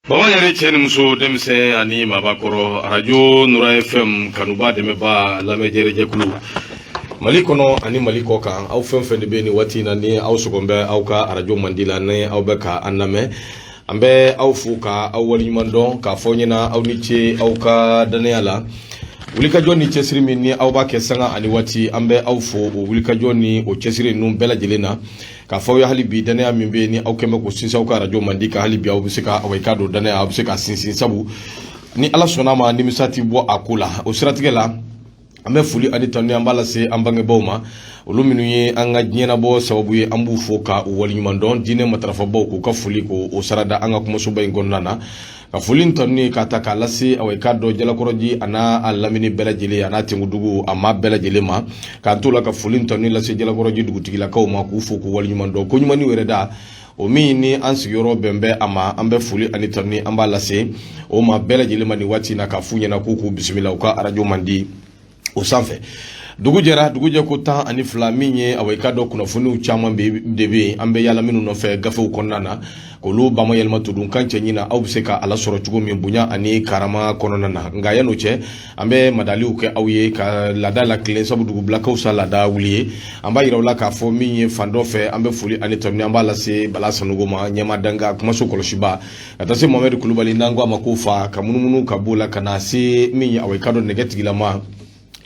Baba yɛrɛ, cɛ ni muso, denmisɛn ani maabakɔrɔ, Arajo Nura FM kanuba, dɛmɛba, lamɛnjɛrɛjɛkulu Mali kɔnɔ ani Mali kɔ kan, aw fɛn fɛn de bɛ nin waati in na ni aw sɔgɔn bɛ aw ka arajo mandi la, ni aw bɛ ka an lamɛn, an bɛ aw fo ka aw waleɲuman dɔn, k'a fɔ ɲɛna aw ni ce aw ka dannaya la, wulikajɔ ni cɛsiri min ni aw b'a kɛ sanga ani waati. An bɛ aw fo o wulikajɔ ni o cɛsiri ninnu bɛɛ lajɛlen na, k'a fɔ aw ye hali bi, dannaya min bɛ yen ni aw kɛn bɛ k'o sinsin aw ka arajo mandi kan, hali bi aw bɛ se ka aw i k'a dɔn dannaya aw bɛ se ka sinsin, sabu ni Ala sɔnna a ma, nimisa tɛ bɔ a ko la. O siratigɛ la, an bɛ foli ani tanu an b'a lase an bangebaaw ma, olu minnu ye an ka diɲɛnabɔ sababu ye. An b'u fo ka u waleɲuman dɔn. Diinɛ matarafabaw, k'u ka foli k'o sarada an ka kumasoba in kɔnɔna na, ka foli ni tanu k'a ta k'a lase aw i k'a dɔn Jalakɔrɔji a n'a a lamini bɛɛ lajɛlen, a n'a Tengudugu a maa bɛɛ lajɛlen ma, k'an t'o la ka foli ni tanu lase Jalakɔrɔji dugutigilakaw ma, k'u fo k'u waleɲuman dɔn. Ko ɲumanni yɛrɛ da o min ni an sigiyɔrɔ bɛn bɛ a ma, an bɛ foli ani tanu an b'a lase o ma bɛɛ lajɛlen ma nin waati in na, k'a f'u ɲɛna k'u k'u bisimila u ka arajo mandi o sanfɛ. Dugu jɛra, dugu jɛ ko 12, min ye awa i k'a dɔn kunnafoniw caman de bɛ yen, an bɛ yala minnu nɔfɛ gafew kɔnɔna na, k'olu bamayɛlɛma todunkan cɛɲi na, aw bɛ se ka a lasɔrɔ cogo min bonya ani karama kɔnɔna na. Nka yan'o cɛ, an bɛ madaliw kɛ aw ye ka laada latilen, sabu dugubilakaw sa laada wuli ye. An b'a yira aw la k'a fɔ min ye fan dɔ fɛ, an bɛ foli ani tanu an b'a lase Bala Sanogo ma, ɲɛma danga kumaso kɔlɔsiba, ka taa se Mohamɛdi Kulubali, n'an ko a ma ko fa, ka munumunu ka b'o la ka na se min ye awa i k'a dɔn nɛgɛ tigilama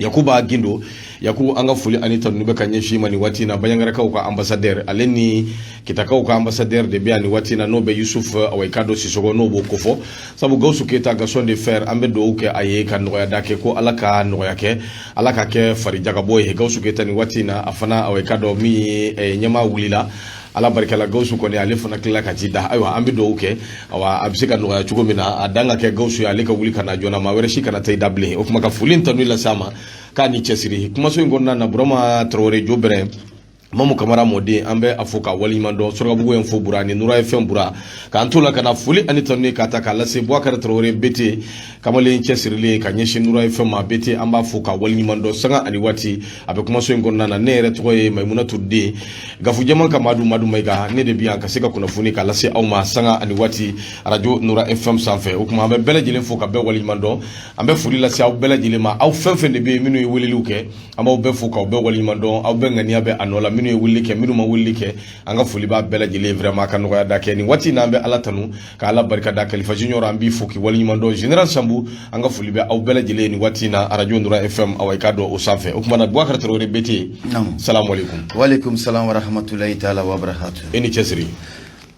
Yakuba Gindo. Yakubu, an ka foli ani tanu bɛ ka ɲɛsin ma nin waati in na. Bayangarakaw ka ambassadeur, ale ni Kitakaw ka ambassadeur de bɛ yan nin waati in na, n'o bɛ Yusuf awa i k'a dɔn Sisɔgɔ, n'o b'o kofɔ, sabu Gawusu Keyita, Gaston de Fer, an bɛ dugawu kɛ a ye ka nɔgɔya da kɛ, ko Ala ka nɔgɔya kɛ, Ala ka kɛ farijagabɔ ye. Gawusu Keyita nin waati in na, a fana awa i k'a dɔn min ye ɲɛmaa wulila, Ala barika la, Gawusu kɔni ale fana tilala ka ci da. Ayiwa, an bɛ dugawu kɛ, awa a bɛ se ka nɔgɔya cogo min na, a dan ka kɛ Gawusu ye, ale ka wuli ka na joona, maa wɛrɛ si kana taa i da bilen. O tuma ka foli ni tanu lase a ma k'a ni cɛsiri. Kumaso in kɔnɔna na, Burama Tarawele Jobɛrɛn, Mamu Kamara mɔden, an bɛ a fo ka waleɲuman dɔn. Surakabugu info Bura ni Nura FM Bura, k'an to la ka na foli ani tanu k'a ta k'a lase Bubakari Tarawele Bete, kamalen cɛsirilen ka ɲɛsin Nura FM ma. Bete, an b'a fo ka waleɲuman dɔn sanga ani waati, a bɛ kumaso in kɔnɔna na. Ne yɛrɛ tɔgɔ ye Mayimunatu Den Gafu Jɛman ka Madu Madu Mayiga, ne de bɛ yan ka se ka kunnafoni k'a lase aw ma sanga ani waati arajo Nura FM sanfɛ. O tuma an bɛ bɛɛ lajɛlen fo ka bɛɛ waleɲuman dɔn. An bɛ foli lase aw bɛɛ lajɛlen ma, aw fɛn fɛn de bɛ yen minnu ye weleliw kɛ, an b'aw bɛɛ fo k'aw bɛɛ waleɲuman dɔn. Aw bɛɛ ŋaniya bɛ a nɔ la, minnu ye weleli kɛ, minnu ma weleli kɛ, an ka foli b'a bɛɛ lajɛlen vraiment ka nɔgɔya da kɛ nin waati in na. An bɛ Ala tanu ka Ala barika da. Kalifa Junior, an b'i fo k'i waleɲuman dɔn. Général Sanbu, an ka foli bɛ aw bɛɛ lajɛlen nin waati in na arajo Nura FM awa i k'a dɔn o sanfɛ. O tuma na, Bubakari Tarawele Bete, salamu aleykum. Waaleykum salam wa rahmatulahi taala wa barakatu. E ni cɛsiri.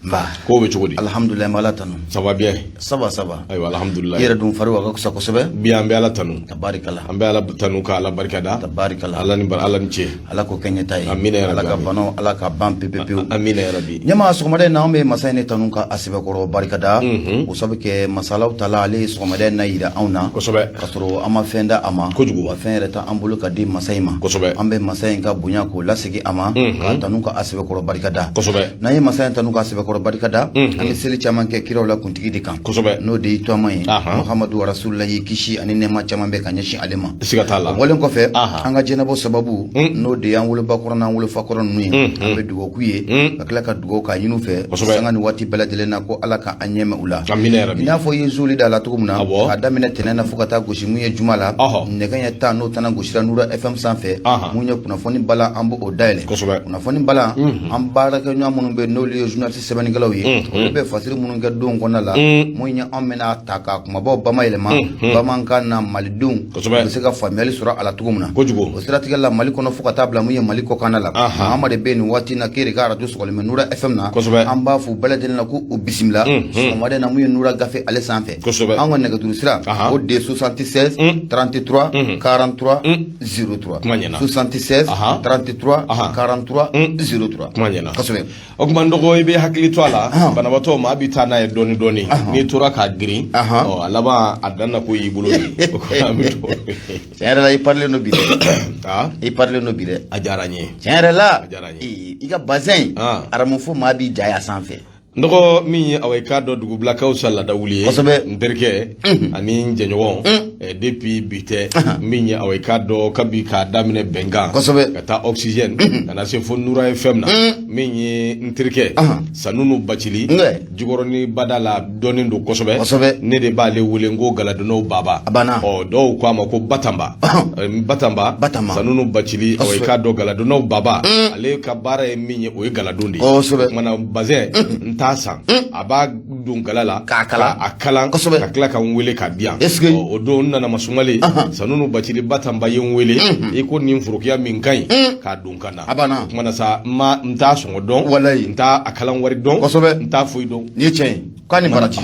Nba. Kow bɛ cogo di? Alhamdulilayi, n b'Ala tanu. Ça va bien? Ça va, ça va. Ayiwa, alhamdulilayi. I yɛrɛ dun fari wa ka fisa kosɛbɛ? Bi an bɛ Ala tanu. Tabarikala. An bɛ Ala tanu ka Ala barika da. Tabarikala. Ala ni Ala ni ce. Ala k'o kɛ ɲɛta ye. Amina ya rabi. Ala ka banaw Ala ka ban pewu pewu. Amina ya rabi. Ɲɛma, sɔgɔmada in na, an bɛ masa in de tanu ka a sɛbɛkɔrɔ barika da. O sabu kɛ masa Alahu taala ale ye sɔgɔmada in na yira anw na. Kosɛbɛ. Ka sɔrɔ an ma fɛn da a ma. Kojugu. Wa fɛn yɛrɛ t'an bolo ka di masa in ma. Kosɛbɛ. An bɛ masa in ka bonya k'o lasegin a ma. K'a tanu ka a sɛbɛkɔrɔ barika da. Kosɛbɛ. N'an ye masa in tanu k'a sɛbɛkɔrɔ barika da, an bɛ seli caman kɛ kiraw la kuntigi de kan. Kosɛbɛ. N'o de y'i tɔgɔma ye. Muhamadu rasulullahi, kisi ani nɛɛma caman bɛ ka ɲɛsin ale ma. Siga t'a la. O bɔlen kɔfɛ, an ka jɛnabɔ sababu, n'o de y'an wolobakɔrɔ n'an wolofakɔrɔ ninnu ye, an bɛ dugawu k'u ye, ka tila ka dugawu k'a ɲini u fɛ sanga ni waati bɛɛ lajɛlen na ko Ala ka an ɲɛmɛ u la. Amina ya rabi. I n'a fɔ i ye zoli da la cogo min na, k'a daminɛ tɛnɛn na fo ka taa gosi mun ye juma la, nɛgɛ ɲɛ 10 n'o tana gosira Nura FM sanfɛ, mun ye kunnafoni balan, an b'o dayɛlɛ. Kunnafoni balan, an baarakɛɲɔgɔn minnu bɛ n'olu ye journaliste sɛbɛnnikɛlaw ye, olu bɛ fasiri minnu kɛ don kɔnɔna la, mun ye anw bɛna ta ka kumabaw bamayɛlɛma bamanankan na, malidenw bɛ se ka faamuyali sɔrɔ a la cogo min na. Kojugu. O siratigɛ la, Mali kɔnɔ fo ka taa bila mun ye Mali kɔkanna la, maa de bɛ nin waati na k'e de ka arajo sɔgɔlen bɛ Nura FM na, an b'a fɔ bɛɛ lajɛlen na ko u bisimila sɔgɔmada in na mun ye Nura gafe ale sanfɛ. An ka nɛgɛjuru sira, o de ye 76 33 43 03. Kuma ɲɛna. 76 33 43 03. Kuma ɲɛna. Kosɛbɛ. O tuma n dɔgɔ, i bɛ hakili to a la, banabaatɔ maa bɛ taa n'a ye dɔɔni dɔɔni, n'i tora k'a girin, ɔ a laban a dan na ko y'i bolo de. O kɔrɔ an bɛ dugawu kɛ. Tiɲɛ yɛrɛ la, i parilen don bi dɛ. I parilen don bi dɛ. A diyara n ye. Tiɲɛ yɛrɛ la. A diyara n ye. I ka bazɛn aramu fo maa b'i ja a sanfɛ. N dɔgɔ, min ye awa i k'a dɔn dugubilakaw sa laada wuli ye. Kosɛbɛ. N terikɛ ani n jɛɲɔgɔn. Depuis bi tɛ, min ye, awa, i k'a dɔn kabi k'a daminɛ Bɛnkan, ka taa Oxygène, ka na se fo Nura FM na, min ye n terikɛ Sanunu Bacili, Jikɔrɔni bada la dɔnnen don kosɛbɛ. Ne de b'ale wele n ko galadonnaw baba. A banna. Ɔ, dɔw ko a ma ko Batamba. Batamba. Batamba. Sanunu Bacili, awa, i k'a dɔn galadonnaw baba, ale ka baara ye min ye, o ye galadon de ye. O kumana bazɛn n t'a san, a b'a don gala la k'a kalan. A kalan ka tila ka n wele k'a di yan. Est-ce que O don n nana masumale, Sanunu Bacili Batamba ye n wele i ko nin forokiya min ka ɲi k'a don ka na. A banna. O kumana sa, n ma n t'a sɔngɔ dɔn, Walayi. n t'a a kalan wari dɔn, n t'a foyi dɔn. Nin ye tiɲɛ ye, k'a ni baraji.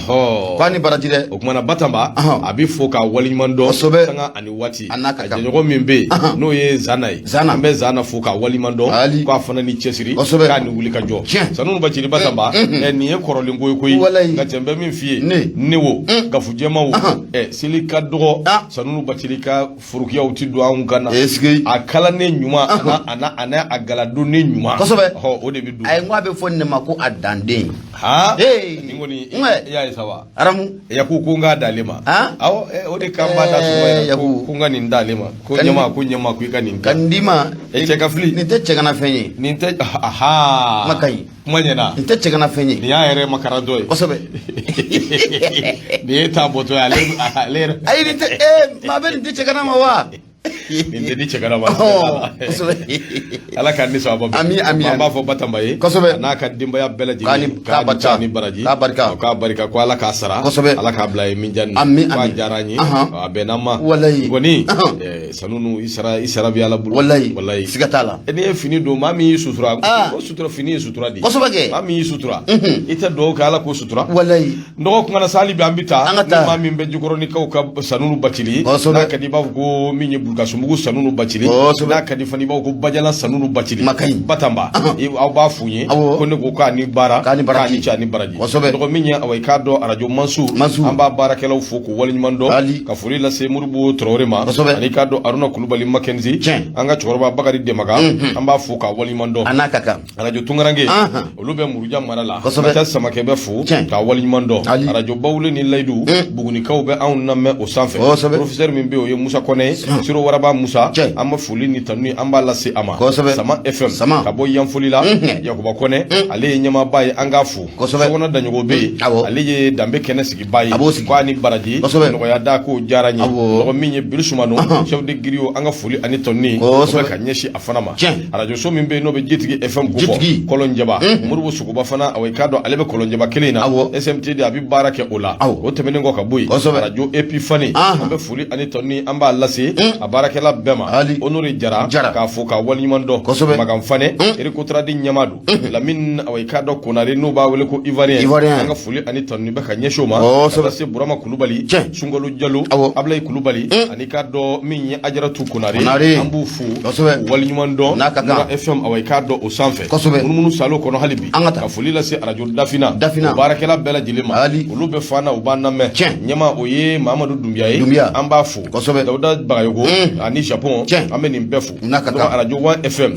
K'a ni baraji dɛ. O kumana Batamba, a bɛ fo k'a waleɲuman dɔn sanga ani waati. A n'a ka kan. Jɛɲɔgɔn min bɛ yen, n'o ye Zana ye, Zana. an bɛ Zana fo k'a waleɲuman dɔn, Ali. k'a fana ni cɛsiri, k'a ni wuli ka jɔ. Sanunu Bacili Batamba, nin ye kɔrɔlen ko ye koyi. Walayi. Nka cɛ, n bɛ min f'i ye, Ne. Ne wo gafu jɛma wo, seli ka dɔgɔ, Sanunu Bacili ka forokiyaw ti don anw kan na. Est-ce que A kalannen ɲuman, a n'a a galadonnen ɲuman. Ɔ, o de bɛ don. Ayi, n ko a bɛ fɔ nin de ma ko a danden. Ha. Hey. Nin kɔni, Nwɛ. i y'a ye sa wa? Aramu. Yaku ko n k'a d'ale ma. Han? Awɔ, o de kan b'a da suma yɛrɛ, ko Yaku. ko n ka nin d'ale ma. Ko ɲɛma, ko ɲɛma, ko i ka nin Ka kɛ. nin d'i ma. E cɛ ka fili. Nin tɛ cɛganafɛn ye. Nin tɛ, aha. Kuma ka ɲi. Kuma ɲɛna. Nin tɛ cɛganafɛn ye. Nin y'a yɛrɛ makarantɔ ye. Nin ye ta bɔtɔ ye, ale yɛrɛ. Ayi, nin tɛ, maa bɛ nin di cɛgana ma wa? Nin tɛ di cɛgana ma. Kosɛbɛ. Ala k'an ni sababa bɛn. Ami, ami, An b'a ami. fɔ Batamba ye. Kosɛbɛ. A n'a ka denbaya bɛɛ lajɛlen. K'a ni k'a barika. K'a ni baraji. K'a barika. K'a barika, ko Ala k'a sara. Ala k'a bila ye min diya nin. Ami, K'a ami. diyara an ye. A bɛnna an ma. Walayi. Kɔni, Sanunu, i sara bɛ Ala bolo. Walayi. Walayi. Siga t'a la. N'i ye fini don, maa min y'i sutura, o sutura, fini ye sutura de ye. Kosɛbɛ kɛ. Maa min y'i sutura, i tɛ dugawu kɛ Ala k'o sutura? Walayi. N dɔgɔ kumana sa, hali bi an bɛ taa. An ka taa. Ni maa min bɛ Jikɔrɔnikaw ka Sanunu Bacili, n'a ka di i b'a fɔ ko min ye Bulukasumbugu Sanunu Bacili, n'a ka di fana i b'a fɔ ko Bajalan Sanunu Bacili. Ma ka ɲi. Batamba, aw b'a f'u ye ko ne ko k'a ni baara, K'a ni baraji. K'a ni ce, a ni baraji. Dɔgɔ min ye, awa, i k'a dɔn arajo Mansu, Mansu. an b'a baarakɛlaw fo k'u waleɲuman dɔn, Ali. ka foli lase Moribo Traoré ma, Kosɛbɛ. ani k'a dɔn Aruna Kulubali Makenzi, an ka cɛkɔrɔba Bakari Demaga, an b'a fo k'a waleɲuman dɔn. A n'a ka kan. Arajo Tunkaranke, olu bɛ Muruja mara la. Ka Samakɛ bɛ fo Tiɲɛ. k'a waleɲuman dɔn. Ali. Arajo Bawule ni Layidu, Bugunikaw bɛ anw lamɛn o sanfɛ. Professeur min bɛ yen, o ye Musa Kɔnɛ ye, Siro Waraba Musa, an bɛ foli ni tanu, an b'a lase a ma. Sama FM, Sama. ka bɔ Yanfoli la, Yakuba Kɔnɛ, ale ye ɲɛmaaba ye, an k'a fo. Sokɔnɔ Daɲɔgɔ bɛ yen, ale ye danbe kɛnɛ sigibaa ye. A b'o sigi. K'a ni baraji. Nɔgɔya da k'o diyara n ye. Mɔgɔ min ye Biri Sumano, chef de griot, an ka foli ani tɔnni o bɛ ka ɲɛsin a fana ma. Arajo so min bɛ yen, n'o bɛ Jitigi FM ko fɔ, Jitigi. Kɔlɔnjɛba, Moribo Sogoba fana, awɔ, i k'a dɔn ale bɛ Kɔlɔnjɛba kelen in na, SMTD, a bɛ baara kɛ o la. O tɛmɛnen kɔ ka bɔ yen, arajo Epifani, an bɛ foli ani tɔnni, an b'a lase a baarakɛla bɛɛ ma. Ali. Honore Jara, Jara. k'a fo k'a waleɲuman dɔn. Magan Fane, Erikotradi ɲɛmaa don. Lamine, awɔ, i k'a dɔn Konare, n'u b'a wele ko Ivoirien, Ivoirien. an ka foli ani tɔnni bɛ ka ɲɛsin o ma. Ka taa se Burama Kulubali, Sunkalo Jalo, Ablaye Kulubali, ani k'a dɔn min ye Ajaratu Konare, Konare. an b'u fo k'u waleɲuman dɔn. N'a ka kan. Nura FM, awa, i k'a dɔn o sanfɛ. Munumunu salo kɔnɔ hali bi, An ka taa. ka foli lase arajo Dafina, Dafina. o baarakɛla bɛɛ lajɛlen ma. Ali. Olu bɛ fan na, u b'an lamɛn. Ɲɛma, o ye Mamadu Dunbiya ye. Dunbiya. An b'a fo. Dawuda Bagayogo ani Japon, Tiɲɛ. an bɛ nin bɛɛ fo. N'a ka Donc, kan. arajo One FM,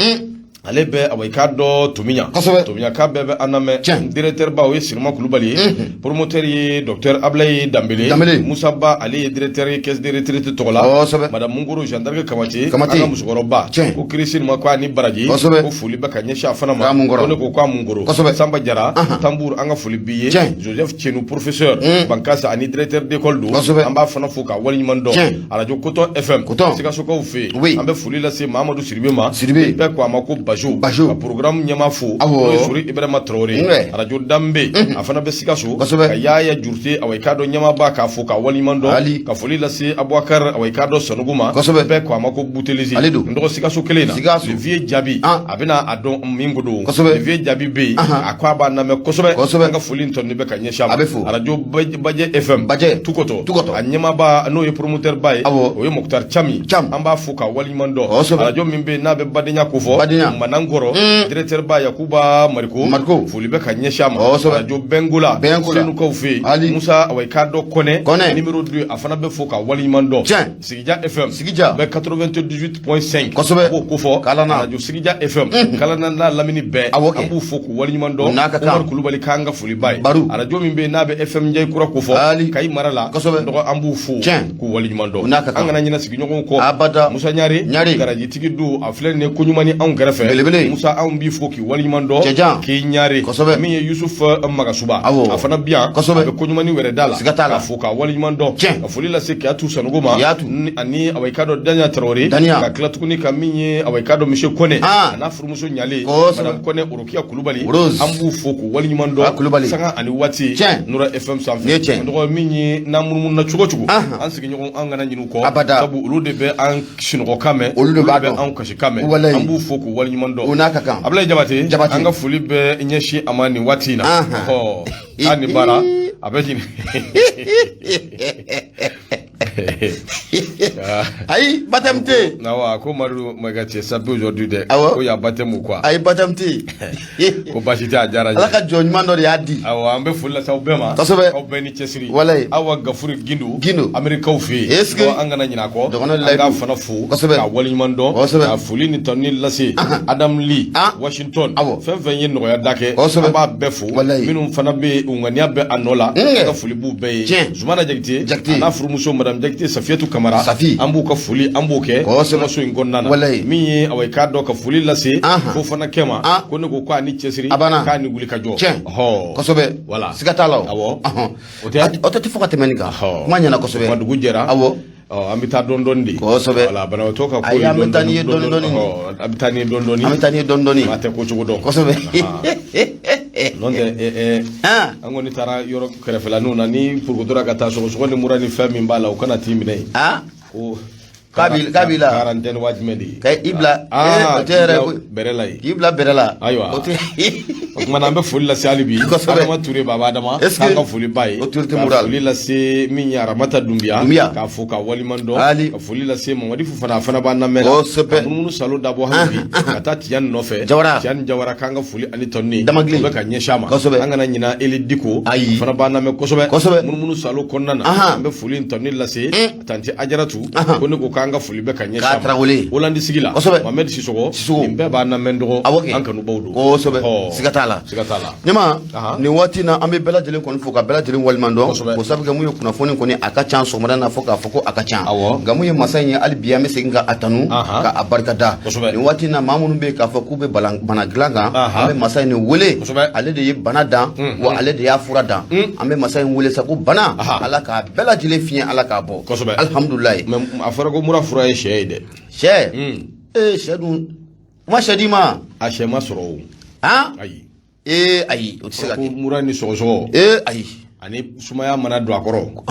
ale bɛ, awa, i k'a dɔn Tomiɲa. Tomiɲa bɛɛ bɛ an lamɛn. Directeur ba, o ye Sirima Kulubali ye. Promoteur ye docteur Ablaye Danbele. Danbele. Musa Ba, ale ye directeur ye caisse de retraite tɔgɔ la. Madame Munkoro Gendarme Kamate, Kamate. an ka musokɔrɔba, Tiɲɛ. ko Christine ma, ko a ni baraji. Kosɛbɛ. Ko foli bɛ ka ɲɛsin a fana ma. K'a Munkoro. Ko ne ko k'a Munkoro. Samba Jara Tambour, an ka foli b'i ye. Joseph Tchenou, professeur Bankasa ani directeur d'école don, an b'a fana fo k'a waleɲuman dɔn. Radio Coton FM, Coton. Sikasokaw fɛ yen, Oui. an bɛ foli lase Mahamadu Siribe ma. Siribe. Bɛɛ ko a ma ko Bajo. Bajo. Ka programme ɲɛmaa fo, n'o ye Sori Ibrahima Traoré. Radio Danbe, a fana bɛ Sikaso. Ka Yaya Jurute, awa, i k'a dɔn ɲɛmaaba, k'a fo k'a waleɲuman dɔn. Ali. Ka foli lase Abubakar, awa, i k'a dɔn Sanogo ma. Bɛɛ ko a ma ko Butelezi. Ale don. N dɔgɔ, Sikaso kelen in na. Sikaso. Le vieux Jabi, a bɛna a dɔn min ko don. Kosɛbɛ. Le vieux Jabi bɛ yen, a ko a b'a lamɛn kosɛbɛ. Kosɛbɛ. An ka foli tɔni bɛ ka ɲɛsin a ma. A bɛ fo. Radio Bajɛ FM. Bajɛ. Tukɔtɔ. Tukɔtɔ. A ɲɛmaaba, n'o ye promoteur ba ye, Awɔ. o ye Mokhtar Chami. Cham. An b'a fo k'a waleɲuman dɔn. Kosɛbɛ. Radio min bɛ yen, n'a bɛ badenya ko fɔ. Badenya. Manankɔrɔ directeur ba Yakuba Mariko Mariko. Foli bɛ ka ɲɛsin a ma. Arajo Bɛnkola, Bɛnkola. Senukaw fɛ yen. Ali. Musa, awa, i k'a dɔn Kɔnɛ Kɔnɛ. Numéro 2, a fana bɛ fo ka waleɲuman dɔn. Sigija FM Sigija. bɛ 98.5. A b'o kofɔ. Kalana. Arajo Sigija FM, Kalana n'a lamini bɛɛ, Awɔ kɛ. an b'u fo k'u waleɲuman dɔn. N'a ka kan. Umaru Kulubali k'an ka foli ba ye. Baru. Arajo min bɛ yen n'a bɛ FM Njayi kura kofɔ Ali. Kayi mara la. Dɔgɔ, an b'u fo k'u waleɲuman dɔn. U n'a ka kan. An kana ɲinɛ sigiɲɔgɔnw kɔ. Abada. Musa Ɲare. Ɲare. Garajitigi don, a filɛ nin ye ko ɲuman ni anw kɛrɛfɛ. Belebele. Musa, anw b'i fo k'i waleɲuman dɔn. Cɛjan. K'i ɲare. Min ye Yusuf Magasuba, a fana bi yan. A bɛ ko ɲuman ni wɛrɛ da la. Siga t'a la. Ka fo k'a waleɲuman dɔn. Ka foli lase Kiyatu Sanogo ma. Kiyatu. Ani awa, i k'a dɔn Daniya Tarawele. Daniya. Ka tila tuguni ka min ye, awa, i k'a dɔn monsieur Kɔnɛ a n'a furumuso ɲale, madame Kɔnɛ Orokiya Kulubali. Rose. An b'u fo k'u waleɲuman dɔn. Ah, Kulubali. Sanga ani waati. Nura FM sanfɛ. Nin ye tiɲɛ. N dɔgɔ, min ye n'an munumunu cogo cogo, an sigiɲɔgɔn, an kana ɲinɛ u kɔ. Abada. Sabu olu de bɛ an sunɔgɔkan mɛn. Olu de b'a bɛ dɔn. anw kasikan mɛn. Walayi. An b'u fo k'u waleɲuman dɔn. O n'a ka kan. Abulayi Jabate. Jabate. An ka foli bɛ ɲɛsin a ma nin waati in na. Ɔ, k'a ni baara a bɛ ɲini. Ayi, baptême tɛ yen. Awa, ko Madu Mayiga cɛ sa aujourd'hui dɛ. Awɔ. Ko y'a baptême quoi. Ayi, baptême tɛ yen. Ko baasi tɛ, a diyara n ye. Ala ka jɔn ɲuman dɔ de y'a di. Awɔ, an bɛ foli lase aw bɛɛ ma. Aw bɛɛ ni cɛsiri. Walayi. Awa Gafuru Gindo. Gindo. Amerikaw fɛ yen. Est-ce que- Awɔ, an kana ɲinɛ a kɔ. Dɔgɔnɔ An Layidu. k'a fana fo. K'a waleɲuman dɔn. Ka foli ni tanuni lase Adam Lee. Washington. Fɛn fɛn ye nɔgɔya da kɛ. An b'a bɛɛ fo. Walayi. Minnu fana bɛ yen, u ŋaniya bɛ a nɔ la. An ka foli b'u bɛɛ ye. Zumana Jakite. Jakite. A n'a furumuso madame Jakite Safiyatu Kamara. Safi. An b'u ka foli, an b'o kɛ. Kumaso in kɔnɔna na. Walayi. Min ye, awa, i k'a dɔn ka foli lase. Fo fana kɛ ma. Ko ne ko k'a ni cɛsiri. A banna. K'a ni wuli ka jɔ. Tiɲɛ. Ɔhɔ. Kosɛbɛ. Voilà. Siga t'a la o. Awɔ. Ɔhɔn. O tɛ? O tɛ fɔ ka tɛmɛ nin kan. Ɔhɔ. Kuma ɲɛna kosɛbɛ. Kuma dugu jɛra. Awɔ. Ɔ, an bɛ taa dɔɔni dɔɔni de. Kosɛbɛ. Voilà, banabaatɔ ka ko Ayi, ye an bɛ taa n'i ye dɔɔni dɔɔni dɔɔni. Ɔ, an bɛ taa n'i ye dɔɔni dɔɔni. An bɛ taa n'i ye dɔɔni dɔɔni. Maa tɛ ko cogo dɔn. N'o tɛ an kɔni taara yɔrɔ kɛrɛfɛlaninw na ni porokotora ka taa sɔgɔsɔgɔ ni mura ni fɛn min b'a la, o kana t'i minɛ yen. Ko K'a b'i la. Quarantaine waa jumɛn de ye? Ka i bila. Aa, O tɛ yɛrɛ k'i bila koyi. bɛrɛ la yen. K'i bila bɛrɛ la. Ayiwa. O tɛ. O tuma na, an bɛ foli lase hali bi. Adama Ture, Baba Adama. Est-ce que k'an ka foli ba ye. Autorité Ka morale. foli lase min ye Aramata Dunbiya. Dunbiya. K'a fo k'a waliman dɔn. Ali. Ka foli lase Mamadi Fofana, a fana b'an lamɛn. Kosɛbɛ. Ka munumunu salo dabɔ hali bi. Ka taa Tijani nɔfɛ. Jawara. Tijani Jawara, k'an ka foli ani tɔnni. Damagile. O bɛ ka ɲɛsin a ma. An kana ɲina Eli Diko. Ayi. A fana b'an lamɛn kosɛbɛ. Munumunu salo kɔnɔna na. An bɛ foli ni tɔnni lase. Tanti Ajaratu. Ko ne ko k'an ka foli bɛ ka ɲɛsin a ma. K'a Tarawele. Holandi sigi la. Mohamed Sisɔgɔ. Sisɔgɔ. Nin bɛɛ b'an lamɛn dɔgɔ. Awɔ kɛ. An kanubaw don. Kosɛbɛ. Ɔ. Siga t'a la. Siga t'a la. Ɲama, nin waati in na, an bɛ bɛɛ lajɛlen kɔni fo ka bɛɛ lajɛlen waleɲuman dɔn. Kosɛbɛ. O sabu kɛ mun ye, kunnafoni kɔni a ka ca sɔgɔmada na fo k'a fɔ ko a ka ca. Awɔ. Nka mun ye masa in ye, hali bi an bɛ segin ka a tanu ka a barika da. Kosɛbɛ. Nin waati in na, maa minnu bɛ yen k'a fɔ k'u bɛ bana dilan kan, an bɛ masa in de wele. Ale de ye bana dan, wa ale de y'a fura dan. An bɛ masa in wele sa ko bana, Ala k'a bɛɛ lajɛlen fiɲɛ, Ala k'a bɔ. Kosɛbɛ. Alihamudulilayi. Mais a fɔra ko mura fura ye sɛ ye dɛ. Sɛ? Ee, sɛ dun? U ma sɛ d'i ma? A sɛ ma sɔrɔ o. Han? Ayi. Ee, ayi, o tɛ se ka Ko kɛ. mura ni sɔgɔsɔgɔ. Ee, ayi. Ani sumaya mana don a kɔrɔ.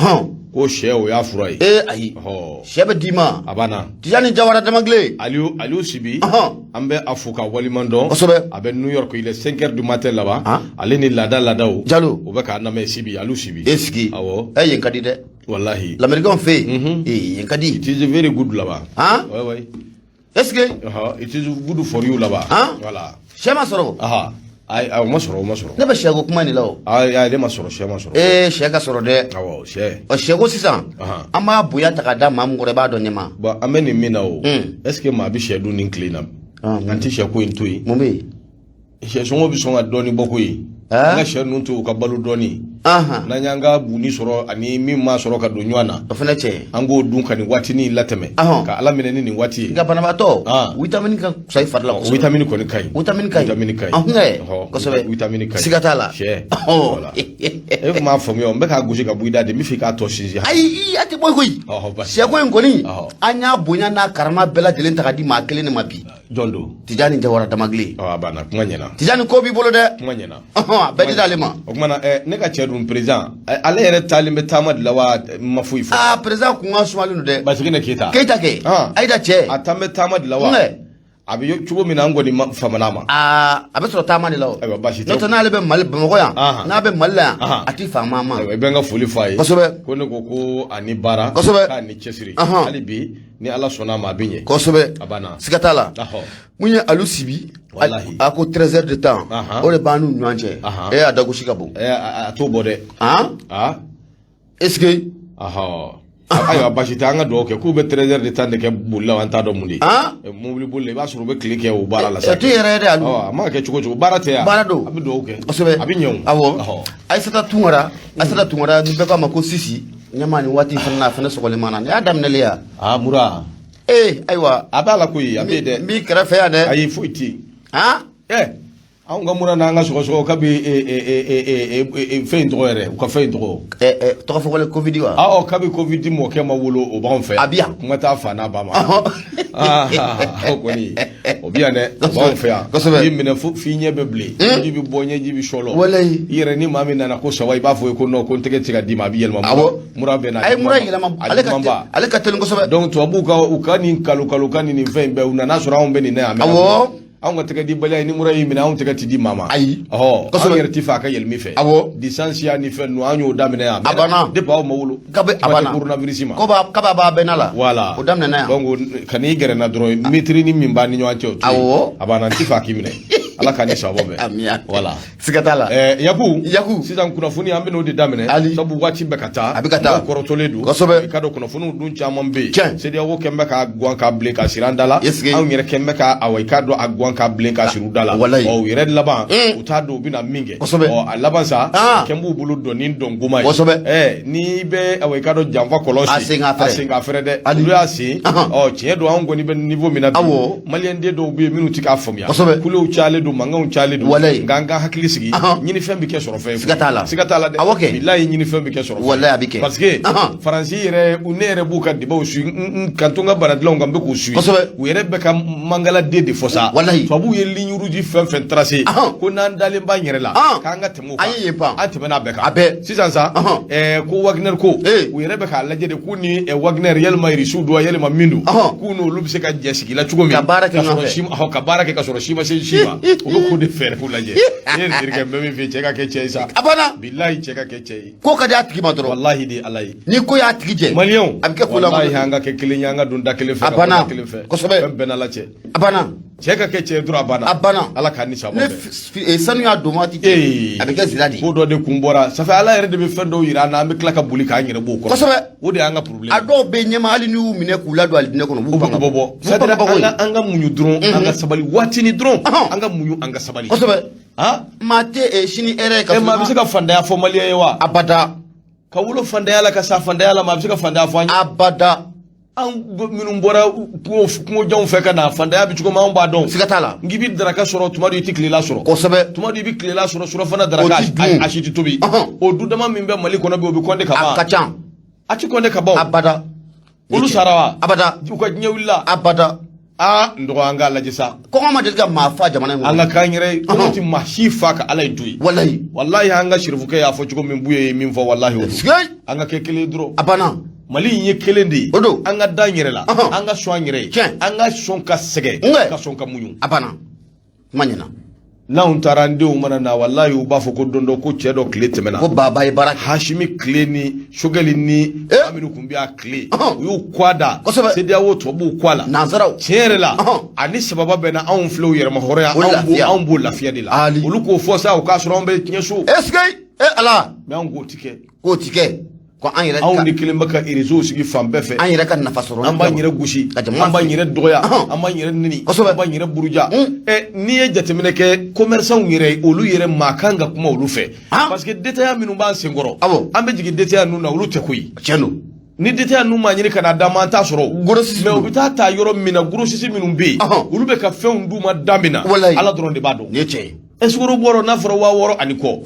Ko sɛ, o y'a fura ye. Ee, ayi. Ɔhɔ. Sɛ bɛ d'i ma. A banna. Tijani Jawara Damagile. Aliou, Aliou Sibi. An bɛ a fo ka waliman dɔn. Kosɛbɛ. A bɛ New York, il est 5 heures du matin là-bas. Ale ni laada laadaw. Jalo. O bɛ k'a lamɛn Sibi, Aliou Sibi. E sigi. Awɔ. Ɛ, yen ka di dɛ. Wallahi. L'Américain fɛ yen. Ee, yen ka di. It is very good là-bas. Han? Ouais, ouais. Est-ce que. It is good for you là-bas. Han? Voilà. Sɛ ma sɔrɔ. Aha. Ayi, o ma sɔrɔ, o ma sɔrɔ. Ne bɛ sɛko kuma in de la o. Ayi, ale ma sɔrɔ, sɛ ma sɔrɔ. Ee, sɛ ka sɔrɔ dɛ. Awɔ, sɛ. Ɔ, sɛko sisan. An b'a bonya ta k'a da maa min kɔrɔ, i b'a dɔn ɲɛma. Bon, an bɛ nin min na o. Est ce que maa bɛ sɛ dun nin tile in na? An tɛ sɛ ko in to yen. Mun bɛ yen? Sɛ sɔngɔ bɛ sɔn ka dɔɔni bɔ ko yen. An ka sɛ ninnu to u ka balo dɔɔni. N'an y'an ka bunni sɔrɔ ani min ma sɔrɔ ka don ɲɔgɔn na. O fana cɛ. An k'o dun ka nin waatinin latɛmɛ. Ka Ala minɛ ni nin waati ye. Nka banabaatɔ. Vitamine ka fisa i fari la kosɛbɛ. Vitamine kɔni ka ɲi. Vitamine ka ɲi. Vitamine ka ɲi. Kosɛbɛ. Vitamine ka ɲi. Siga t'a la. Sɛ. Voilà. E tun m'a faamuya o, n bɛ k'a gosi ka bɔ i da de, n bɛ fɛ k'a tɔ sinsin. Ayi, a tɛ bɔ koyi. Sɛko in kɔni, an y'a bonya n'a karama bɛɛ lajɛlen ta k'a di maa kelen de ma bi. Jɔn don? Tijani Jawara Damagile. A banna, kuma ɲɛna. Tijani, ko b'i bolo dɛ. Kuma ɲɛna. A bɛɛ di d'ale ma. O kumana ne ka cɛ dun, président, ale yɛrɛ taalen bɛ taama de la wa, n ma foyi fɔ. Aa, président kun ka sumalen don dɛ. Basigine Keyita. Keyita kɛ. Ayida cɛ. A taan bɛ taama de la wa? Nɛ. A bɛ cogo min na, an kɔni ma famana ma. Aa, a bɛ sɔrɔ taama de la o. Ayiwa, baasi tɛ. N'o tɛ, n'ale bɛ Mali, Bamakɔ yan, n'a bɛ Mali la yan, a ti faama ma. Ayiwa, i bɛ n ka foli f'a ye. Kosɛbɛ. Ko ne ko ko a ni baara. Kosɛbɛ. K'a ni cɛsiri. Hali bi, ni Ala sɔnna a ma, a bɛ ɲɛ. Kosɛbɛ. A banna. Siga t'a la. Mun ye Alu Sibi? Walahi. A ko 13 heures de temps, o de b'an n'u ɲɔgɔn cɛ. E y'a dagosi ka bon. Ɛ, a t'o bɔ dɛ. Han? Aa. Est ce que Ayiwa, basi tɛ, an ka dugawu kɛ k'u bɛ 13 heures de temps de kɛ boli la, an t'a dɔn mun de ye. Han? Mobili boli la, i b'a sɔrɔ u bɛ tile kɛ o baara la sa. O tɛ yɛrɛ ye dɛ, Alu. Ɔ, a mana kɛ cogo o cogo, baara tɛ yan. Baara don. A bɛ dugawu kɛ. Kosɛbɛ. A bɛ ɲɛ o. Awɔ. Ayisata Tunkara, Ayisata Tunkara ni bɛɛ k'a ma ko Sisi ɲɛmaa, nin waati fana na, a fana sɔgɔlen ma na, nin y'a daminɛlen ya. Aa, Mura. Ee, ayiwa. A b'a la koyi, a bɛ yen dɛ. N b'i kɛrɛfɛ yan dɛ. Ayi, foyi tɛ yen. Han? Ɛ, anw ka Mura n'an ka sɔgɔsɔgɔ kabi fɛn in tɔgɔ yɛrɛ, u ka fɛn in tɔgɔ. Ɛ ɛ, tɔgɔ fɔ wale, Covid wa? Aa, kabi Covid mɔkɛ ma wolo, o b'anw fɛ. A bɛ yan. Kuma t'a fa n'a ba ma. Aa, o kɔni o bɛ yan dɛ, o b'anw fɛ yan. Kosɛbɛ. I minɛ fo f'i ɲɛ bɛ bilen, ɲɛji bɛ bɔ, ɲɛji bɛ sɔlɔ. Walayi. I yɛrɛ ni maa min nana ko saba, i b'a fɔ ye ko non, ko n tɛgɛ tɛ se ka d'i ma, a bɛ yɛlɛma. Awɔ. Mura bɛ na. A ye mura yɛlɛma. A Ale ka jugumanba. Ale ka teli kosɛbɛ. Donc tubabuw ka u ka nin kalo kalo ka nin fɛn in bɛɛ, u nana sɔrɔ anw bɛ nin na yan. Awɔ. Anw ka tɛgɛ dibaliya ye, ni mura y'i minɛ, anw tɛgɛ ti di maa ma. Ayi. Ɔhɔ. Kosɛbɛ. Anw yɛrɛ ti fɛ a ka yɛlɛmi fɛ. Awɔ. Distance ya ni fɛn ninnu, an y'o daminɛ yan. A banna. Depuis aw ma wolo. Kabi a Kuma tɛ banna. coronavirus ma. Ko b'a kaba b'a bɛɛ na la. Voilà. O daminɛna yan. Donc ka n'i gɛrɛ n na dɔrɔn, mɛtiri ni min b'an ni ɲɔgɔn cɛ, o to yen. Awɔ. A banna, n ti fɛ a k'i minɛ. Ala k'an ni sababu bɛn. Amiina. Voilà. Siga t'a la. Ɛɛ, Yaku. Yaku. Sisan kunnafoni, an bɛn'o de daminɛ. Ali. Sabu waati bɛ ka taa. A bɛ ka taa. Mɔgɔw kɔrɔtɔlen don. Kosɛbɛ. I ka dɔn kunnafoniw dun caman bɛ yen. Tiɲɛ. CEDEAO kɛn bɛ ka guwan ka bilen ka siri an da la. Est-ce que Anw yɛrɛ kɛn bɛ ka, awa, i ka dɔn, a guwan ka bilen ka siri u da la. Walayi. Ɔ, u yɛrɛ laban, u t'a dɔn u bɛna min kɛ. Kosɛbɛ. Ɔ, a laban sa, kɛn b'u bolo dɔn dɔn goma ye. Kosɛbɛ. Ɛ, n'i bɛ, awa, i ka dɔn, janfa kɔlɔn A sen. sen ka fɛrɛ. A sen ka fɛrɛ dɛ. Ali. Olu y'a sen. Ɔ, tiɲɛ don, anw kɔni bɛ niveau min na bi. Awɔ. Maliyɛnden dɔw bɛ yen minnu tɛ k'a faamuya. Kosɛbɛ. Kulew cayalen don, mankanw cayalen don. Walayi. Nka an ka hakili sigi. Ɲinifɛn bɛ kɛ sɔrɔ fɛn ye. Siga t'a la. Siga t'a la dɛ. Awɔ kɛ. Bilayi, ɲinifɛn bɛ kɛ sɔrɔ fɛn ye. Walayi, a bɛ kɛ. Parce que Faransi yɛrɛ, ne yɛrɛ b'u ka débatw suit, n ka to n ka banadilanw kan, n bɛ k'u suit. Kosɛbɛ. U yɛrɛ bɛ ka mangaladen de fɔ sa. Walayi. Tubabuw ye ligne rouge fɛn fɛn tracé. Ko n'an dalen b'an yɛrɛ la. K'an ka tɛmɛ o kan. An ye yen pan. An tɛmɛna a bɛɛ kan. A bɛɛ. Sisan sa, ɛɛ, ko Wagner ko. U yɛrɛ bɛ k'a lajɛ de k'u ni Wagner, yalima Irisiw don wa, yalima min don. K'u n'olu bɛ se ka jɛ sigi la cogo min. Ka baara kɛ Ka sɔrɔ ɲɔgɔn fɛ. si, ka baara kɛ ka sɔrɔ si ma se si ma. U bɛ k'o de fɛɛrɛw lajɛ. Ne ye terikɛ, n bɛ min f'i ye, cɛ ka kɛ cɛ ye sa. A banna. Bilayi, cɛ ka kɛ cɛ ye. Ko ka di a tigi ma dɔrɔn. Walahi de ala ye. Ni ko y'a tigi jɛ. Maliyɛnw. A bɛ kɛ ko lankolon Walahi, ye. an ka kɛ kelen ye, an ka don da kelen fɛ. A Ka bɔ banna. da kelen fɛ. Kosɛbɛ. Fɛn bɛɛ n'Ala cɛ. A banna. Cɛ ka kɛ cɛ ye dɔrɔn, a banna. A banna. Ala k'a ni sababu Ne bɛn. Sanu y'a don waati cɛ. Ee. A bɛ kɛ zira de ye. Ko dɔ de kun bɔra ça fait Ala yɛrɛ de bɛ fɛn dɔw yira an na, an bɛ tila ka boli k'an yɛrɛ b'o kɔrɔ. Kosɛbɛ. O de y'an ka problème. A dɔw bɛ ɲɛma, hali n'i y'u minɛ k'u ladon alijinɛ kɔnɔ, u U b'u ban bɛ ka bɔ bɔ. bɔ. U b'u ban ka bɔ An koyi. ka an ka muɲu dɔrɔn, an ka sabali waatinin dɔrɔn. An ka muɲu, an ka sabali. Kosɛbɛ. Han? Maa tɛ sini hɛrɛ ye ka E, sɔrɔ maa bɛ se ka fantanya fɔ maliyɛn ye wa? Abada. Ka wolo fantanya la, ka sa fantanya la, maa bɛ se ka fantanya fɔ an ye? Abada. An minnu bɔra kungo kungojanw fɛ ka na, fantanya bɛ cogo min, anw b'a dɔn. Siga t'a la. N k'i bɛ daraka sɔrɔ tuma dɔ, i tɛ tilela sɔrɔ. Kosɛbɛ. Tuma dɔ, i bɛ tilela sɔrɔ, surafana daraka O ti dun. a si tɛ tobi. Ɔhɔn. O du dama min bɛ Mali kɔnɔ bi, o bɛ kɔnde ka A ban. ka ca. A ti kɔnde ka ban o. Abada. Olu sara wa? Abada. U ka diɲɛ wulila. Abada. Aa, n dɔgɔ, an k'a lajɛ sa. Kɔngɔ ma deli ka maa fa jamana in An kɔnɔ. ka k'an yɛrɛ ye, kɔngɔ ti maa si fa ka Ala ye to yen. Walayi. Walahi, an ka sirifukɛ y'a fɔ cogo min, Buye ye min fɔ, walahi o don. Sigɛ. An ka kɛ kelen ye dɔrɔn. A banna. Mali in ye kelen de ye. O don. An ka da an yɛrɛ la. An ka sɔn an yɛrɛ ye. Tiɲɛ. An ka sɔn ka sɛgɛn. Nkɛ. Ka sɔn ka muɲu. A banna, kuma ɲɛna. N'anw taara, an denw mana na, walahi, u b'a fɔ ko don dɔ ko cɛ dɔ tile tɛmɛna. Ko baba ye baara kɛ. Hasimi tile ni Sogɛli ni Aminu kun bɛ a tile. U y'u kɔ a da. Kosɛbɛ. CEDEAO tubabuw kɔ a la. Nanzaraw. Tiɲɛ yɛrɛ la, ani sababa bɛnna, anw filɛ o yɛrɛma hɔrɔnya. O Anw b'o lafiya. anw b'o lafiya de la. Ali. Olu k'o fɔ sa, o k'a sɔrɔ anw bɛ tiɲɛ so. Est ce que e Ala. Mais anw k'o ti kɛ. K'o ti kɛ ko an yɛrɛ Anw ka ni kelen bɛ ka réseau sigi fan bɛɛ fɛ. An yɛrɛ ka nafa sɔrɔ. An b'an yɛrɛ gosi. Ka jamana An b'an yɛrɛ dɔgɔya. An b'an yɛrɛ neni. Kosɛbɛ. An b'an yɛrɛ buruja. Mm. Ɛ, n'i ye jateminɛ kɛ, commerçant yɛrɛ, olu yɛrɛ maa kan ka kuma olu fɛ. Parce que détaillant minnu b'an senkɔrɔ, an bɛ jigin détaillant ninnu na, olu tɛ koyi. Tiɲɛ don. Ni détaillant ninnu m'a ɲini ka n'a d'an ma, an t'a sɔrɔ o. Grossiste Mais u don. bɛ taa ta yɔrɔ min na, grossiste minnu bɛ yen, olu bɛ ka fɛnw d'u ma da min na, Walayi. Ala dɔrɔn de b'a dɔn. Nin ye tiɲɛ ye. Ɛ, sukaro bɔrɔ n'a fɔra 6000 ani kɔ,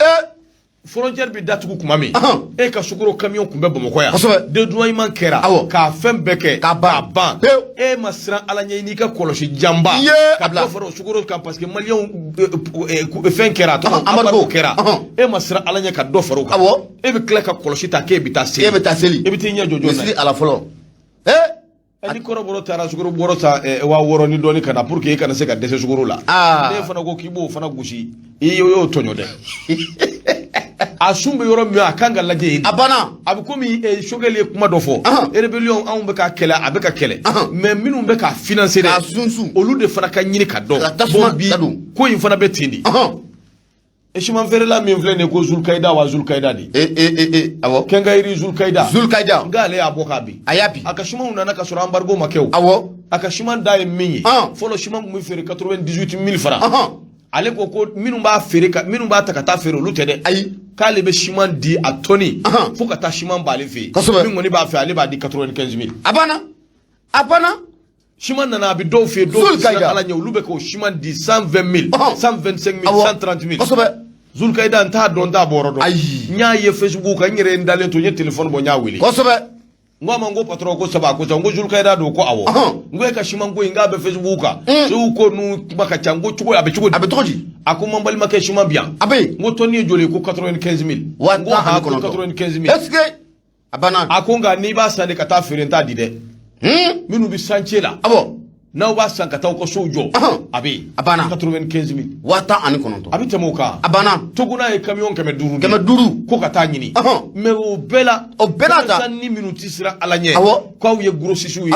frontière bɛ datugu tuma min, e ka sukaro camion kun bɛ Bamakɔ yan. Kosɛbɛ. Dédouanement kɛra. Awɔ. K'a fɛn bɛɛ kɛ. K'a ban. K'a ban. Pewu. E ma siran Ala ɲɛ n'i ka kɔlɔsi janba. Ye, Ka a bila. dɔ fara o sukaro kan parce que maliyɛnw fɛn kɛra a tɔgɔ, Embargo. embargo kɛra. E ma siran Ala ɲɛ ka dɔ fara o kan. Awɔ. E bɛ tila ka kɔlɔsi ta k'e bɛ taa seli. E bɛ taa seli. E bɛ t'i ɲɛ jɔ jɔn na? Misiri ala fɔlɔ. Ee. Ni kɔrɔbɔrɔ taara sukaro bɔrɔ san 6000 ni dɔɔni ka na pour que e kana se ka dɛsɛ sukaro la, ne fana ko k'i b'o fana gosi, i y'o tɔɲɔ dɛ. A sun bɛ yɔrɔ min, a kan ka lajɛ yen. A banna. A bɛ komi Choguel ye kuma dɔ fɔ, rébellion anw bɛ ka kɛlɛ, a bɛ ka kɛlɛ, mais minnu bɛ ka financer dɛ, k'a sunsun, olu de fana ka ɲini ka dɔn. Ka tasuma Bon, bi dadon. ko in fana bɛ ten de. Siman feerela min filɛ nin ye ko Zulkayida wa Zulkayida de. E e e e awɔ. Quincaillerie Zulkayida. Zulkayida. N k'ale y'a bɔ k'a bin. A y'a bin. A ka simanw nana ka sɔrɔ embargo ma kɛ o. A ka siman da ye min ye, fɔlɔ siman tun bɛ feere 98 000 francs. Ale ko ko minnu b'a feere ka minnu b'a ta ka taa feere, olu tɛ dɛ. Ayi. K'ale bɛ siman di a tɔni fo ka taa siman b'ale fɛ yen. Min kɔni b'a fɛ, ale b'a di 95 000. A banna, a banna. Siman nana, a bɛ dɔw fɛ yen, dɔw tɛ siran Ala ɲɛ, olu bɛ k'o siman di 120 000, 125 000, 130 000. Zulkayida, n t'a dɔn, n t'a bɔyɔrɔ dɔn. Ayi. N y'a ye Facebook kan, n yɛrɛ ye n dalen to, n ye téléphone bɔ, n y'a wele. N ko a ma, n ko patron, ko saba, ko sa, n ko Zulkayida don? Ko awɔ. N ko e ka siman ko in, k'a bɛ Facebook kan. Segu ko ninnu kuma ka ca. N ko cogo, a bɛ cogo di? A bɛ cogo di? A ko n ma balimakɛ, siman bi yan. A bɛ yen. N ko tɔni ye joli ye? Ko 95 000. Wa N ko tan han, ani ko kɔnɔntɔn. 95 000. Est ce que a banna? A ko nka n'i b'a san de ka taa feere, n t'a di dɛ. Minnu bɛ chantier la, n'aw b'a san ka taa aw ka sow jɔ, a bɛ yen. A banna. 95 000. 19,000. A bɛ tɛmɛ o kan. A banna. Toguna ye camion 500. 500. Ko ka taa ɲini. Mais o bɛɛ la, O bɛɛ n'a ta. commerçant ni minnu tɛ siran Ala ɲɛ, k'aw ye grossistes ye,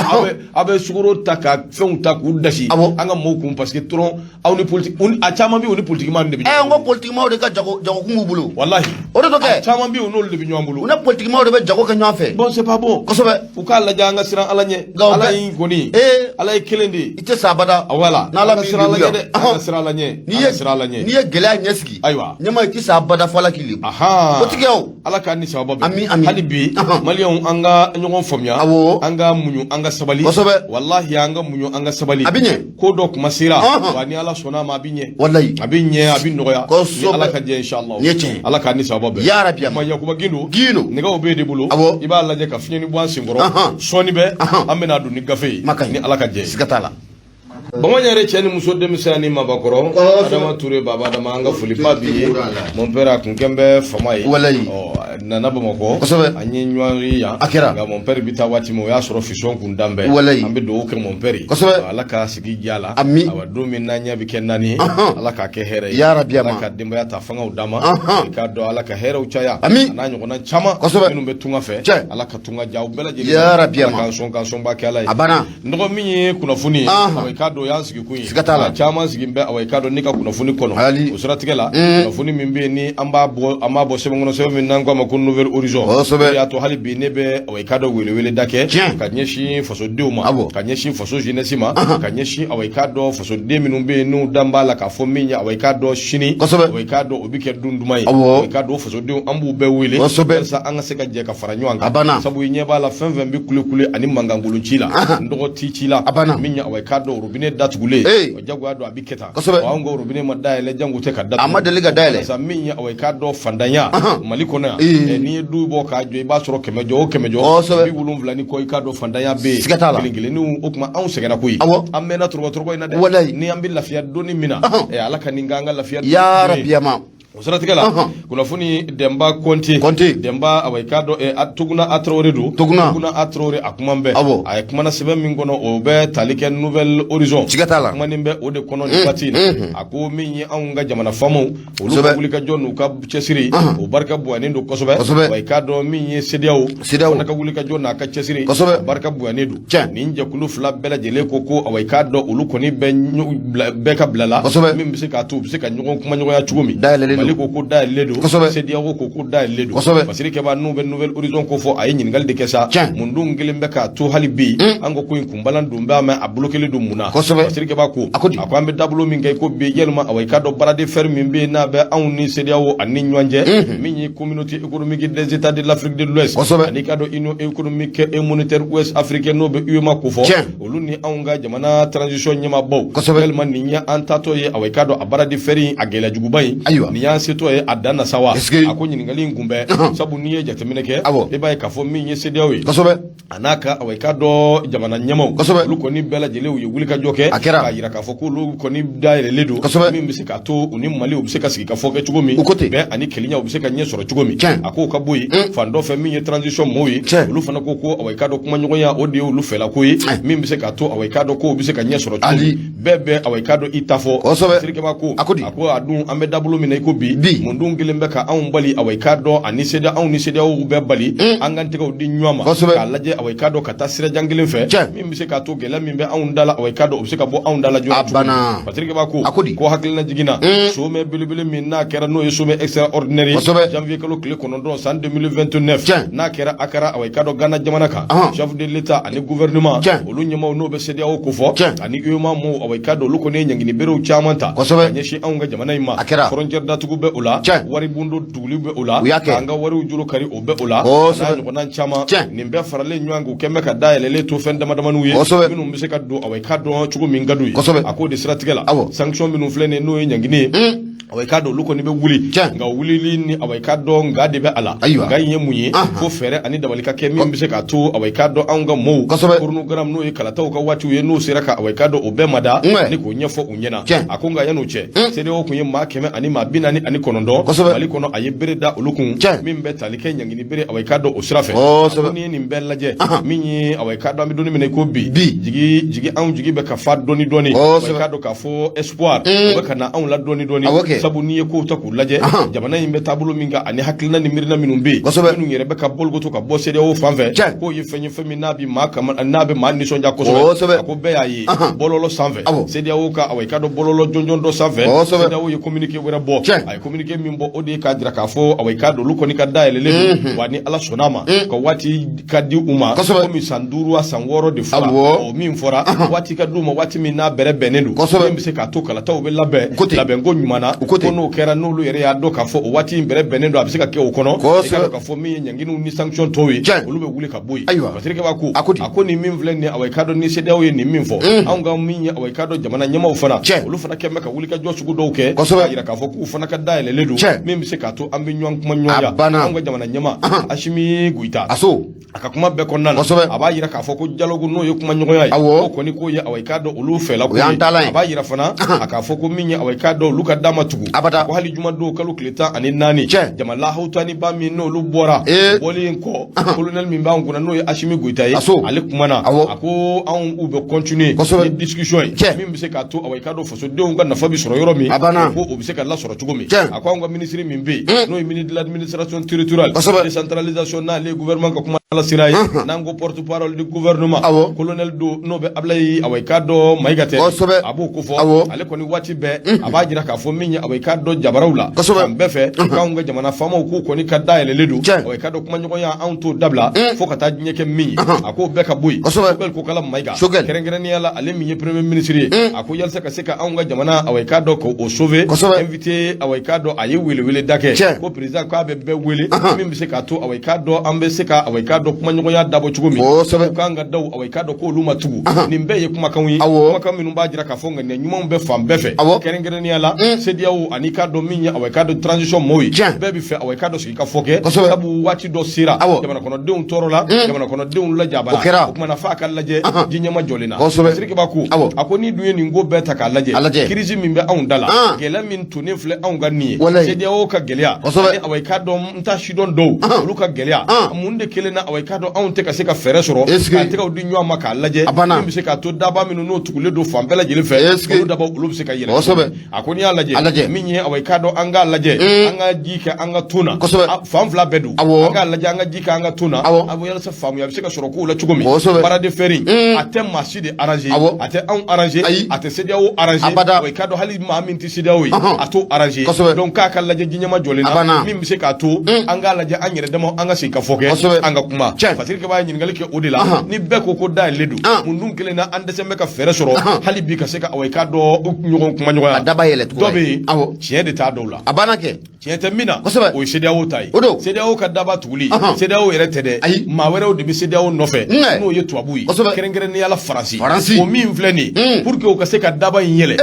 aw bɛ sukaro ta ka fɛnw ta k'u dasi an ka mɔɔw kun, parce que dɔrɔn aw ni politique, a caman bɛ yen, u ni politique maa de bɛ Ɛ, ɲɔgɔn n ko politique maaw de ka jago jagokun b'u bolo. Walahi. O de don A kɛ. caman bɛ yen, u n'olu de bɛ ɲɔgɔn bolo. U ni politique maaw de bɛ jago kɛ ɲɔgɔn fɛ. Bon, c'est pas bon. U k'a lajɛ, an ka siran Ala ɲɛ. Nka o Ala bɛɛ in kɔni, Ala ye kelen de ye. I tɛ sa abada. Voilà. N'Ala An ka m'i siran Ala lebu ɲɛ yan. dɛ. An ka siran Ala ɲɛ. N'i An ye ka siran Ala ɲɛ. N'i ye gɛlɛya ɲɛsigi. Ayiwa. Ɲɛma, i tɛ sa abada fo Ala k'i lebu. O tigi o. Ala k'an ni sababa bɛn. Ami, ami. Hali bi, maliyɛnw, an ka ɲɔgɔn faamuya. An ka muɲu, an ka sabali. Walahi, an ka muɲu, an ka sabali. A bɛ ɲɛ. Ko dɔ kuma sera. Wa ni Ala sɔnna a ma, a bɛ ɲɛ. Walayi. A bɛ ɲɛ, a bɛ nɔgɔya. Ni Ala ka jɛ, inshallah. Nin ye tiɲɛ ye. Ala k'an ni sababa bɛn. Ya Rabbi. Ma Yakuba Gindo. Gindo. Nɛgɛw b'e de bolo. I b'a lajɛ ka fiɲɛni bɔ an senkɔrɔ. Sɔɔni bɛ, an bɛna don ni gafe ye. Ma ka ɲi. Ni Ala ka jɛ ye. Siga t'a la. Bamanan yɛrɛ, cɛ ni muso, denmisɛn ni mabakɔrɔ, Adama Ture, Baba Adama, an ka foliba b'i ye. Mon père, a kun kɛn bɛ fama ye. Walayi. Ɔ, nana Bamakɔ. An ye ɲɔgɔn ye yan. A kɛra. Nka mon père bɛ taa waati min, o y'a sɔrɔ fisɔn kun dan bɛɛ. Walayi. An bɛ dugawu kɛ mon père ye. Ala ka sigi diya la. Ami. Awa, don min n'an ɲɛ bɛ kɛ naani ye, Ala k'a kɛ hɛrɛ ye. Ya Rabbi. Ala ka denbaya ta fangaw d'an ma. I k'a dɔn, Ala ka hɛrɛw caya. Ami. A n'a ɲɔgɔnna caman. Minnu bɛ tunga fɛ. Ala ka tunga diya u bɛɛ lajɛlen. Ya Rabbi. Ala k'an sɔn, k'an sɔnba kɛ Ala ye. A banna. N dɔgɔ, min ye kunnafoni ye, awa, i k'a dɔn, o y'an sigi kun ye. Siga t'a la. Maa caman sigi bɛ, awa, i k'a dɔn, ne ka kunnafoni kɔnɔ. Hali. O siratigɛ la, kunnafoni min bɛ yen ni an b'a bɔ sɛbɛn kɔnɔ, sɛbɛn min n'an ko a ma ko Nouvel Horizon. O de y'a to hali bi ne bɛ, awa, i k'a dɔn, weleweleda kɛ ka ɲɛsin fasodenw ma, ka ɲɛsin faso jeunesse ma, ka ɲɛsin, awa, i k'a dɔn, fasoden minnu bɛ yen n'u dan b'a la k'a fɔ min ye, awa, i k'a dɔn, sini, awa, i k'a dɔn, o bɛ kɛ don duman ye. Awa, i k'a dɔn, fasodenw, an b'u bɛɛ wele walasa an ka se ka jɛ ka fara ɲɔgɔn kan. A banna. Sabu i ɲɛ b'a la, fɛn fɛn bɛ kule kule ani mankankolon ci la, n dɔgɔ ti ci la. A banna. Min ye, awa, i k'a dɔn, robinet datugulen, o jagoya don, a bɛ kɛ tan. Wa anw ka robinet ma dayɛlɛ, jango tɛ ka datugu. A ma deli ka dayɛlɛ. Walasa min ye, awa, i k'a dɔn, fantanya Mali kɔnɔ yan, n'i ye du bɔ k'a jɔ, i b'a sɔrɔ 100 jɔ o 100 jɔ, 70 ni kɔ, i k'a dɔn, fantanya bɛ yen. Siga t'a la. Kelen kelenninw, o tuma anw sɛgɛnna koyi. An mɛnna tɔrɔgɔ tɔrɔgɔ in na dɛ. Walayi. Ni an bɛ lafiya donni min na, Ala ka nin k'an ka lafiya Ya don ye. Rabbi ama. O siratigɛ la, kunnafoni Denba Kɔnte. Kɔnte. Denba, awa, i k'a dɔn, Tuguna a Traoré don. Tuguna. Tuguna a Traoré, a kuma bɛɛ. A ye kumana sɛbɛn min kɔnɔ, o bɛ tali kɛ Nouvel Horizon. Siga t'a la. Kumanin bɛ o de kɔnɔ nin waati in na. A ko min ye anw ka jamana faamaw, olu ka wulikajɔ n'u ka cɛsiri, o barika bonyanen don kosɛbɛ. Wa i k'a dɔn, min ye CEDEAO, CEDEAO fana ka wulikajɔ n'a ka cɛsiri, o barika bonyanen don. Nin jɛkulu fila bɛɛ lajɛlen ko awa, i k'a dɔn, olu kɔni bɛ bɛɛ ka bila la min bɛ se k'a to u bɛ se ka ɲɔgɔn kumaɲɔgɔnya cogo min. Dayɛlɛlen don. Mali ko ko dayɛlɛlen don. CEDEAO ko ko dayɛlɛlen don. Basiri Kɛba, n'u bɛ Nouvel Horizon ko fɔ, a ye ɲininkali de kɛ sa. Mun dun kelen bɛ k'a to hali bi an ko ko in kunbalan don bɛ a mɛn, a bolo kelen don mun na? Basiri Kɛba ko A ko di? A ko an bɛ dabolo min kɛ i ko bi, yɛlɛma, awa, i k'a dɔn, bras de fer min bɛ yen n'a bɛ anw ni CEDEAO ani ɲɔgɔn cɛ, min ye Communauté économique des États de l'Afrique de l'Ouest, ani k'a dɔn Union économique et monétaire ouest africaine, n'o bɛ UEMOA ko fɔ, olu ni anw ka jamana transition ɲɛmaabaw, yalima nin ye an taatɔ ye, awa, i k'a dɔn, a bras de fer in, a gɛlɛya juguba in, nin y'an setɔ ye a dan na sa wa? A ko ɲininkali in kunbɛn, sabu n'i ye jateminɛ kɛ, i b'a ye k'a fɔ min ye CEDEAO ye, a n'a ka awa i k'a dɔn jamana ɲɛmaw, olu kɔni bɛɛ lajɛlen u ye wulikajɔ kɛ A kɛra. k'a jira k'a fɔ k'olu kɔni dayɛlɛlen don, min bɛ se k'a to u ni Mali u bɛ se ka sigi ka fɔ kɛ cogo min, U ko ten. bɛn ani kelenya u bɛ se ka ɲɛ sɔrɔ cogo min. A k'o ka bɔ yen. Fan dɔ fɛ, min ye transition mɔɔw ye, olu fana ko ko awa i k'a dɔn kumaɲɔgɔnya, o de ye olu fɛlako ye, min bɛ se k'a to awa i k'a dɔn k'o bɛ se ka ɲɛ sɔrɔ cogo min. Bɛɛ bɛ awa i k'a dɔn i ta fɔ. Sirikɛba ko, A ko di? A ko a dun, an bɛ dabolo min na i ko bi, Bi. mun dun kelen bɛ ka anw bali awa i k'a dɔn ani CEDEAO, anw ni CEDEAO bɛɛ bali an k'an tɛgɛw di ɲɔgɔn ma k'a lajɛ awa i k'a dɔn ka taa sirajan kelen fɛ, min bɛ se k'a to gɛlɛya min bɛ anw da la, awa i k'a dɔn o bɛ se ka bɔ anw da la joona A cogo min. banna. Patrick Ba ko, A ko di? Ko hakilina jiginna sommet belebele min n'a kɛra, n'o ye sommet extraordinaire ye, janvier kalo tile 9 san 2029, n'a kɛra Accra, awa i k'a dɔn Ghana jamana kan, chef de l'État ani gouvernement, olu ɲɛmaaw n'o bɛ CEDEAO kofɔ ani UEMOA mɔɔw, awa i k'a dɔn olu kɔni ye ɲangini berew caman ta ka ɲɛsin anw ka jamana in ma. A kɛra. Frontière datugu bɛ o la, wari bondo tuguli bɛ o la, U y'a kɛ. K'an ka wariw juru kari, o bɛ o la, n'a ɲɔgɔnna caman. Nin bɛɛ faralen ɲɔgɔn kan, u kɛn bɛ ka dayɛlɛlen to fɛn damadamaniw ye minnu bɛ se ka don, awa i k'a dɔn cogo min ka d'u ye. A k'o de siratigɛ la, sanction minnu filɛ nin ye, n'o ye ɲangini ye, awa i k'a dɔn olu kɔni bɛ wuli. Nka wulili ni awa i k'a dɔn nka de bɛ a la. Nka in ye mun ye? Fo fɛɛrɛ ani dabali ka kɛ min bɛ se k'a to awa i k'a dɔn anw ka mɔɔw chronogramme, n'o ye kalataw ka waatiw ye, n'o sera ka awa i k'a dɔn o bɛɛ mada ni k'o ɲɛfɔ u ɲɛna. A ko nka yan'o cɛ, CEDEAO kun ye maa 149, Mali kɔnɔ a ye bere da olu kun min bɛ tali kɛ ɲangini bere, awa i k'a dɔn o sira fɛ. A ko n'i ye nin bɛɛ lajɛ, min ye awa i k'a dɔn an bɛ don min na i ko bi, jigi jigi anw jigi bɛ ka fa dɔɔni dɔɔni, awa i k'a dɔn k'a fɔ espoir o bɛ ka na anw la dɔɔni dɔɔni, sabu n'i ye kow ta k'u lajɛ, jamana in bɛ taabolo min kan ani hakilina ni miirina minnu bɛ yen, minnu yɛrɛ bɛ ka bolikoto ka bɔ CEDEAO fan fɛ, k'o ye fɛn ye, fɛn min n'a bɛ maa kama, n'a bɛ maa nisɔndiya kosɛbɛ. A ko bɛɛ y'a ye bɔlɔlɔ sanfɛ, CEDEAO ka awa i k'a dɔn bɔlɔlɔ jɔnjɔn dɔ sanfɛ, CEDEAO ye communiqué wɛrɛ bɔ. A ye communiqué min bɔ, o de ye k'a jira k'a fɔ awa i k'a dɔn olu kɔni ka dayɛlɛlen don, wa ni Ala sɔnn'a ma, ka waati ka di u ma, komi san 5 a san 6 de fɔra, o min fɔra, waati ka di u ma, waati min n'a bɛrɛ bɛnnen don, min bɛ se k'a to kalataw bɛ labɛn labɛnko ɲuman na. Ko n'o kɛra, n'olu yɛrɛ y'a dɔn k'a fɔ o waati in bɛrɛ bɛnnen don, a bɛ se ka kɛ o kɔnɔ, i k'a dɔn k'a fɔ min ye ɲanginiw ni sanction tɔw ye, olu bɛ wuli ka bɔ yen. Patrick Ba ko, a ko nin min filɛ nin ye, awa i k'a dɔn ni CEDEAO ye nin min fɔ, anw ka min ye awa i k'a dɔn jamana ɲɛmaaw fana, olu fana kɛn bɛ ka wulikajɔ sugu dɔw kɛ k'a jira k'a fɔ k'u fana ka dayɛlɛlen don, min bɛ se k'a to an bɛ ɲɔgɔn kuma ɲɔgɔnya. Anw ka jamana ɲɛmaa Asimi Goyita, a ka kuma bɛɛ kɔnɔna na, a b'a jira k'a fɔ ko dialogue, n'o ye kuma ɲɔgɔnya ye, o kɔni k'o ye awa i k'a dɔn olu fɛla ko ye. A b'a jira fana a k'a fɔ ko min ye awa i k'a dɔn olu ka da ma tugu ko hali jumadon kalo tile 14, jama lahawutaniba min n'olu bɔra, bɔlen kɔ, colonel min b'an kunna, n'o ye Asimi Goyita ye, ale kumana, a ko anw u bɛ continuer ni discussion ye, min bɛ se k'a to awa i k'a dɔn fasodenw ka nafa bɛ sɔrɔ yɔrɔ min, ko o bɛ se ka lasɔrɔ cogo min. A ko anw ka ministre min bɛ yen, n'o ye ministre de l'administration territoriale, décentralisation, n'ale ye gouvernement ka kuma lasira ye, n'an ko porte parole du gouvernement, colonel do n'o bɛ Ablaye awa i k'a dɔn Mayiga tɛ, a b'o ko fɔ. Ale kɔni waati bɛɛ a b'a jira k'a fɔ min ye awa i k'a dɔn jabaraw la fan bɛɛ fɛ, k'anw ka jamana faamaw k'u kɔni ka da yɛlɛlen don, awa i k'a dɔn kumaɲɔgɔnya, anw t'o dabila fo ka taa diɲɛ kɛ min ye. A k'o bɛɛ ka bɔ yen. Choguel Kokala Mayiga, kɛrɛnkɛrɛnnenya la ale min ye premier ministre ye, a ko yalisa ka se ka anw ka jamana awa i k'a dɔn k'o sauver, invité awa i k'a dɔn a ye weleweleda kɛ ko président k'a bɛ bɛɛ wele, min bɛ se k'a to awa i k'a dɔn an bɛ se ka awa i k'a dɔn kumaɲɔgɔnya dabɔ cogo min, ko k'an ka daw awa i k'a dɔn k'olu ma tugu. Nin bɛɛ ye kumakanw ye, kumakan minnu b'a jira k'a fɔ ŋaniya ɲumanw bɛ fan bɛɛ fɛ, kɛrɛnkɛrɛnnenya la CEDEAO ani k'a dɔn min ye awa i k'a dɔn transition mɔɔw ye, bɛɛ bɛ fɛ awa i k'a dɔn sigi ka fɔ kɛ, sabu waati dɔ sera, jamana kɔnɔdenw tɔɔrɔla, jamana kɔnɔdenw lajabara, o kumana f'a ka lajɛ ji ɲɛma jɔlen na. Sirikeba ko, a ko n'i dun ye nin ko bɛɛ ta k'a lajɛ, crise min bɛ anw da la, gɛlɛya min tonnen filɛ anw ka nin ye, CEDEAO ka gɛlɛya ani awa i k'a dɔn n ta sidɔn dɔw olu ka gɛlɛya, mun de kelen na awa i k'a dɔn anw tɛ ka se ka fɛɛrɛ sɔrɔ k'an tɛgɛw di ɲɔgɔn ma k'a lajɛ, min bɛ se k'a to daba minnu n'o tugulen don fan bɛɛ lajɛlen fɛ, olu daba olu bɛ se ka yɛlɛ. A ko n'i y'a lajɛ, min ye awa i k'a dɔn an k'a lajɛ an ka ji kɛ an ka ton na, fan fila bɛɛ don, an k'a lajɛ an ka ji kɛ an ka ton na, a bɛ yalasa faamuya bɛ se ka sɔrɔ kow la cogo min. Bras de fer a tɛ maa si de arranger, a tɛ anw arranger, a tɛ CEDEAO arranger, wa i k'a dɔn hali maa min tɛ CEDEAO ye, a t'o arranger. Donc k'a ka lajɛ ji ɲɛma jɔlen na, min bɛ se k'a to an k'a lajɛ an yɛrɛ dama an ka sigi ka fɔ kɛ, an ka kuma. Patrick b'a ɲininkali kɛ o de la, ni bɛɛ ko ko dayɛlɛlen don, mun dun kelen na an dɛsɛ bɛ ka fɛɛrɛ sɔrɔ hali bi ka se ka awa i k'a dɔn ɲɔgɔn kuma ɲɔgɔnya? A daba yɛlɛ dɔ bɛ yen, tiɲɛ de t'a dɔw la. A banna kɛ. Tiɲɛ tɛ min na, o ye CEDEAO ta ye. CEDEAO ka daba tuguli, CEDEAO yɛrɛ tɛ dɛ, maa wɛrɛw de bɛ CEDEAO nɔfɛ, n'o ye tubabu ye, kɛrɛnkɛrɛnnenya la Faransi. O min filɛ nin ye, pour que u ka se ka daba in yɛlɛ.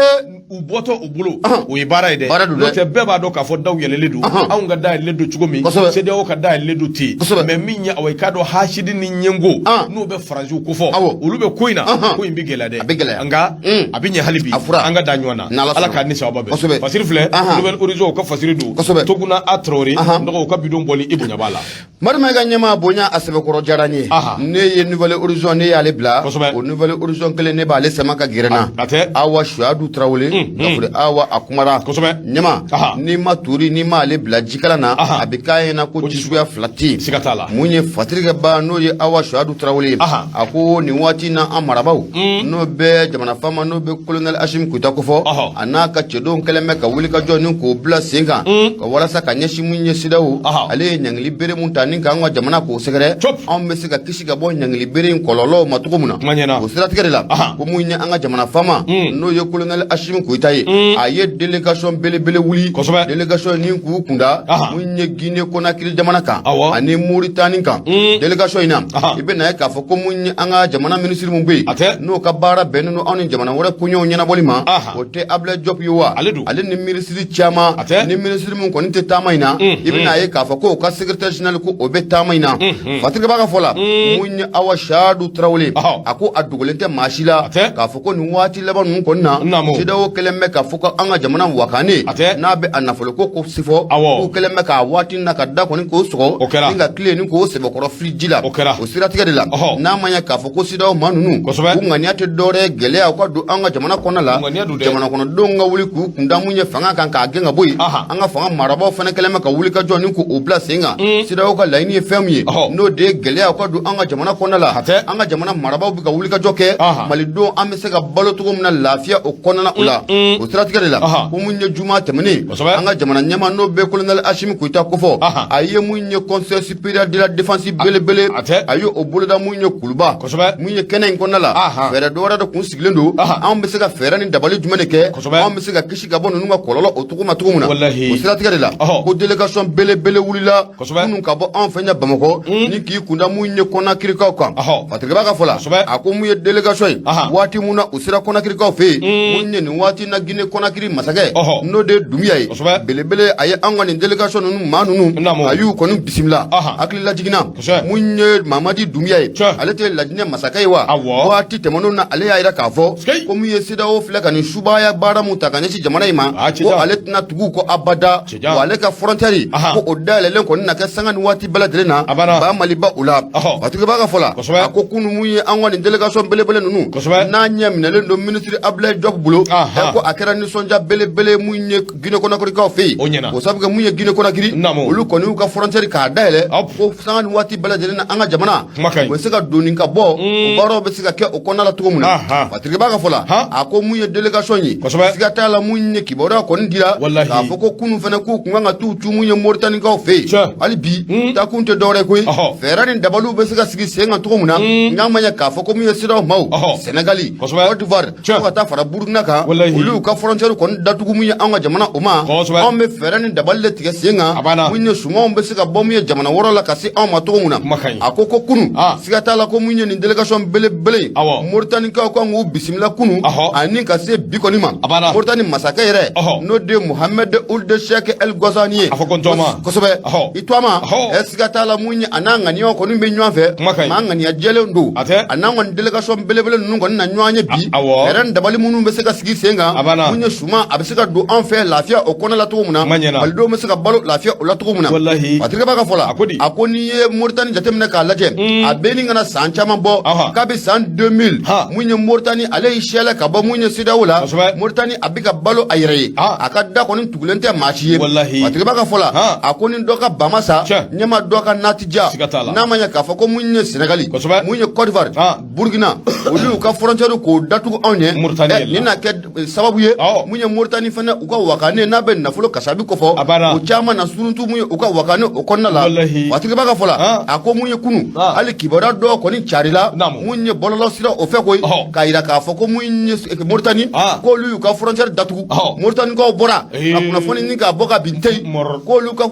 U bɔtɔ u bolo, o ye baara ye dɛ. Baara don dɛ. N'o tɛ, bɛɛ b'a dɔn k'a fɔ daw yɛlɛlen don. Anw ka da yɛlɛlen don cogo min, CEDEAO ka da yɛlɛlen don ten. Mais min ye, awa, i k'a dɔn, hasidi ni ɲɛngo n'o bɛ Faransiw kofɔ, olu bɛ ko in na, ko in bɛ gɛlɛya dɛ. A bɛ gɛlɛya. Nka a bɛ ɲɛ hali bi. A fura. An ka da ɲɔgɔn na. N'Ala Ala sɔnna. k'a ni sababa bɛn. Fasiri filɛ. Nouvel Horizon, u ka fasiri don. Toguna a Traoré nɔgɔ, u ka bidon bɔli, i bonya b'a la. Madu Mayiga, ɲɛmaa bonya a sɛbɛkɔrɔ diyara n ye. Ne ye Nouvel Horizon, ne y'ale bila. O Nouvel Horizon kelen, ne b'ale sama ka gɛrɛ n na. A tɛ. Awa Suyadu Tarawele Gafure, awa, a kumara. Ɲɛma, n'i ma tori, n'i ma ale bila jikalan na, a bɛ k'a ɲɛna ko ji suguya fila tɛ yen. Siga t'a la. Mun ye fatirikɛba, n'o ye Awa Suyadu Tarawele ye, a ko nin waati in na, an marabaaw, n'o bɛ jamana faama, n'o bɛ colonel Asimi Goyita kofɔ, a n'a ka cɛdenw kɛlen bɛ ka wuli ka jɔ ni k'o bila sen kan ka walasa ka ɲɛsin mun ye CEDEAO, ale ye ɲangili bere mun ta ni k'an ka jamana k'o sɛgɛrɛ, anw bɛ se ka kisi ka bɔ ɲangili bere in kɔlɔlɔw ma cogo min na. O siratigɛ de la, ko mun ye an ka jamana faama, n'o ye colonel Asimi Goyita ye, a ye délégation belebele wuli, délégation ni k'u kunda mun ye Guinée Conakry jamana kan ani Mauritanie kan. Délégation in na, i bɛ na ye k'a fɔ ko mun ye an ka jamana minisiri mun bɛ yen, n'o ka baara bɛnnen don anw ni jamana wɛrɛ koɲɛw ɲɛnabɔli ma, o tɛ Ablaye Diop ye wa? Ale ni minisiri caman. Ni minisiri mun kɔni tɛ taama in na, i bɛna ye k'a fɔ ko o ka secrétaire général, ko o bɛ taama in na. Fatirikɛba ka fɔ la, mun ye Awa Siyadu Tarawele, a ko a dogolen tɛ maa si la k'a fɔ ko nin waati laban ninnu kɔni na, CEDEAO kɛlen bɛ k'a fɔ ko an ka jamana wakane, n'a bɛ a nafolo ko ko sifɔ, k'u kɛlen bɛ k'a waati na ka da kɔni k'o sɔgɔ ni ka tile ni k'o sɛbɛkɔrɔ fili ji la. O siratigɛ de la, n'a ma ɲɛ k'a fɔ ko CEDEAO maa ninnu, u ŋaniya tɛ dɔwɛrɛ ye gɛlɛya u ka don an ka jamana kɔnɔna la, jamana kɔnɔdenw ka wuli k'u kunda mun ye fanga kan k'a gɛn ka bɔ yen. An ka fanga marabaaw fana kɛlen bɛ ka wuli ka jɔ ni k'o bila sen kan. CEDEAO ka laɲini ye fɛn min ye, n'o de ye gɛlɛya u ka don an ka jamana kɔnɔna la, an ka jamana marabaaw bɛ ka wuli ka jɔ kɛ malidenw an bɛ se ka balo cogo min na lafiya o kɔnɔna o la. O siratigɛ de la, ko mun ye juma tɛmɛnen, an ka jamana ɲɛmaa, n'o bɛ colonel Asimi Goyita kofɔ, a ye mun ye conseil supérieur de la défense belebele, a ye o boloda mun ye Kuluba. Mun ye kɛnɛ in kɔnɔna la, fɛɛrɛ dɔwɛrɛ de kun sigilen don, anw bɛ se ka fɛɛrɛ ni dabali jumɛn de kɛ, anw bɛ se ka kisi ka bɔ ninnu ka kɔlɔlɔ o cogo ma cogo min na. O siratigɛ de la, ko délégation belebele wulila minnu ka bɔ anw fɛ ɲɛ Bamakɔ ni k'i kunda mun ye Kɔnakirikaw kan. Fatirikɛba ka fɔ la, a ko mun ye délégation ye, waati mun na u sera Kɔnakirikaw fɛ yen, mun ye nin waati na Guinée Conakry masakɛ, n'o de ye Dunbiya ye belebele, a ye an ka nin délégation ninnu maa ninnu, a y'u kɔni bisimila. Hakili lajiginna, mun ye Mamadi Dunbiya ye, ale tɛ Lajinɛ masakɛ ye wa? Waati tɛmɛnenw na, ale y'a jira k'a fɔ ko mun ye CEDEAO filɛ ka nin subaya baara mun ta ka ɲɛsin jamana in ma, ko ale tɛna tugu u kɔ abada, wa ale ka frontière, ko o dayɛlɛlen kɔni na kɛ sanga ni waati bɛɛ lajɛlen na ba Maliba o la. Fatirikɛba ka fɔ la, a ko kunun, mun ye an ka nin délégation belebele ninnu n'a ɲɛ minɛlen don ministre Abdoulaye Diop bolo, ko a kɛra nisɔndiya belebele mun ye Guinée Conakrykaw fɛ yen. O sabu kɛ mun ye Guinée Conakry, olu kɔni y'u ka frontière k'a dayɛlɛ, ko sanga ni waati bɛɛ lajɛlen na, an ka jamana u bɛ se ka donni ka bɔ, o baaraw bɛ se ka kɛ o kɔnɔna la cogo min na. Fatirikɛba ka fɔ la, a ko mun ye délégation ye, siga t'a la, mun ye kibaruya kɔni dira k'a fɔ ko kunun fana, k'u kun kan ka t'u cu mun ye Moritanikaw fɛ yen. Hali bi taakun tɛ dɔwɛrɛ koyi, fɛɛrɛ ni dabaliw bɛ se ka sigi sen kan cogo min na, n'a ma ɲɛ k'a fɔ ko mun ye CEDEAO maaw, Sénégali, Côte d'Ivoire, fo ka taa fara Burukina kan, olu y'u ka frontière kɔni datugu mun ye an ka jamana o ma, anw bɛ fɛɛrɛ ni dabali de tigɛ sen kan mun ye sumanw bɛ se ka bɔ mun ye jamana wɛrɛw la ka se anw ma cogo min na. A ko ko kunun, siga t'a la, ko mun ye nin délégation belebele ye, Moritanikaw kan k'u bisimila kunun ani ka se bi kɔni ma. Moritani masakɛ yɛrɛ, n'o de ye Mohamed Ould Cheikh El Ghazouani ye, kosɛbɛ, i to a ma, siga t'a la, mun ye a n'a ŋaniyaw kɔni bɛ ɲɔgɔn fɛ, maa ŋaniya jɛlen don, a n'an kɔni délégation belebele ninnu kɔni na ɲɔgɔn ye bi, fɛɛrɛ ni dabali minnu bɛ se ka sigi sen kan, mun ye suman a bɛ se ka don an fɛ lafiya o kɔnɔ la cogo min na, malidenw bɛ se ka balo lafiya o la cogo min na. Fatirikɛba ka fɔ la, a ko n'i ye Moritani jateminɛ k'a lajɛ, a bɛ ni kana san caman bɔ, kabi san 2000, mun ye Moritani, ale y'i sɛlɛ ka bɔ mun ye CEDEAO la. Moritani a bɛ ka balo a yɛrɛ ye, a ka da kɔni tugulen tɛ maa si ye. Fatirikɛba ka fɔ la, a ko ni dɔ ka ba ma sa, ɲɛma dɔ ka na tɛ diya. N'a ma ɲɛ k'a fɔ ko mun ye Senegali, mun ye Côte d'Ivoire, Burukina, olu y'u ka frontière k'o datugu anw ye, nin na kɛ sababu ye mun ye Moritani fana, u ka wakane n'a bɛ nafolo kasabi kofɔ, o caman na suruntu mun ye u ka wakane o kɔnɔna la. Fatirikɛba ka fɔ la, a ko mun ye kunun, hali kibaruya dɔw kɔni carila mun ye bɔlɔlɔ sira o fɛ koyi, k'a yira k'a fɔ ko mun ye Moritani, k'olu y'u ka frontière datugu. Moritanikaw bɔra ka kunnafoni ni k'a bɔ ka bin ten, k'olu ka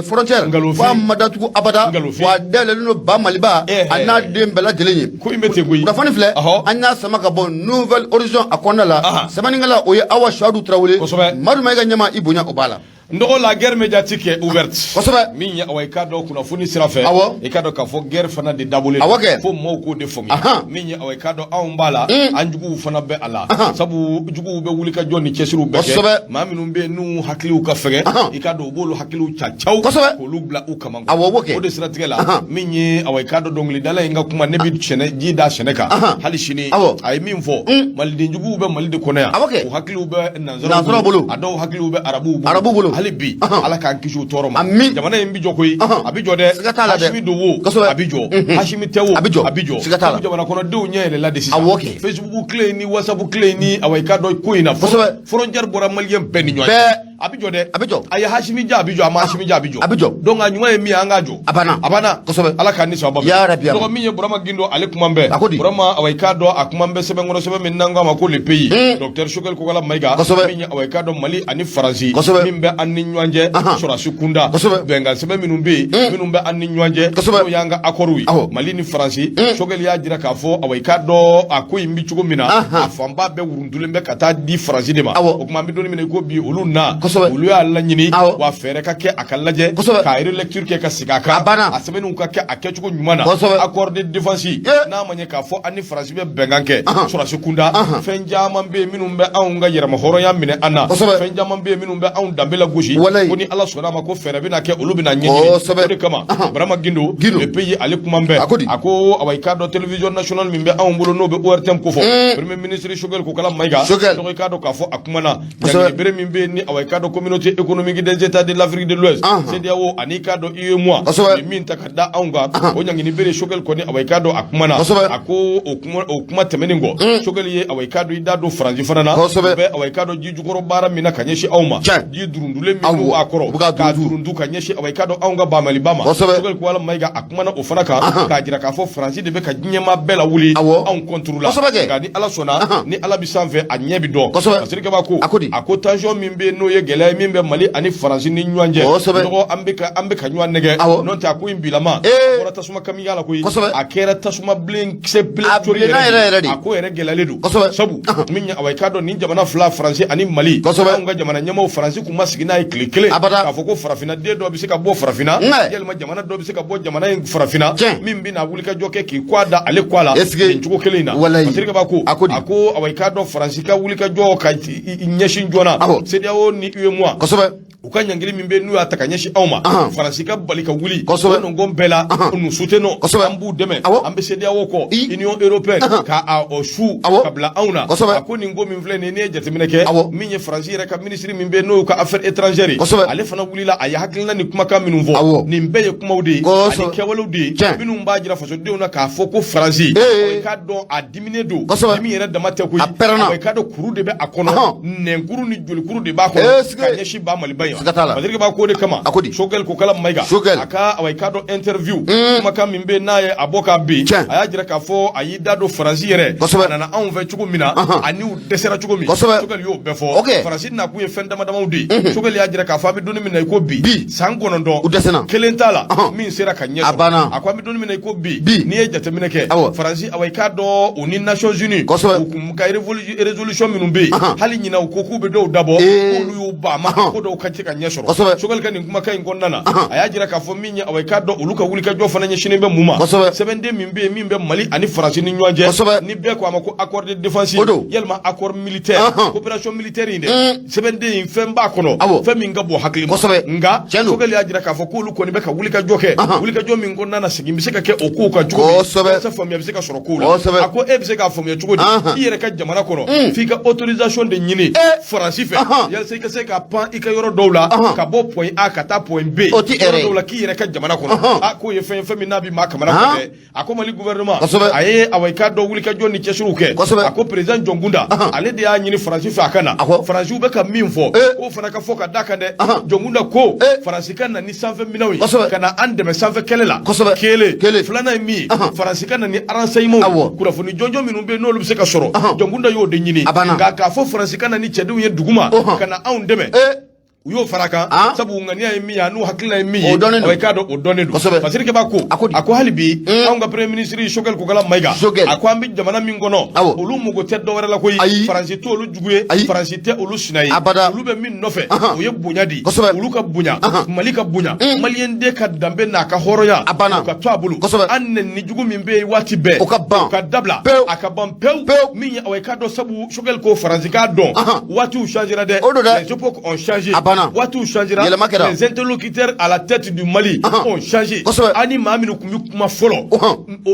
frontière k'a ma datugu abada, wa dayɛlɛlen don ba Maliba a n'a den bɛɛ lajɛlen ye. Kunnafoni filɛ, an y'a sama ka bɔ Nouvel Horizon a kɔnɔna la. Sɛbɛnnikɛla, o ye Awa Suwadu Tarawele. Madu Mayiga ɲɛma, i bonya o b'a la. N dɔgɔ, la guerre médiatique est ouverte. Min ye, awa, i k'a dɔn, kunnafoni sira fɛ, i k'a dɔn k'a fɔ guerre fana de dabɔlen fo maaw k'o de faamuya. Min ye, awa, i k'a dɔn, anw b'a la, an juguw fana bɛ a la, sabu juguw bɛ wuli ka jɔ ni cɛsiriw bɛɛ kɛ. Maa minnu bɛ yen n'u hakiliw ka fɛgɛn, i k'a dɔn, u b'olu hakiliw ca caw k'olu bila u kaman. Awɔ, o de siratigɛ la, min ye, awa, i k'a dɔn, dɔnkilidala in ka kuma, ne bɛ sɛnɛ ji da sɛnɛ kan hali sini. A ye min fɔ, maliden juguw bɛ Mali de kɔnɔ yan, u hakiliw bɛ nanzaraw bolo, a dɔw hakiliw bɛ arabuw bolo, arabuw bolo. Hali bi, Ala k'an kisi o tɔɔrɔ ma. Amin. Jamana in bi jɔ koyi, a bi jɔ dɛ. Siga t'a la dɛ. Hasimi don wo, a bi jɔ, Hasimi tɛ wo, a bi jɔ, a bi jɔ. Siga t'a la. Jamana kɔnɔdenw ɲɛ yɛlɛla de sisan. Awɔ kɛ. Facebook tile ni WhatsApp tile ni, awa, i k'a dɔn, ko in na, frontière bɔra maliyɛn bɛɛ ni ɲɔgɔn cɛ. A bi jɔ dɛ. A bɛ jɔ. A ye Hasimi ja, a bi jɔ, a ma Hasimi ja, a bi jɔ. A bɛ jɔ. Donc a ɲuman ye min ye, an k'a jɔ. A banna. A banna. Ala k'an ni sababa bɛn. Ya Rabi. Dɔgɔ, min ye Burama Gindo, ale kuma bɛɛ. A ko di? Burama, awa, i k'a dɔn, a kuma bɛ sɛbɛn kɔnɔ, sɛbɛn min n'an k'a ma ko Le Pays. Docteur Choguel Kokala Mayiga. Min ye, awa, i k'a dɔn, Mali ani Faransi. Min bɛ an ni ɲɔgɔn cɛ. Sɔrɔdasi kunda. Bɛnkan sɛbɛn minnu bɛ yen, minnu bɛ an ni ɲɔgɔn cɛ. N'o y'an ka accord ye. Mali ni Faransi. Choguel y'a jira k'a fɔ, awa, i k'a dɔn, a ko in bɛ cogo min na, a fanba bɛɛ wuruntulen bɛ ka taa di Faransi de ma. O tuma, an bɛ don min na i ko bi, olu na, olu y'a laɲini wa fɛɛrɛ ka kɛ, a ka lajɛ, k'a relecture kɛ, ka segin a kan, A banna. a sɛbɛnniw ka kɛ a kɛcogo ɲuman na. Accord de défense, n'a ma ɲɛ k'a fɔ an ni Faransi bɛ bɛnkan kɛ sɔrɔdasi kunda, fɛn caman bɛ yen minnu bɛ anw ka yɛrɛmahɔrɔnya minɛ an na, fɛn caman bɛ yen minnu bɛ anw danbe lagosi, ko ni Ala sɔnna a ma, ko fɛɛrɛ bɛna kɛ, olu bɛna ɲɛɲini. O de kama, Burama Gindo, Le Pays, ale kuma bɛɛ. A ko di? A ko, awa, i k'a dɔn, télévision nationale min bɛ anw bolo, n'o bɛ ORTM ko fɔ, premier ministre Choguel Kokala Mayiga. Choguel. Donc i k'a dɔn k'a fɔ a kumana ɲangili bere min bɛ yen ni, awa, i k'a dɔn, Communauté économique des États de l'Afrique de l'Ouest, CEDEAO, ani i k'a dɔn UEMOA, ni min ta ka da anw kan, o ɲangili bere, Choguel kɔni, awa, i k'a dɔn, a kumana. A ko o kuma tɛmɛnen kɔ, Choguel ye, awa, i k'a dɔn, i da don Faransi fana na. U bɛ, awa, i k'a dɔn, ji jukɔrɔ baara min na ka ɲɛsin anw ma, ji durundulen min n'u b'a kɔrɔ U bɛ k'a k'a durundu. Durundu ka ɲɛsin, awa, i k'a dɔn, anw ka Bamaliba ma. Choguel Kokala Mayiga, a kumana o fana kan k'a jira k'a fɔ Faransi de bɛ ka diɲɛmaa bɛɛ lawuli anw contre la. Kosɛbɛ kɛ. Nka ni Ala sɔnna, ni Ala bi sanfɛ, a ɲɛ bi dɔn. Basiri Kaba ko A ko di? A ko tension min bɛ yen, n'o ye gɛlɛya ye min bɛ Mali ani Faransi ni ɲɔgɔn cɛ, dɔgɔ, an bɛ ka ɲɔgɔn nɛgɛ. N'o tɛ, a ko in bilama, a bɔra tasuma kamiya la koyi. A kɛra tasuma bilen kisɛ bilen A cori bilenna yɛrɛ yɛrɛ yɛrɛ de. A ko yɛrɛ gɛlɛyalen don, sabu min ye, awa, i k'a dɔn, nin jamana fila, Faransi ani Mali, anw ka jamana ɲɛmaaw, Faransi kun ma sigi n'a ye tile kelen k'a fɔ ko farafinna den dɔ bɛ se ka bɔ farafinna, yalima jamana dɔ bɛ se ka bɔ jamana in farafinna, min bɛna wulikajɔ kɛ k'i kɔ da ale kɔ la nin cogo kelen in na. Basiri Kaba ko A ko di? A ko, awa, i k'a dɔn, Faransi ka wulikajɔ ka i ɲɛsin joona CEDEAO ni UEMOA, u ka ɲangili min bɛ n'u y'a ta ka ɲɛsin anw ma, Faransi ka bali ka wuli o nɔngɔn bɛɛ la, nous soutenons, an b'u dɛmɛ, an bɛ CEDEAO kɔ, Union européenne, ka a o su ka bila anw na. A ko nin ko min filɛ nin ye, n'i ye jateminɛ kɛ, min ye Faransi yɛrɛ ka ministre min bɛ yen, n'o y'u ka affaires étrangères ye, ale fana wulila, a ye hakilina ni kumakan minnu fɔ, nin bɛɛ ye kumaw de ye ani kɛwalew de ye minnu b'a jira fasodenw na k'a fɔ ko Faransi, i k'a dɔn, a diminen don. Dimi yɛrɛ dama tɛ koyi. A pɛrɛnna. I k'a dɔn, kuru de bɛ a kɔnɔ, nɛnkuru ni jolikuru de b'a kɔnɔ ka ɲɛsin ba Maliba in ma. Siga t'a la. Patrick b'a ko de kama. A ko di? Choguel Kokala Mayiga. Choguel. A ka, awa, i k'a dɔn, interview kumakan min bɛ yen n'a ye a bɔ k'a bin, a y'a jira k'a fɔ a y'i da don Faransi yɛrɛ a nana anw fɛ cogo min na ani u dɛsɛra cogo min. Choguel y'o bɛɛ fɔ. Faransi nakun ye fɛn dama damaw de ye. Choguel y'a jira k'a fɔ an bɛ don min na i ko bi, Bi. san 9, U dɛsɛra. kelen t'a la min sera ka ɲɛ A sɔrɔ. banna. A ko an bɛ don min na i ko bi, Bi. n'i ye jateminɛ kɛ, Faransi, awa, i k'a dɔn, u ni Nations Unies, u kun ka résolution minnu bɛ yen, hali ɲinan u ko k'u bɛ dɔw dabɔ, k'olu y'u ban a ma, ko dɔw ka se ka ɲɛ sɔrɔ. Choguel ka nin kumakan in kɔnɔna na, a y'a jira k'a fɔ min ye, awa, i k'a dɔn, olu ka wulikajɔ fana ɲɛsinnen bɛ mun ma? Sɛbɛnden min bɛ yen min bɛ Mali ani Faransi ni ɲɔgɔn cɛ, ni bɛɛ ko a ma ko accord de défense, O don. yalima accord militaire, coopération militaire in dɛ, sɛbɛnden in, fɛn b'a kɔnɔ, fɛn min ka bon hakili ma. Nka Tiɲɛ don. Choguel y'a jira k'a fɔ k'olu kɔni bɛ ka wulikajɔ kɛ, wulikajɔ min kɔnɔna na, segin bɛ se ka kɛ o kow kan cogo min, walasa faamuya bɛ se ka sɔrɔ kow la. A ko e bɛ se k'a faamuya cogo di? I yɛrɛ ka jamana kɔnɔ, f'i ka autorisation de ɲini Faransi fɛ yalasa i ka se ka pan i ka yɔrɔ dɔw la, ka bɔ point A ka taa point B, O ti yɔrɔ erreur ye. dɔw la k'i yɛrɛ ka jamana kɔnɔ. A k'o ye fɛn ye, fɛn min n'a bɛ maa kamana gan dɛ. A ko Mali gouvernement, a ye, awa, i k'a dɔn, wulikajɔ ni cɛsiriw kɛ. A ko président Jɔnkunda, ale de y'a ɲini Faransi fɛ a ka na. Faransiw bɛ ka min fɔ, k'o fana ka fɔ ka da kan dɛ. Jɔnkunda ko Faransi ka na ni sanfɛ minɛnw ye ka na an dɛmɛ sanfɛ kɛlɛ la, kelen. Kelen. Filanan ye min ye, Faransi ka na ni renseignement, kunnafoni jɔnjɔn minnu bɛ yen n'olu bɛ se ka sɔrɔ. Jɔnkunda y'o de ɲini. A banna. Nka k'a fɔ Faransi ka na ni cɛdenw ye duguma ka na anw dɛmɛ, U y'o fara kan, Ah. sabu ŋaniya ye min ye, a n'u hakilina ye min ye, O dɔnnen don. i k'a dɔn o dɔnnen don. Kosɛbɛ. Fasiri Keba ko, A ko di? A ko hali bi, anw ka premier ministre Choguel Kokala Mayiga, Choguel. a ko an bɛ jamana min kɔnɔ, olu mago tɛ dɔwɛrɛ la koyi. Ayi. Faransi t'olu jugu ye, Ayi. Faransi tɛ olu sina ye. Abada. Olu bɛ min nɔfɛ, o ye bonya de ye. Olu ka bonya, Mali ka bonya, maliyɛn den ka danbe n'a ka hɔrɔnya, A banna. o ka to a bolo. Kosɛbɛ. An nɛni jugu min bɛ yen waati bɛɛ, O ka ban. o ka dabila. Pewu. A ka ban pewu. Pewu. Min ye, awa, i k'a dɔn, sabu Choguel ko Faransi k'a dɔn, waatiw changera dɛ. O don dɛ. Les époques ont changé. A banna. Waatiw changera. Yɛlɛma kɛra. Les interlocuteurs à la tête du Mali ont changé. An ni maa minnu tun bɛ kuma fɔlɔ,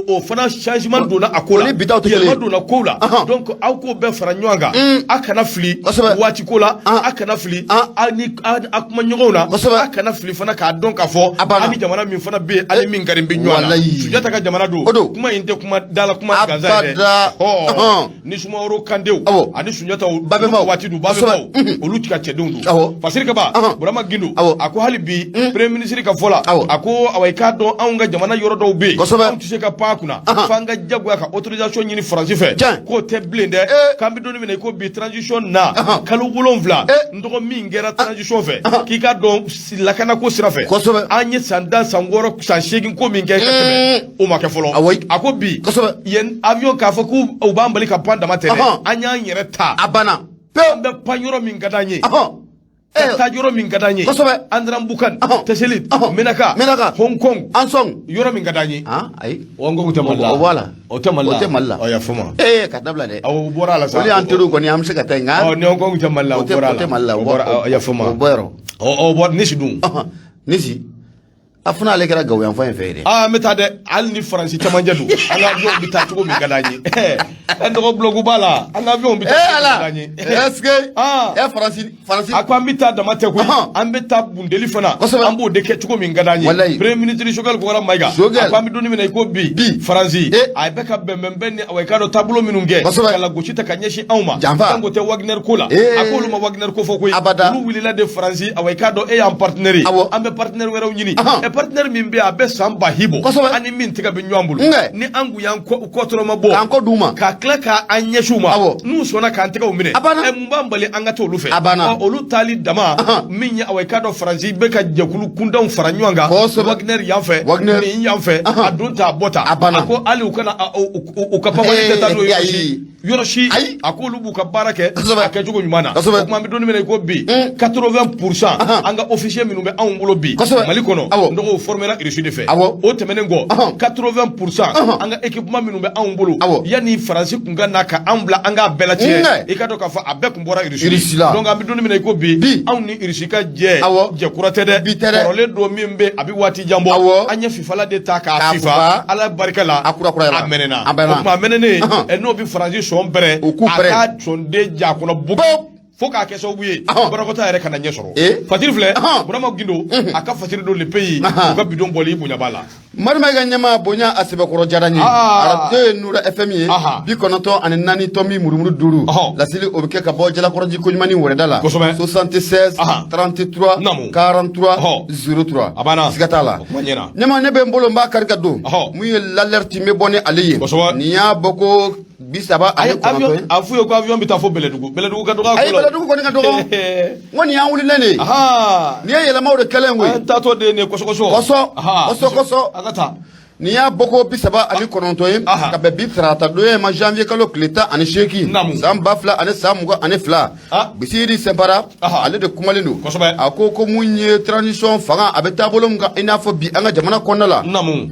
o fana, changement donna a ko la. O ni bi taw tɛ kelen ye. Yɛlɛma donna kow la. Donc aw k'o bɛɛ fara ɲɔgɔn kan, a kana fili waati ko la, a kana fili aw ni a kuma ɲɔgɔnw na, a kana fili fana k'a dɔn k'a fɔ A banna. an ni jamana min fana bɛ yen, an ni min kari bɛ ɲɔgɔn na. Walayi. Sunjata ka jamana don. O don. Kuma in tɛ kuma dala kuma gansan ye dɛ. Abada. Ɔ, ni Sumaworo Kantew ani Sunjata Babɛnbaw. waati don, Babɛnbaw, olu ka cɛdenw don. Fasiri Kaba, Burama Gindo, a ko hali bi, premier ministre ka fɔ la, a ko awa, i k'a dɔn, anw ka jamana yɔrɔ dɔw bɛ yen, anw tɛ se ka pan a kunna f'an ka jagoya ka autorisation ɲini Faransi fɛ. K'o tɛ bilen dɛ. K'an bɛ don min na i ko bi, transition na, kalo 7, n dɔgɔ, min kɛra transition fɛ, k'i k'a dɔn lakanako sira fɛ, an ye san 10, san 6, san 8 ko min kɛ ka tɛmɛ, o ma kɛ fɔlɔ. A ko bi, yen avion, k'a fɔ k'u u b'an bali ka pan dama tɛ dɛ, an y'an yɛrɛ ta. A banna. An bɛ pan yɔrɔ min ka d'an ye, ka taa yɔrɔ min ka d'an ye. Andrambukan, Tessalit, Menaka, Menaka. Hong Kong, An sɔn. yɔrɔ min ka d'an ye. Ah, ayi. Hong Kong tɛ Mali la. O bɔ a la. O tɛ Mali la. O tɛ Mali la. Ɔ, yafa ma. Ee, ka dabila dɛ. Awɔ, o bɔra a la sa. Olu y'an teriw kɔni, an bɛ se ka taa yen, nka Ɔ, ni Hong Kong tɛ Mali la, o o tɛ bɔra a o la. tɛ Mali la. O bɔra, ɔ, yafa ma. O bɔ yɔrɔ. Ɔ, o bɔra Nisi dun. Nisi a fana, ale kɛra Gawo yanfan in fɛ yen dɛ. Aa, an bɛ taa dɛ, hali ni Faransi camancɛ don, an ka avion bɛ taa cogo min ka d'an ye. Ɛ, dɔgɔ, bulɔku b'a la, an ka avion bɛ taa cogo min ka d'an ye. Est ce que ɛ, Faransi, Faransi. A ko an bɛ taa dama tɛ koyi, an bɛ taa bundeli fana, an b'o de kɛ cogo min ka d'an ye. Premier ministre Choguel Kokala Mayiga, Choguel. a ko an bɛ don min na i ko bi, Bi. Faransi a bɛ ka bɛnbɛnbɛn ni, awa, i k'a dɔn, taabolo minnu kɛ ka lagosi ta ka ɲɛsin anw ma. Janfa. Sanko tɛ Wagner ko la. A ko olu ma Wagner ko fɔ koyi. Abada. Olu wulila de Faransi, awa, i k'a dɔn, e y'an partenaire ye, an bɛ partenaire wɛrɛw ɲini. Ɛ, partenaire min bɛ yen, a bɛ san ba hi bɔ, an ni min tɛgɛ bɛ ɲɔgɔn bolo, ni an kun y'an kɔtɔrɔma bɔ, K'an kɔ d'u ma. ka tila k'an ɲɛsin u ma, n'u sɔnna k'an tɛgɛw minɛ, A banna. ɛ, mun b'an bali an ka t'olu fɛ? A banna. Ɔ, olu taali dama min ye, awa, i k'a dɔn, Faransi bɛ ka jɛkulu kuntanw fara ɲɔgɔn kan. Wagner yan fɛ, Wagner. nin yan fɛ, a don ta, a bɔ ta. A banna. A ko hali u kana u ka papali tɛ taa n'o ye yɔrɔ si. Ayi. Yɔrɔ si. Ayi. A ko olu b'u ka baara kɛ a kɛcogo ɲuman na. O tuma, an bɛ don min na i ko bi, 80% an ka officier minnu bɛ anw bolo bi Mali kɔnɔ, n dɔgɔw, formera Russie de fɛ. O tɛmɛnen kɔ, 80% an ka équipement minnu bɛ anw bolo, yanni Faransi kun ka na ka an bila an k'a bɛɛ latiɲɛ, i ka dɔn k'a fɔ a bɛɛ kun bɔra Russie. Russie la. Donc an bɛ don min na i ko bi, anw ni Russie ka jɛ, jɛ kura tɛ dɛ. Bi tɛ dɛ. Kɔrɔlen don min bɛ, a bɛ waati jan bɔ. An ye fifala de ta k'a K'a fifa. fifa. Ala barika la, A kurakurayara. a mɛnɛna. A mɛnna. O tuma, a mɛnɛnen, ɛ, n'o bɛ Faransi sɔn bɛrɛ, U k'u a pɛrɛn. ka sɔnden ja kɔnɔ bugu fo k'a kɛ sababu ye barakɔta yɛrɛ kana ɲɛ sɔrɔ. Fatiri filɛ, Burama Gindo, a ka fatiri don le pays, u ka bidon bɔli, i bonya b'a la. Madu Mayiga ɲɛma bonya, a sɛbɛkɔrɔ diyara n ye. Arajo ye Nura FM ye, 94 tomi murumuru 5. Laseli o bɛ kɛ ka bɔ Jalakɔrɔji koɲuman ni wɛrɛda la. 76 33 43 03. A banna. Siga t'a la. O kuma ɲɛna. Ɲɛma, ne bɛ n bolo, n b'a kari ka don. Mun ye l'alerte, n bɛ bɔ ni ale ye. Nin y'a bɔ ko 39 ye. A f'u ye ko avion bɛ taa fo Bɛlɛdugu. Bɛlɛdugu ka dɔgɔ a ko Ayi, la. Bɛlɛdugu kɔni ka dɔgɔ. N ko nin y'an wulilen de ye. Nin ye yɛlɛmaw de kɛlen koyi. An taatɔ de ye nin ye kɔsɔ kɔsɔ. Kɔsɔ, kɔsɔ, kɔsɔ. A ka taa. Nin y'a bɔ ko 39 ye, ka bɛn bi tarata don ye ma, janvier kalo tile 18, san 2022. Bisiri Sɛnpara, ale de kumalen don. A ko ko mun ye transition fanga, a bɛ taabolo min kan, i n'a fɔ bi an ka jamana kɔnɔna la.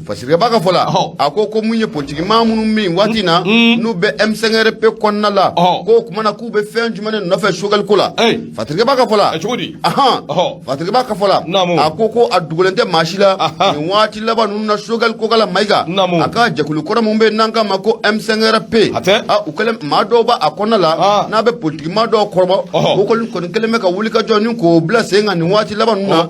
Fasirikɛba ka fɔ la, a ko ko mun ye politikimaa minnu min waati in na, n'u bɛ M5RP kɔnɔna la, k'o kumana na k'u bɛ fɛn jumɛn de nɔfɛ Choguel ko la? Fasirikɛba ka fɔ la, Ɛ, cogo di? Fasirikɛba ka fɔ la, a ko ko a dogolen tɛ maa si la, nin waati laban ninnu na, Choguel Kokala Mayiga, a ka jɛkulu kɔrɔ min bɛ yen n'an k'a ma ko M5RP, A tɛ? U kɛlen, maa dɔw b'a a kɔnɔna la, n'a bɛ politikimaa dɔw kɔrɔbɔ, o kɔni kɛlen bɛ ka wuli ka jɔ ni k'o bila sen kan nin waati laban ninnu na.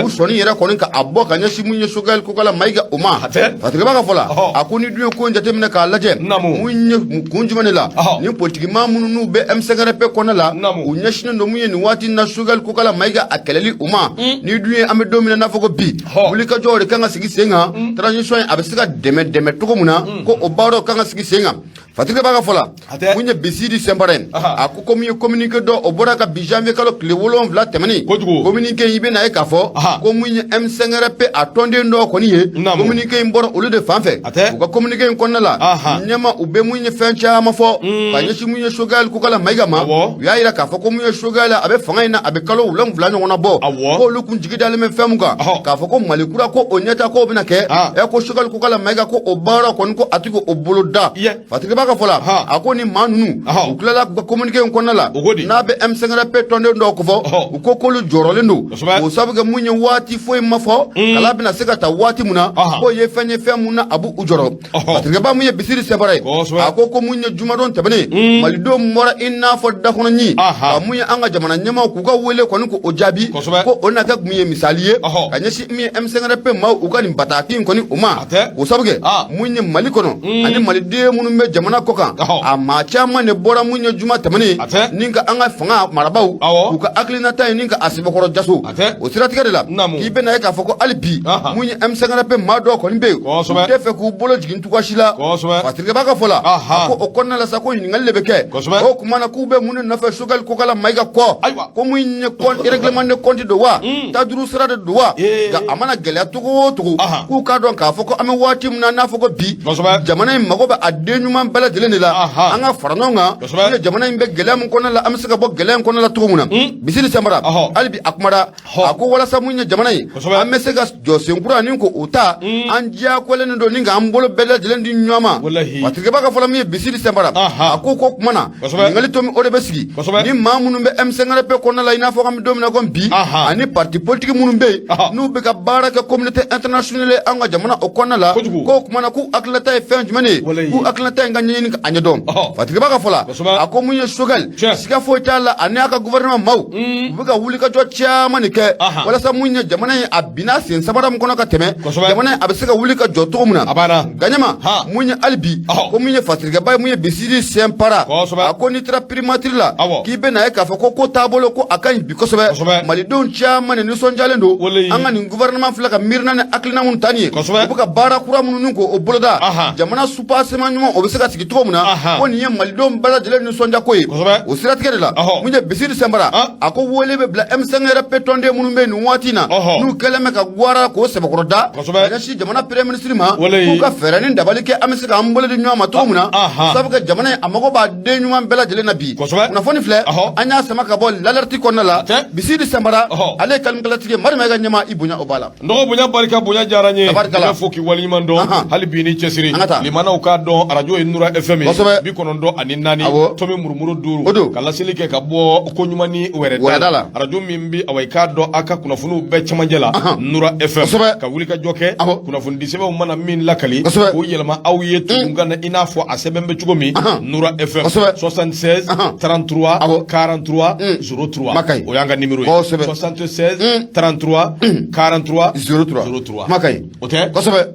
U sɔnni yɛrɛ kɔni ka a bɔ ka ɲɛsin mun ye Choguel Kokala Mayiga o ma. A tɛ? Fasirikɛba ka fɔ la, a ko ni dun ye ko in jateminɛ k'a lajɛ, mun ye kun jumɛn de la ni politikimaa minnu n'u bɛ M5RP kɔnɔna la, u ɲɛsinnen don mun ye nin waati in na Choguel Kokala Mayiga a kɛlɛli u ma? Ni dun ye, an bɛ don min na n'a fɔ ko bi, wulikajɔw de kan ka sigi sen kan, transition in a bɛ se ka dɛmɛ dɛmɛ cogo min na, ko o baaraw kan ka sigi sen kan. Fatigɛ b'a ka fɔ la mun ye Bisiri Sɛnpara ye, a ko ko mun ye communiqué dɔ o bɔra ka bi janvier kalo tile 7 tɛmɛnen. Communiqué i bɛna ye k'a fɔ ko mun ye M5RP a tɔnden dɔ kɔni ye, communiqué in bɔra olu de fan fɛ. U ka communiqué in kɔnɔna la, ɲɛma u bɛ mun ye fɛn caman fɔ ka ɲɛsin mun ye Choguel Kokala Mayiga ma. U y'a yira k'a fɔ ko mun ye Choguel, a bɛ fanga in na a bɛ kalo 7 ɲɔgɔnna bɔ, k'olu kun jigi dalen bɛ fɛn mun kan, k'a fɔ ko Mali kura ko o ɲɛta ko bɛna kɛ, ɛ ko Choguel Kokala Mayiga ko o baara kɔni ko a ti k'o bolo da. Fatigɛ b'a ka fɔ la, a ko ni maa ninnu u tilala k'u ka communiqué in kɔnɔna la, n'a bɛ M5RP tɔnden dɔw kofɔ, u ko k'olu jɔrɔlen don k'o sabu kɛ mun ye waati foyi ma fɔ kala bɛna se ka ta waati mun na, k'o ye fɛn ye fɛn mun na a b'u jɔrɔ. Fatigɛba mun ye Bisiri Sɛnpara ye, a ko ko mun ye jumadon tɛmɛnen, malidenw bɔra i n'a fɔ dakɔnɔɲin ka mun ye an ka jamana ɲɛmaaw k'u ka wele kɔni k'o jaabi, ko o na kɛ mun ye misali ye ka ɲɛsin min ye M5RP maaw u ka nin bataki in kɔni o ma, k'o sabu kɛ mun ye Mali kɔnɔ ani maliden minnu bɛ jamana kɔ kan, a maa caman de bɔra mun ye juma tɛmɛnen ni ka an ka fanga marabaaw k'u ka hakilinata ye ni ka a sɛbɛkɔrɔ jaso. O siratigɛ de la, k'i bɛna ye k'a fɔ ko hali bi mun ye M5RP maa dɔw kɔni bɛ yen, u tɛ fɛ k'u bolo jigin cogoya si la. Fatigɛ b'a ka fɔ la, a ko o kɔnɔna la sa, ko ɲininkali de bɛ kɛ o tuma na k'u bɛ mun de nɔfɛ Choguel Kokala Mayiga kɔ, ko mun ye règlement de compte don wa, tajuru sira de don wa? Nka a mana gɛlɛya cogo o cogo, k'u k'a dɔn k'a fɔ ko an bɛ waati min na n'a fɔ ko bi, jamana in mago bɛ a den ɲuman bɛɛ lajɛlen de la, an ka fara ɲɔgɔn kan, jamana in bɛ gɛlɛya min kɔnɔna la, an bɛ se ka bɔ gɛlɛya in kɔnɔna la cogo min na. Bisiri Sɛnpara hali bi a kumara, a ko walasa mun ye jamana ye an bɛ se ka jɔ senkura ni ko o ta, an diyagoyalen don ni k'an bolo bɛɛ lajɛlen di ɲɔgɔn ma. Fatigɛba ka fɔlɔ min ye Bisiri Sɛnpara, a ko ko kuma na ɲininkali to min o de bɛ sigi ni maa minnu bɛ M5RP kɔnɔna la, i n'a fɔ an bɛ don min na ko bi, ani parti politique minnu bɛ yen n'u bɛ ka baara kɛ communauté internationale an ka jamana o kɔnɔna la, k'o kuma na k'u hakilinata ye fɛn jumɛn ye, k'u hakilinata in ka ɲɛɲini a ɲɛdɔn. Fatigɛba ka fɔ la, a ko mun ye Choguel, siga foyi t'a la, ani a ka gouvernement maaw u bɛ ka wulikajɔ caman de kɛ walasa mun ye jamana ye a binna sen sabara min kɔnɔ ka tɛmɛ, jamana in a bɛ se ka wuli ka jɔ cogo min na. Gaɲama mun ye hali bi ko mun ye fatigɛba ye mun ye Bisiri Sɛnpara, a ko n'i taara primature la, k'i bɛ na ye k'a fɔ ko ko taabolo ko a ka ɲi bi kosɛbɛ, malidenw caman de nisɔndiyalen don an ka nin gouvernement filɛ ka miirina ni hakilina minnu ta nin ye, u bɛ ka baara kura minnu k'o boloda, jamana soubassement ɲuman o bɛ se ka sigi cogo min na, ko nin ye malidenw bɛɛ lajɛlen nisɔndiya ko ye. O siratigɛ de la, mun ye Bisiri Sɛnpara, a ko wele bɛ bila M5RP tɔnden minnu bɛ yen nin waati in na, n'u kɛlen bɛ ka gwara k'o sɛbɛkɔrɔ da ka ɲɛsin jamana premier ministre ma, k'u ka fɛɛrɛ ni dabali kɛ an bɛ se k'an bolo di ɲɔgɔn ma cogo min na, sabu kɛ jamana in a mago b'a den ɲuman bɛɛ lajɛlen na bi. Kunnafoni filɛ, an y'a sama ka bɔ l'Alerte kɔnɔna la. Bisiri Sɛnpara, ale ye kalimakalatigi ye. Mari Mayiga ɲɛma, i bonya o b'a la. N dɔgɔ, bonya barika, bonya diyara n ye. N bɛ fo k'i waleɲuman dɔn hali bi ni cɛsiri limanaw k'a dɔn arajo ye Nura FM ye 94 tomi murumuru 5, ka laseli kɛ ka bɔ ko ɲuman ni wɛrɛda la, arajo min bɛ awa i k'a dɔn a ka kunnafoniw bɛɛ cɛmancɛ la, Nura FM, ka wuli ka jɔ kɛ, kunnafonidi sɛbɛnw mana min lakali k'o yɛlɛma aw ye tugunkan na i n'a fɔ a sɛbɛn bɛ cogo min, Nura FM 76 33 43 03, o y'an ka numéro ye, 76 33 43 03. 03. Kuma ka ɲi. O tɛ? Kosɛbɛ,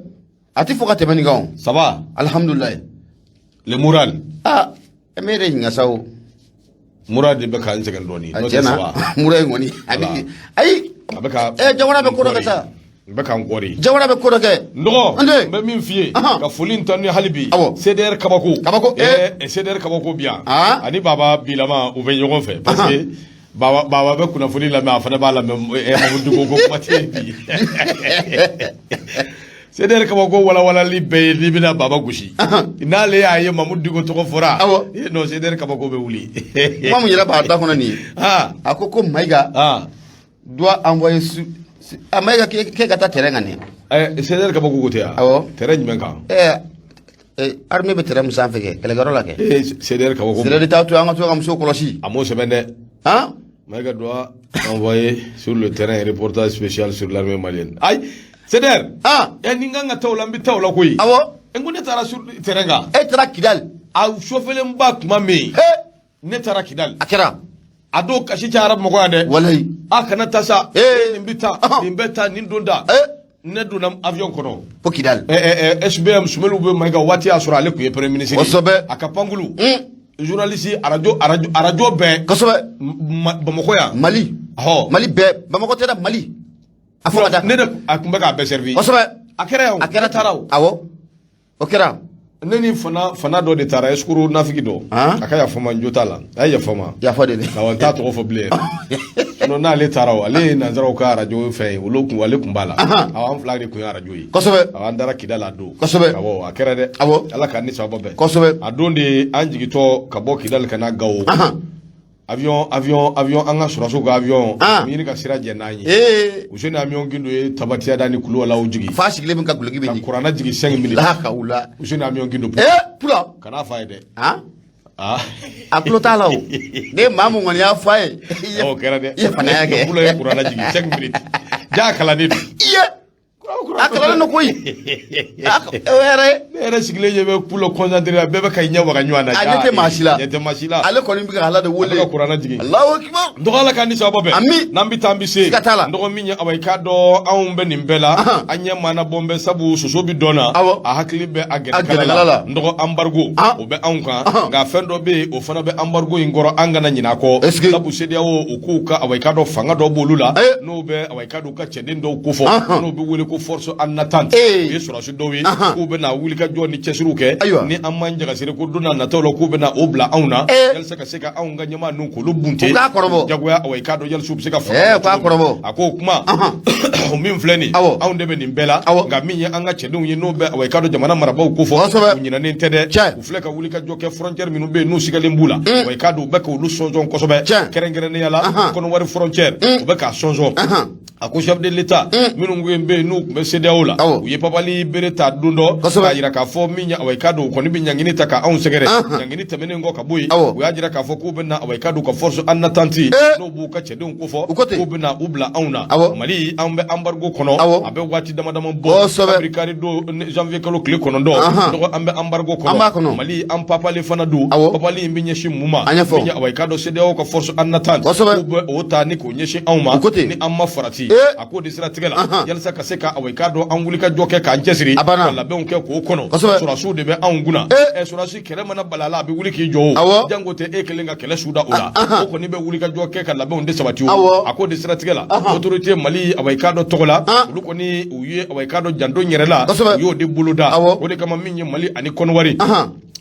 a tɛ fɔ ka tɛmɛ nin kan o. Ça va? Alhamdulilayi. Le moral? Aa, e m'e de ɲininka sa o. Moral de bɛ ka n sɛgɛn dɔɔnin. A tiɲɛ na, mura in kɔni a bɛ, ayi. A bɛ ka ɛ jamana bɛ ko dɔ kɛ sa. N bɛ ka n kɔri. Jamana bɛ ko dɔ kɛ. N dɔgɔ, n bɛ min f'i ye, ka foli in tanu hali bi. CDR kabako. Kabako. CDR kabako bi yan. Ani Baba Bilama u bɛ ɲɔgɔn fɛ parce que Baba Baba bɛ kunnafoni lamɛn, a fana b'a lamɛn. Mamudu Diko ko kuma tɛ yen bi. CDR kabako walawalali bɛɛ ye n'i bɛna Baba gosi. N'ale y'a ye Mamudu Diko tɔgɔ fɔra. Non, CDR kabako bɛ wuli. Kuma mun yɛrɛ b'a da kɔnɔ nin ye. A ko ko Mayiga doit envoyer su a Mayiga k'e ka taa terrain kan nin. CDR kabako ko tɛ yan. Awɔ. Terrain jumɛn kan? Armée bɛ terrain min sanfɛ kɛ, kɛlɛkɛyɔrɔ la kɛ. CDR kabako. CDR t'a to an ka to ka musow kɔlɔsi. A m'o sɛbɛn dɛ. Han? Mayiga doit envoyer sur le terrain un reportage spécial sur l'armée malienne. Ayi, CDR. Ni n kan ka taa o la, n bɛ taa o la koyi. Awɔ. N ko ne taara sur terrain kan. E taara Kidali. A sofɛlenba tuma min. Ne taara Kidali. A kɛra. A dɔw kasi cayara Bamakɔ yan dɛ. Walayi. A kana taa sa. Nin bɛ taa, nin bɛ taa, nin don da. Ne donna avion kɔnɔ. Fo Kidali. SBM Sumelu bɛ Mayiga waati y'a sɔrɔ ale tun ye premier ministre ye. Kosɛbɛ. A ka pankulu. Journaliste arajo arajo arajo bɛɛ. Kosɛbɛ. Bamakɔ yan. Mali. Mali bɛɛ, Bamakɔ tɛ dɛ, Mali. A fɔ ka da. Ne de a tun bɛ k'a bɛɛ servi. Kosɛbɛ. A kɛra yan o. A kɛra. Ne taara o. Awɔ. O kɛra. Ne ni fana dɔ de taara escroc nafigi dɔ a ka yafa n ma, n jo t'a la, a ye yafa n ma. Yafa de. Awɔ, n t'a tɔgɔ fɔ bilen yɛrɛ. Sinon n'ale taara o, ale ye nanzaraw ka arajo fɛn ye, olu kun, ale kun b'a la. Awɔ, an fila de kun ye arajo ye. Awɔ, an taara Kidali a don. Awɔ, a kɛra dɛ. Ala k'an ni sababa bɛn. A don de an jigintɔ ka bɔ Kidali ka na Gawo. Avion, avion, avion, an ka sɔrɔdasiw ka avion ɲini ka sira jɛ n'an ye. Useni Amiɔn Gindo ye tabatiya ni kuluwalaw jigin. Fa sigilen min ka guloki bɛ ka kuranɛ jigin 5 minutes. La ka wula. Useni Amiɔn Gindo. Pula. Kana f'a ye dɛ. A tulo t'a la o. Ne maa mun kɔni y'a f'a ye. O kɛra dɛ. I ye fana kɛ. Pula ye kuranɛ jigin 5 minutes. Ja kalannen don. Iye. A kalannen don koyi. O yɛrɛ. Ne yɛrɛ sigilen ɲɛ bɛ Pula concentré la, bɛɛ bɛ ka i ɲɛ waga ɲɔgɔn na. A ɲɛ tɛ maa si la. Ɲɛ tɛ maa si la. Ale kɔni bɛ ka Ala de wele. A bɛ ka kuranɛ jigin. Alahu akibaru. N dɔgɔ, Ala k'an ni sababa bɛn. Ami. N'an bɛ taa, an bɛ se. Siga t'a la. N dɔgɔ, min ye awa, i k'a dɔn anw bɛ nin bɛɛ la. An ɲɛ maana bɔ bɛ sabu soso bɛ dɔn na. A hakili bɛ a gɛnɛkala la. N dɔgɔ, embargo o bɛ anw kan. Nka fɛn dɔ bɛ yen, o fana bɛ embargo in kɔrɔ, an kana ɲinɛ a kɔ. Est-ce que. Sabu CEDEAO, u k'u ka awa, i k'a dɔn fanga dɔ b'olu la. N'o bɛ awa, i k'a dɔn u ka cɛden dɔw kofɔ, n'o bɛ wele ko force en attente. U ye sɔrɔdasi dɔw ye k'u bɛna wuli ka jɔ ni cɛsiriw kɛ, ni an m'an jagasiri ko don n'a nataw la k'u bɛna o bila anw na yalisa ka se ka anw ka ɲɛmaa ninnu k'olu bunte. U k'a kɔrɔbɔ. Jagoya, awa, i k'a dɔn yalisa u bɛ se ka fanga. U k'a kɔrɔbɔ. A ko o kuma o min filɛ nin, anw de bɛ nin bɛɛ la, nka min ye an ka cɛdenw ye, n'o bɛ awa, i k'a dɔn jamana marabaaw kofɔ, u ɲinɛnen tɛ dɛ. U filɛ ka wuli ka jɔ kɛ frontière minnu bɛ yen n'u sigalen b'u la, wa i k'a dɔn u bɛ k'olu sɔnsɔn kosɛbɛ, kɛrɛnkɛrɛnnenya la Kɔnɔwari frontière, u bɛ k'a sɔnsɔn. A ko chef de l'État minnu bɛ yen n'u tun bɛ CEDEAO la, u ye papali bere ta don dɔ k'a jira k'a fɔ min ye, awa, i k'a dɔn u kɔni bɛ ɲangini ta ka anw sɛgɛrɛ. Ɲangini tɛmɛnen kɔ ka bɔ yen, u y'a jira k'a fɔ k'u bɛna, awa, i k'a dɔn u ka force en attente, n'o b'u ka cɛdenw kofɔ, k'u bɛna u bila anw na. Mali, an bɛ embargo kɔnɔ, a bɛ waati dama dama bɔ, kabiri kari don janvier kalo tile 9, dɔgɔ, an bɛ embargo kɔnɔ. Mali, an papali fana don. Papali in bɛ ɲɛsin mun ma? Min ye, awa, i k'a dɔn CEDEAO ka force en attente, k'u bɛ o ta ni k'o ɲɛsin anw ma ni an ma farati. A k'o de siratigɛ la, yalisa ka se ka, awa, i k'a dɔn an wuli ka jɔ kɛ k'an cɛsiri ka labɛnw kɛ k'o kɔnɔ, sɔrɔdasiw de bɛ anw kunna. Sɔrɔdasi kɛlɛ mana bala la, a bɛ wuli k'i jɔ o, janko tɛ e kelen ka kɛlɛ suda o la, o kɔni bɛ wuli ka jɔ kɛ ka labɛnw de sabati o. A k'o de siratigɛ la, autorité Mali, awa, i k'a dɔn tɔgɔ la, olu kɔni u ye, awa, i k'a dɔn janto yɛrɛ la, u y'o de boloda. O de kama, min ye Mali ani Kɔnɔwari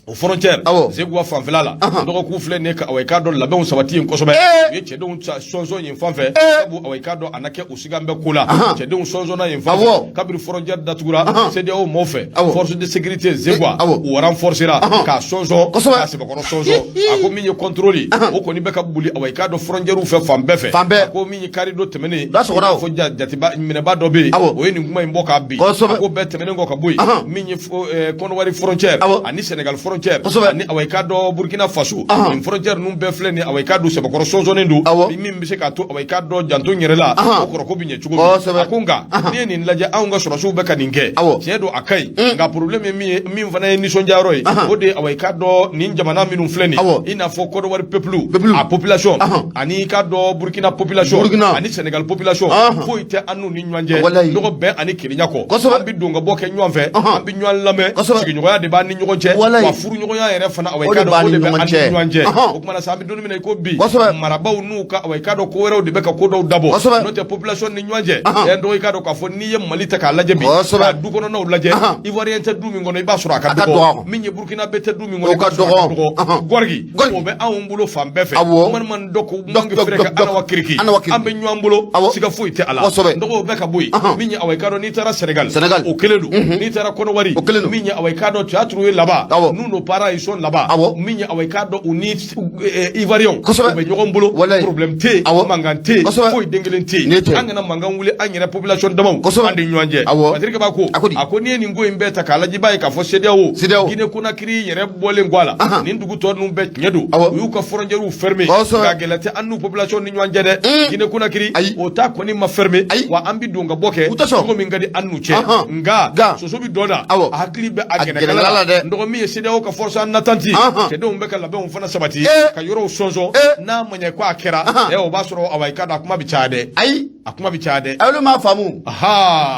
o frontière, Zeguwa fanfɛla la, dɔgɔkun filɛ nin ye ka, awa, i k'a dɔn labɛnw sabati yen kosɛbɛ. U ye cɛdenw sɔnsɔn yen fan fɛ, sabu, awa, i k'a dɔn a na kɛ u sigan bɛ ko la. Cɛdenw sɔnsɔnna yen fan fɛ kabiri frontière datugura CEDEAO mɔɔw fɛ, force de sécurité Zeguwa u renforcera k'a sɔnsɔn, k'a sɛbɛkɔrɔ sɔnsɔn. A ko min ye contrôle, o kɔni bɛ ka boli, awa, i k'a dɔn frontière fɛ fan bɛɛ fɛ. Fan bɛɛ. A ko min ye kari don tɛmɛnen, fo jatiba minɛba dɔ bɛ yen, o ye nin kuma in bɔ k'a bin. A ko bɛɛ tɛmɛnen kɔ ka bɔ yen, min ye Kɔnɔwari frontière ani Sénégal frontière ani, awa, i k'a dɔn Burkina Faso, nin frontière ninnu bɛɛ filɛ nin, awa, i k'a dɔn sɛbɛkɔrɔ sɔnsɔnnen don, min bɛ se k'a to, awa, i k'a dɔn janto yɛrɛ la, o kɔrɔ ko bɛ ɲɛ cogo min. A ko nka n'i ye nin lajɛ, anw ka sɔrɔdasiw bɛ ka nin kɛ, tiɲɛ don, a ka ɲi, nka problème ye min ye, min fana ye nisɔndiya yɔrɔ ye, o de ye, awa, i k'a dɔn nin jamana minnu filɛ nin, i n'a fɔ Kɔnɔwari peuple, a population, ani i k'a dɔn Burkina population ani Sénégal population, foyi tɛ an n'u ni ɲɔgɔn cɛ dɔgɔ bɛn ani kelenya kɔ. An bɛ don ka bɔ kɛ ɲɔgɔn fɛ, an bɛ ɲɔgɔn lamɛn, sigiɲɔgɔnya de b'an ni ɲɔgɔn cɛ, wa furuɲɔgɔnya yɛrɛ fana, awa, i k'a dɔn o de bɛ an ni ɲɔgɔn cɛ. O kuma na sa, an bɛ don min na i ko bi, marabaaw n'u ka, awa, i k'a dɔn ko wɛrɛw de bɛ ka ko dɔw dabɔ, n'o tɛ population ni ɲɔgɔn cɛ. Ɛ dɔgɔ, i k'a dɔn k'a fɔ n'i ye Mali ta k'a lajɛ bi, ka du kɔnɔnaw lajɛ, Ivoirien tɛ du min kɔnɔ, i b'a sɔrɔ a ka dɔgɔ. Min ye Burkinabé tɛ du min kɔnɔ, i b'a sɔrɔ a ka dɔgɔ. Gɔrigi o bɛ anw bolo fan bɛɛ fɛ. Man dɔ ko manke fɛrɛ kɛ anawa kiriki, an bɛ ɲɔgɔn bolo, siga foyi tɛ a la. Dɔgɔ, o bɛɛ ka bɔ yen, min ye, awa, i k'a dɔn n'i taara Sénégal, o kelen don. N'i taara Kɔnɔwari, o kelen don. Min ye, awa, i k'a dɔn théâtre ye là-bas, nous, nos parents, ils sont là-bas. Min ye, awa, i k'a dɔn u ni Ivoirien u bɛ ɲɔgɔn bolo, problème tɛ yen, mankan tɛ yen, foyi den kelen tɛ yen. An kana mankan wuli an yɛrɛ population damaw an ni ɲɔgɔn cɛ. Patrick b'a ko, a ko n'i ye nin ko in bɛɛ ta k'a lajɛ, i b'a ye k'a fɔ CEDEAO, Guinée Conakry yɛrɛ bɔlen kɔ a la, nin dugu tɔ ninnu bɛɛ, tiɲɛ don, u y'u ka frontières fermé, nka gɛlɛya tɛ an n'u population ni ɲɔgɔn cɛ dɛ. Guinée Conakry, o ta kɔni ma fermé, wa an bɛ don ka bɔ kɛ cogo min ka di an n'u cɛ. Nka soso bɛ dɔ da, a hakili bɛ a gɛnɛkala la dɛ. N dɔgɔ, min ye CEDEAO CEDEAO ka force en attente, cɛdenw bɛ ka labɛnw fana sabati ka yɔrɔw sɔnsɔn. N'a ma ɲɛ ko a kɛra, o b'a sɔrɔ, awa, i ka dɔn, a kuma bɛ caya dɛ. Ayi. A kuma bɛ caya dɛ. Olu m'a faamu.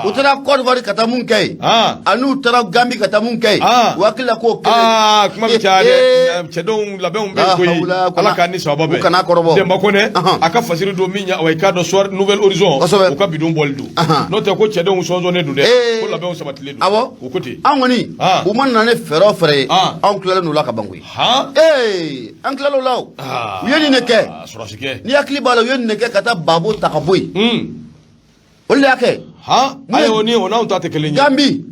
U taara Côte d'Ivoire ka taa mun kɛ yen, ani u taara Gambie ka taa mun kɛ yen, u hakili la k'o kelen. Aa, kuma bɛ caya dɛ. Cɛdenw labɛnw bɛ koyi, Ala k'an ni sababa bɛn. U kana kɔrɔbɔ. Demba Kɔnɛ, a ka fasiri don min, awa, i k'a dɔn, soir Nouvel Horizon, u ka bidon bɔli don. N'o tɛ ko cɛdenw sɔnsɔnnen don dɛ, ko labɛnw sabatilen don. Awɔ. U ko ten. An kɔni, u ma na ni fɛɛrɛ o fɛɛrɛ ye, anw tilalen don o la ka ban koyi. Ee, an tilalen o la o. U ye nin de kɛ. Sɔrɔsikɛ. N'i hakili b'a la, u ye nin de kɛ ka taa Gbagbo ta ka bɔ yen. Olu de y'a kɛ. Ayi, o ni o n'anw ta tɛ kelen ye. Gambie.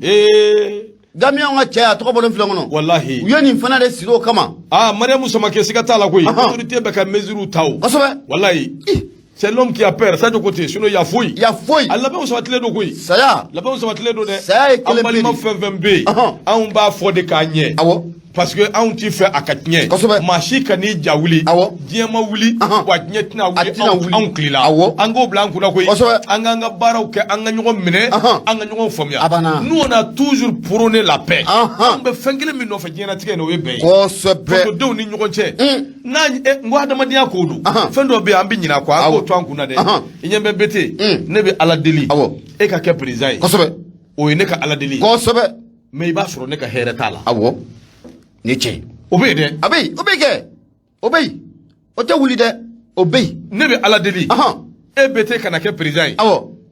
Gambie, anw ka cɛ, a tɔgɔ bɔlen filɛ kɔnɔ. Walahi. U ye nin fana de siri o kama. Aa, Mariamu Samake, siga t'a la koyi. Autorité bɛ ka mesure ta o. Kosɛbɛ. Walahi. C'est l'homme qui a peur. Sadio ko ten, sinon ya foyi. Ya foyi. A labɛnw sabatilen don koyi. Saya. Labɛnw sabatilen don dɛ. Saya ye kelen. An balima fɛn fɛn bɛ yen, anw b'a fɔ de k'a ɲɛ. Parce que anw ti fɛ a ka tiɲɛ. Maa si kan'i ja wuli. Diɲɛ ma wuli. Wa diɲɛ tɛna wuli anw tile la. An k'o bila an kunna koyi. An k'an ka baaraw kɛ, an ka ɲɔgɔn minɛ, an ka ɲɔgɔn faamuya. A banna. Nous, on a toujours prôné la paix. Anw bɛ fɛn kelen min nɔfɛ diɲɛlatigɛ in na, o ye bɛn ye. Fasodenw ni ɲɔgɔn cɛ. N'a n ko adamadenya ko don, fɛn dɔ bɛ yen, an bɛ ɲinɛ a kɔ, an k'o to an kunna dɛ. I ɲɛ bɛ Bete, ne bɛ Ala deli e ka kɛ président ye. O ye ne ka Ala deli ye. Mais i b'a sɔrɔ ne ka hɛrɛ t'a la. Awɔ, nin ye tiɲɛ ye. O bɛ yen dɛ. A bɛ yen, o bɛ yen kɛ, o bɛ yen, o tɛ wuli dɛ, o bɛ yen. Ne bɛ Ala deli e Bete kana kɛ président ye.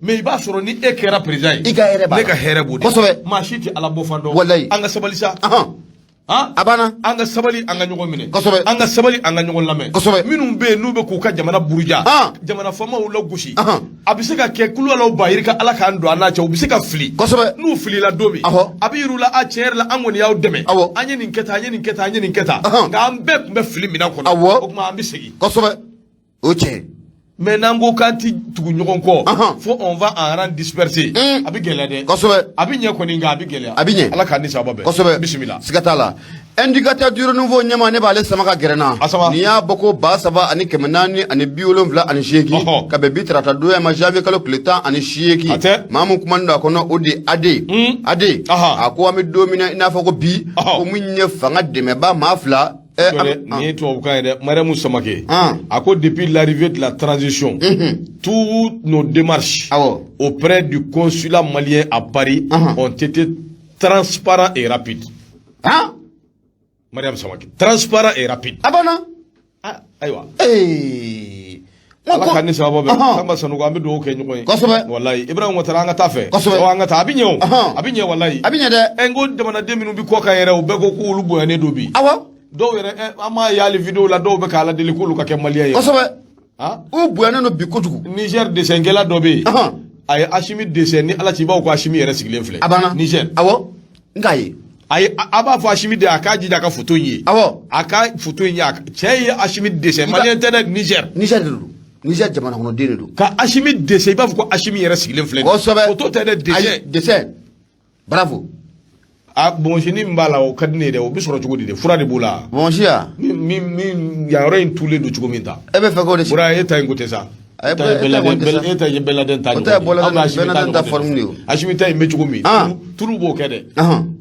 Mais i b'a sɔrɔ ni e kɛra président ye, i ka hɛrɛ b'a la. Ne ka hɛrɛ b'o de. Maa si tɛ Ala bɔfan dɔn. Walayi. An ka sabali sa. A banna. An ka sabali, an ka ɲɔgɔn minɛ. Kosɛbɛ. An ka sabali, an ka ɲɔgɔn lamɛn. Kosɛbɛ. Minnu bɛ yen n'u bɛ k'u ka jamana buruja, jamana faamaw lagosi, a bɛ se ka kɛ kulu ba yirika, Ala k'an don an n'a cɛ, u bɛ se ka fili. N'u filila don min, a bɛ yir'u la, a tiɲɛ yɛrɛ la, an kɔni y'aw dɛmɛ, an ye nin kɛ tan, an ye nin kɛ tan, an ye nin kɛ tan, nka an bɛɛ tun bɛ fili minɛn kɔnɔ. O tuma an bɛ segin. Kosɛbɛ, o tiɲɛ. Mais n'an ko k'an ti tugu ɲɔgɔn kɔ, fo on va en rang dispersé, a bɛ gɛlɛya dɛ. A bɛ ɲɛ kɔni, nka a bɛ gɛlɛya. A bɛ ɲɛ. Ala k'an ni sababa bɛn. Bisimila. Siga t'a la. Indicateur du renouveau ɲɛma, ne b'ale sama ka gɛrɛ n na. A sama. Nin y'a bɔ ko 3478, ka bɛn bi tarata donya ma, janvier kalo tile 18. A tɛ. Maa min kumanen don a kɔnɔ, o de ye AD. AD. A ko an bɛ don min na, i n'a fɔ ko bi, ko min ye fanga dɛmɛba maa fila. Nin ye tubabukan ye dɛ, Mariamou Samake. A ko depuis l'arrivée de la transition, toutes nos démarches auprès du consulat malien à Paris ont été transparents et rapides. Mariam Samake, transparent et rapide. A banna. Ah, ayiwa. Ee. Ala k'an ni sababa bɛn. Sanba Sanogo, an bɛ dugawu kɛ ɲɔgɔn ye. Walayi, Ibrahim Ouattara, an ka taa fɛ. An ka taa, a bɛ ɲɛ o. A bɛ ɲɛ walayi. A bɛ ɲɛ dɛ. Ɛ, n ko jamanaden minnu bɛ kɔ kan yɛrɛ, u bɛɛ ko k'olu bonyanen don bi. Dɔw yɛrɛ, an m'a ye hali vidéo la, dɔw bɛ k'Ala deli k'olu ka kɛ malien ye. U bonyanen don bi kojugu. Niger dessin-kɛla dɔ bɛ yen. A ye Asimi dessin ni Ala cɛ, i b'a fɔ ko Asimi yɛrɛ sigilen filɛ. A banna. Niger. Awɔ, n k'a ye. Ayi, a b'a fɔ Asimi de a k'a jija a ka photo in ye. A ka photo in ye, cɛ ye Asimi dessin, malien tɛ dɛ, Niger. Niger de don. Niger jamana kɔnɔden de don. Ka Asimi dessin, i b'a fɔ ko Asimi yɛrɛ sigilen filɛ. Photo tɛ dɛ, dessin. Ayi, dessin. Bravo. A bɔnsini min b'a la, o ka di ne ye dɛ, o bɛ sɔrɔ cogo di dɛ, fura de b'o la. Bɔnsi ya. Min yan yɔrɔ in tulen don cogo min ta. E bɛ fɛ k'o de. Bura, e ta in ko tɛ sa. E ta ye bɛladen ta. O ta ye bɛladen ta forme de ye. Asimi ta in bɛ cogo min. Tulu b'o kɛ dɛ.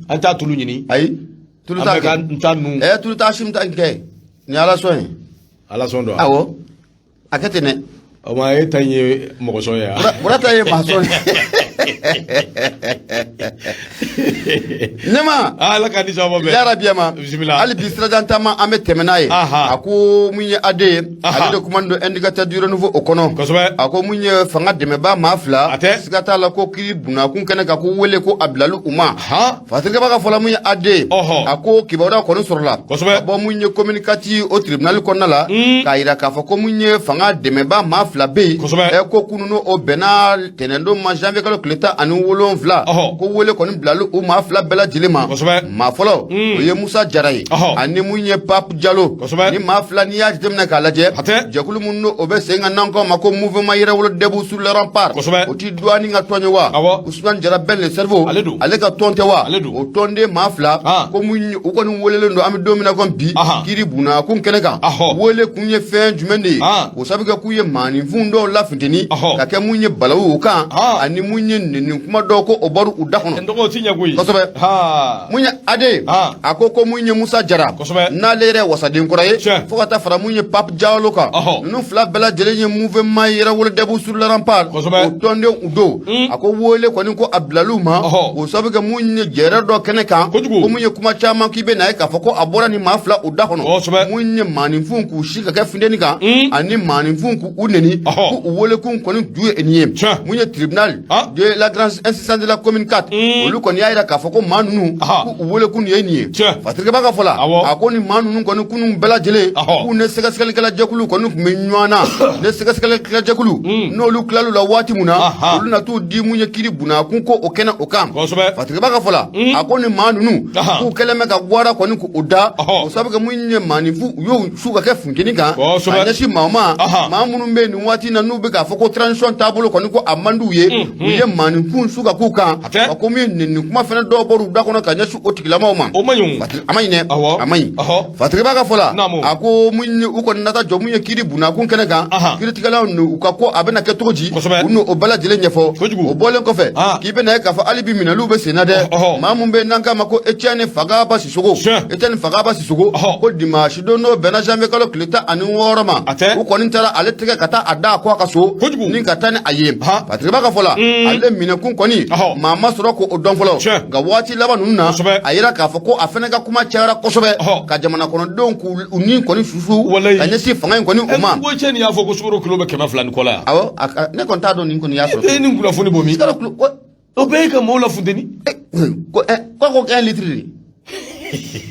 An t'a tulu ɲini. Ayi. Tulu t'a kɛ. N ta nun. Ɛ, tulu t'a Asimi ta in kɛ. Nin ye Ala sɔn ye. Ala sɔn don. Awɔ. A kɛ ten dɛ. O ma, e ta in ye mɔgɔ sɔn ye wa? Bura ta ye maa sɔn ye. Ne ma. Ala ka ni sababu bɛn. Yarabi ma. Bisimila. Hali bi sirajan taama, an bɛ tɛmɛ n'a ye. A ko mun ye AD ye. Ale de kuma don Indicateur du renouveau o kɔnɔ. A ko mun ye fanga dɛmɛba maa fila. A tɛ. Siga t'a la ko kiri bunakun kɛnɛ kan, ko wele ko a bilali u ma. Fasirikɛba ka fɔla mun ye AD ye. A ko kibaruya kɔni sɔrɔla. Ka bɔ mun ye commune 4 o tribunal kɔnɔna la. K'a yira k'a fɔ ko mun ye fanga dɛmɛba maa fila bɛ yen. Ɛ, ko kunun o bɛnna tɛnɛndon ma, janvier kalo tile 17. Ko wele kɔni bilali u maa fila bɛɛ lajɛlen ma. Maa fɔlɔ, o ye Musa Jara ye. Ani mun ye Pape Jalo. Ni maa fila, n'i y'a jateminɛ k'a lajɛ. Jɛkulu mun n'o o bɛ sen kan n'an k'o ma ko mouvement Yɛrɛwolo debout sur les remparts. O ti douane ka tɔn ye wa? Ousmane Jara Ben le cerveau. Ale ka tɔn tɛ wa? O tɔnden maa fila. Ko mun u kɔni welelen don, an bɛ don min na komi bi. Kiri bunakun kɛnɛ kan. Wele kun ye fɛn jumɛn de ye? O sabu kɛ k'u ye maaninfin dɔw lafinteni. Ka kɛ mun ye balawu u kan. Ani mun ye neni kuma dɔw ko o bɔra u da kɔnɔ. N dɔgɔ, o ti ɲɛ koyi. Kosɛbɛ. Ha. Mun ye AD, a ko ko mun ye Musa Jara, n'ale yɛrɛ ye wasaden kɔrɔ ye, fo ka taa fara mun ye Pape Diallo kan, ninnu fila bɛɛ lajɛlen ye mouvement Yɛrɛwolo debout sur le rempart o tɔndenw u don. A ko wele kɔni ko a bilal'u ma, o sabu kɛ mun ye jɛrɛ dɔ kɛnɛ kan, ko mun ye kuma caman k'i bɛ na ye k'a fɔ ko a bɔra ni maa fila u da kɔnɔ, mun ye maaninfinw k'u si ka kɛ funteni kan ani maaninfinw k'u neni, k'u welekun kɔni ju ye nin ye. Mun ye tribunal de la grande instance de la commune 4, olu kɔni y'a jira k'a fɔ ko maa ninnu k'u welekun ye nin ye. Fatirikɛba ka fɔ la, a ko ni maa ninnu kɔni kunun bɛɛ lajɛlen k'u ni sɛgɛsɛgɛlikɛla jɛkulu kɔni tun bɛ ɲɔgɔn na, ni sɛgɛsɛgɛlikɛla jɛkulu n'olu tilal'u la waati min na, olu na t'u di mun ye kiri bunakun ko o kɛnɛ o kan. Fatirikɛba ka fɔ la, a ko ni maa ninnu k'u kɛlen bɛ ka gwara kɔni k'u da, o sabu kɛ mun ye maaninfin u y'u su ka kɛ funteni kan ka ɲɛsin maaw ma, maa minnu bɛ yen nin waati in na n'u bɛ k'a fɔ ko transition taabolo kɔni ko a man d'u ye, u ye maaninfin su ka k'u kan, wa ko min nin kuma fana dɔw bɔr'u da kɔnɔ ka ɲɛsin o tigilamaw ma. O man ɲi. A man ɲi dɛ, a man ɲi. Fatirikɛba ka fɔ la, a ko mun ye u kɔni nata jɔ mun ye kiri bunakun kɛnɛ kan, kiritigɛlaw u ka ko a bɛna kɛ cogo di, u n'o bɛɛ lajɛlen ɲɛfɔ. O bɔlen kɔfɛ, k'i bɛna ye k'a fɔ hali bi minɛliw bɛ sen na dɛ. Maa mun bɛ n'an k'a ma ko Etienne Fagaba Sisoko, Etienne Fagaba Sisoko, ko dimanche don n'o bɛnna janvier kalo tile 16 ma, u kɔni taara ale tɛgɛ ka taa a da a kɔ a ka so ni ka taa ni a ye. Fatirikɛba ka fɔ la, ale minɛkun kɔni maa ma sɔrɔ k'o dɔn fɔlɔ, nka waati laban ninnu na a yira k'a fɔ ko a fana ka kuma cayara kosɛbɛ ka jamana kɔnɔdenw k'u ni kɔni susu ka ɲɛsin fanga in kɔni o ma. Ko cɛ nin y'a fɔ ko sukaro kilo bɛ 200 ni kɔ la yan. Awɔ, ne kɔni t'a dɔn nin kɔni y'a sɔrɔ. E ye nin kunnafoni bɔ min? Sukaro kilo o bɛɛ ye ka maaw lafunteni. Ko ko 1 litre de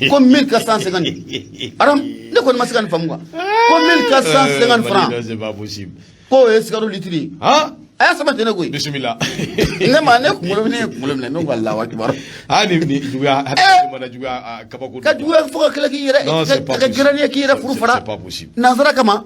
ko 1450 aram, ne kɔni ma se ka nin faamu quoi, ko 1450 francs. C'est pas possible. K'o ye sukaro litre ye. A y'a sɛbɛn ten ne koyi. Bisimila. Ne ma ne kunkolo ne ye kunkolo minɛ, ne ko Alahu akibaru. Ah, ni juguya hadamaden mana juguya kabako. Ka juguya fo ka kɛlɛ k'i yɛrɛ ka kɛ gɛrɛni ye k'i yɛrɛ furu fara. C'est pas possible. Nansara kama.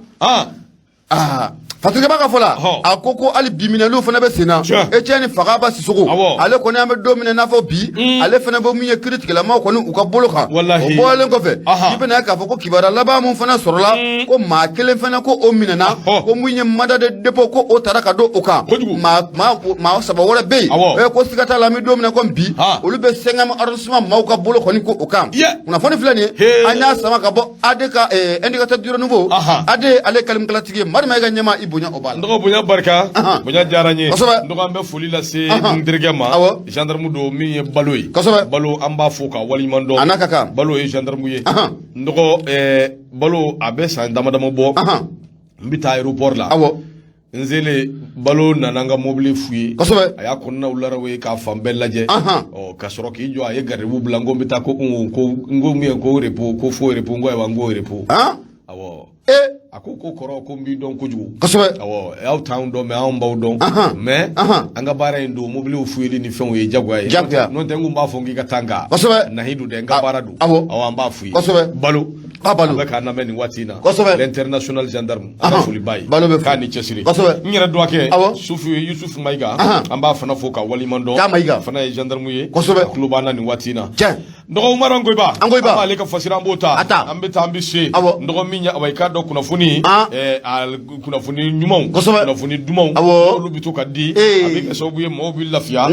Fatirikɛba ka fɔ la, a ko ko hali bi minɛliw fana bɛ sen na. Etienne Fagaba Sisoko, ale kɔni an bɛ don min na i n'a fɔ bi, ale fana bɛ min ye kiritigɛlamaw kɔni u ka bolo kan. O bɔlen kɔfɛ, i bɛna ye k'a fɔ ko kibaruya laban mun fana sɔrɔla, ko maa kelen fana ko o minɛna, ko mun ye mandat de dépôt ko o tara ka don o kan. Maa saba wɛrɛ bɛ yen ko siga t'a la, an bɛ don min na komi bi, olu bɛ 5e arrondissement maaw ka bolo kɔni ko o kan. Kunnafoni filɛ nin ye, an y'a sama ka bɔ AD ka indicateur du renouveau, AD ale kalimukalatigi ye Mari Mayiga ɲɛmaa, i bonya o b'a la. N dɔgɔ, bonya barika, bonya diyara n ye. N dɔgɔ, an bɛ foli lase n terikɛ ma, gendarme don min ye Balo ye. Balo, an b'a fo ka waleɲuman dɔn. A n'a ka kan. Balo ye gendarme ye. N dɔgɔ Balo, a bɛ san dama dama bɔ, n bɛ taa aéroport la. N selen, Balo nana n ka mobili fouiller. A y'a kɔnɔnaw larawe k'a fan bɛɛ lajɛ. Ɔ, ka sɔrɔ k'i jɔ, a ye garibu bila, n ko n bɛ taa, ko n ko min ye ko repos, ko fo repos, n ko ayiwa, n ko repos. Awɔ. A ko ko kɔrɔ, ko n b'i dɔn kojugu. Awɔ, aw t'anw dɔn mais anw b'aw dɔn. Mais an ka baara in don, mobiliw fouilleri ni fɛnw ye jagoya ye. Jagoya. N'o tɛ n kun b'a fɔ k'i ka taa nka. Nahi don dɛ, n ka baara don. Awɔ, an b'a fouiller. Balo. Balo. An bɛ k'an lamɛn nin waati in na. L'international gendarme. An ka foli b'a ye. Balo bɛ k'a ni cɛsiri. N yɛrɛ dɔgɔkɛ. Sufu Yusuf Mayiga. An b'a fana fo ka waleɲuman dɔn. K'a Mayiga. Fana ye gendarme ye. A tulo b'an na nin waati in na. N dɔgɔ Umaru Angoyiba. Angoyiba. An b'ale ka fasiri, an b'o ta. A ta. An bɛ taa, an bɛ se. N dɔgɔ min ye, awa, i k'a dɔn kunnafoni. A kunnafoni ɲumanw. Kunnafoni dumanw. Olu bɛ to ka di. A bɛ kɛ sababu ye maaw bɛ lafiya.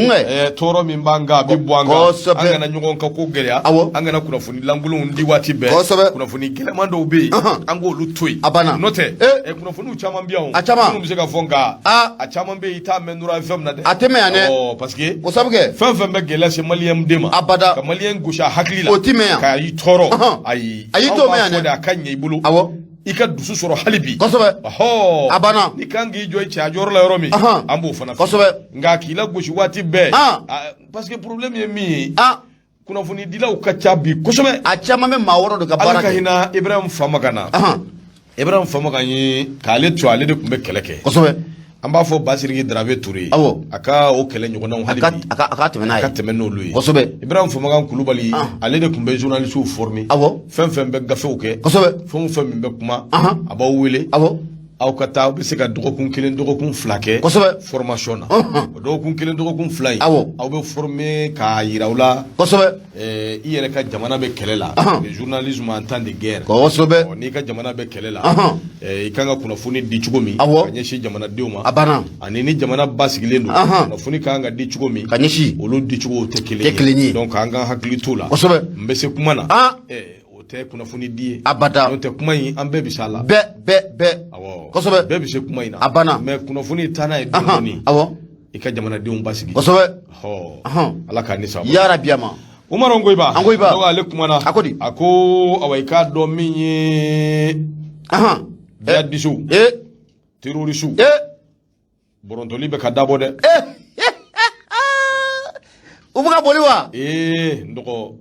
Tɔɔrɔ min b'an kan, a bɛ bɔ an kan. An kana ɲɔgɔn ka ko gɛlɛya. An kana kunnafoni lankolonw di waati bɛɛ. Kunnafoni gɛlɛman dɔw bɛ yen, an k'olu to yen. A banna. N'o tɛ, kunnafoniw caman bɛ yan o. A caman. Minnu bɛ se ka fɔ nka. A caman bɛ yen, i t'a mɛn Nura FM na dɛ. A tɛ mɛn yan dɛ. Ɔ, parce que. O sabu kɛ. Fɛn fɛn bɛ gɛlɛya se maliyɛn den ma. Abada. Ka maliyɛn gosi a hakili la. O ti mɛn yan. Ka i tɔɔrɔ. Ayi. Ayi, t'o mɛn yan dɛ. Anw b'a fɔ de, a ka ɲɛ i bolo. I ka dusu sɔrɔ hali bi. Ɔhɔ. A banna. N'i kan k'i jɔ i cɛya jɔyɔrɔ la yɔrɔ min. An b'o fana fɔ. Nka k'i lagosi waati bɛɛ. Parce que problème ye min ye. Kunnafonidilaw ka ca bi kosɛbɛ. A caman bɛ maa wɛrɛ de ka baara kɛ. Ala ka hinɛ Ibrahim Famakan na. Ibrahim Famakan ye k'ale to, ale de tun bɛ kɛlɛ kɛ. An b'a fɔ Basiriki Darabe Ture ye. A ka o kɛlɛ ɲɔgɔnnaw hali bi. A ka tɛmɛ n'a ye. A ka tɛmɛ n'olu ye. Ibrahim Famakan Kulubali, ale de tun bɛ journalistes former. Fɛn fɛn bɛ gafew kɛ. Fɛn o fɛn min bɛ kuma. A b'aw wele. Aw ka taa, aw bɛ se ka dɔgɔkun 1, dɔgɔkun 2 kɛ formation na. O dɔgɔkun 1, dɔgɔkun 2 in, aw bɛ former k'a yira aw la i yɛrɛ ka jamana bɛ kɛlɛ la, le journalisme en temps de guerre. N'i ka jamana bɛ kɛlɛ la, i kan ka kunnafoni di cogo min ka ɲɛsin jamanadenw ma. A banna. Ani ni jamana basigilen don, kunnafoni kan ka di cogo min ka ɲɛsin, olu dicogow tɛ kelen ye. Donc an k'an hakili t'o la. N bɛ se kuma na. O tɛ kunnafoni di ye. Abada. N'o tɛ, kuma in, an bɛɛ bɛ s'a la. Bɛɛ, bɛɛ, bɛɛ. Awɔ. Kosɛbɛ. Bɛɛ bɛ se kuma in na. A banna. Mais kunnafoni taa n'a ye dɔɔni dɔɔni. I ka jamanadenw basigi. Ɔ, Ala k'a ni sababa. Yarabi ama. Umaru Ngoyiba. An Ngoyiba. Donc ale kumana. A ko di? A ko awa, i k'a dɔn min ye jihadisiw, terrorisiw, bɔrɔntɔli bɛ ka dabɔ dɛ. U bɛ ka boli wa? Ee, n dɔgɔ.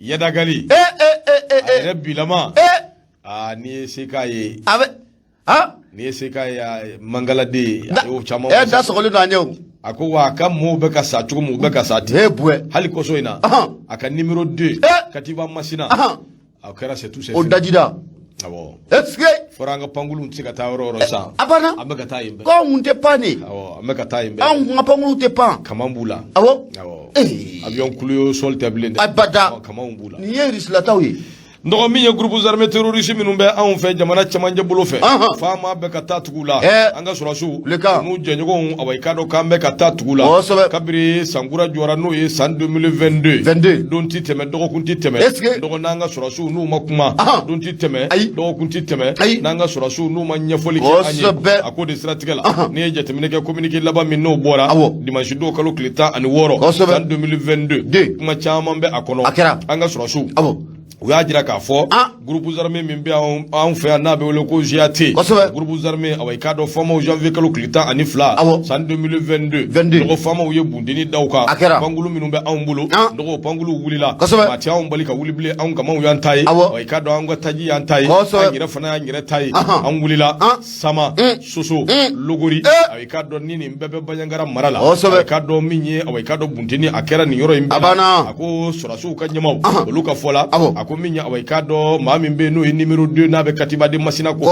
Yadagali. A yɛrɛ bilama. Aa, n'i ye se k'a ye. A bɛ N'i ye se k'a ye, mangaladen, a y'o caman. Da sɔgɔlen don a ɲɛ o. A ko wa, a ka mɔɔw bɛ ka sa cogo min, u bɛ ka sa ten. E buwɛ. Hali kɔsɔ in na, a ka numéro 2, Katiba Masina, a kɛra c'est tout, c'est O dajida. Awɔ. Est-ce que Fɔra an ka pankuluw tɛ se ka taa yɔrɔ o yɔrɔ sisan. A banna. An bɛ ka taa yen bɛɛ. K'anw kun tɛ pan de. Awɔ, an bɛ ka taa yen bɛɛ. Anw kun ka pankuluw tɛ pan. Kaman b'u la. Awɔ. Awɔ. Avion kulu sol tɛ bilen dɛ. Abada. Kamanw b'u la. Nin ye Rusilataw ye. N dɔgɔ, min ye groupe armé terroriste minnu bɛ anw fɛ jamana cɛmancɛ bolo fɛ, faama bɛ ka taa tugu la. An ka sɔrɔsiw n'u jɛɲɔgɔnw, awa, i k'a dɔn k'an bɛ ka taa tugu la kabiri sankura jɔra, n'o ye san 2022. 22. Don ti tɛmɛ, dɔgɔkun ti tɛmɛ. Est-ce que dɔgɔ, n'an ka sɔrɔsiw n'u ma kuma, don ti tɛmɛ, dɔgɔkun ti tɛmɛ, n'an ka sɔrɔsiw n'u ma ɲɛfɔli kɛ an ye. A ko de siratigɛ la, n'i ye jateminɛ kɛ, communiqué laban min n'o bɔra dimanche don, kalo tile 16, san 2022, kuma caman bɛ a kɔnɔ. A kɛra. An ka sɔrɔsiw, u y'a jira k'a fɔ groupe armé min bɛ anw fɛ yan, n'a bɛ wele ko GAT, groupe armé, awa, i k'a dɔn faamaw, janvier kalo tile 12, san 2022, dɔgɔ, faamaw ye bundeni da u kan. A kɛra. Pankulu minnu bɛ anw bolo, dɔgɔ, pankulu wulila. Maa tɛ anw bali ka wuli bilen. Anw kamaw y'an ta ye. Awa, i k'a dɔn an ka taji y'an ta ye, an yɛrɛ fana y'an yɛrɛ ta ye. An wulila Sama, Soso, Logori, awa, i k'a dɔn ni nin bɛɛ bɛ Banjagara mara la. I k'a dɔn min ye, awa, i k'a dɔn bunteni a kɛra nin yɔrɔ in bɛɛ la. A ko sɔrɔdasiw ka ɲɛmaw, olu ka fɔ la, a ko min ye, awa, i k'a dɔn maa min bɛ yen, n'o ye numéro 2, n'a bɛ Katiba de Masina ko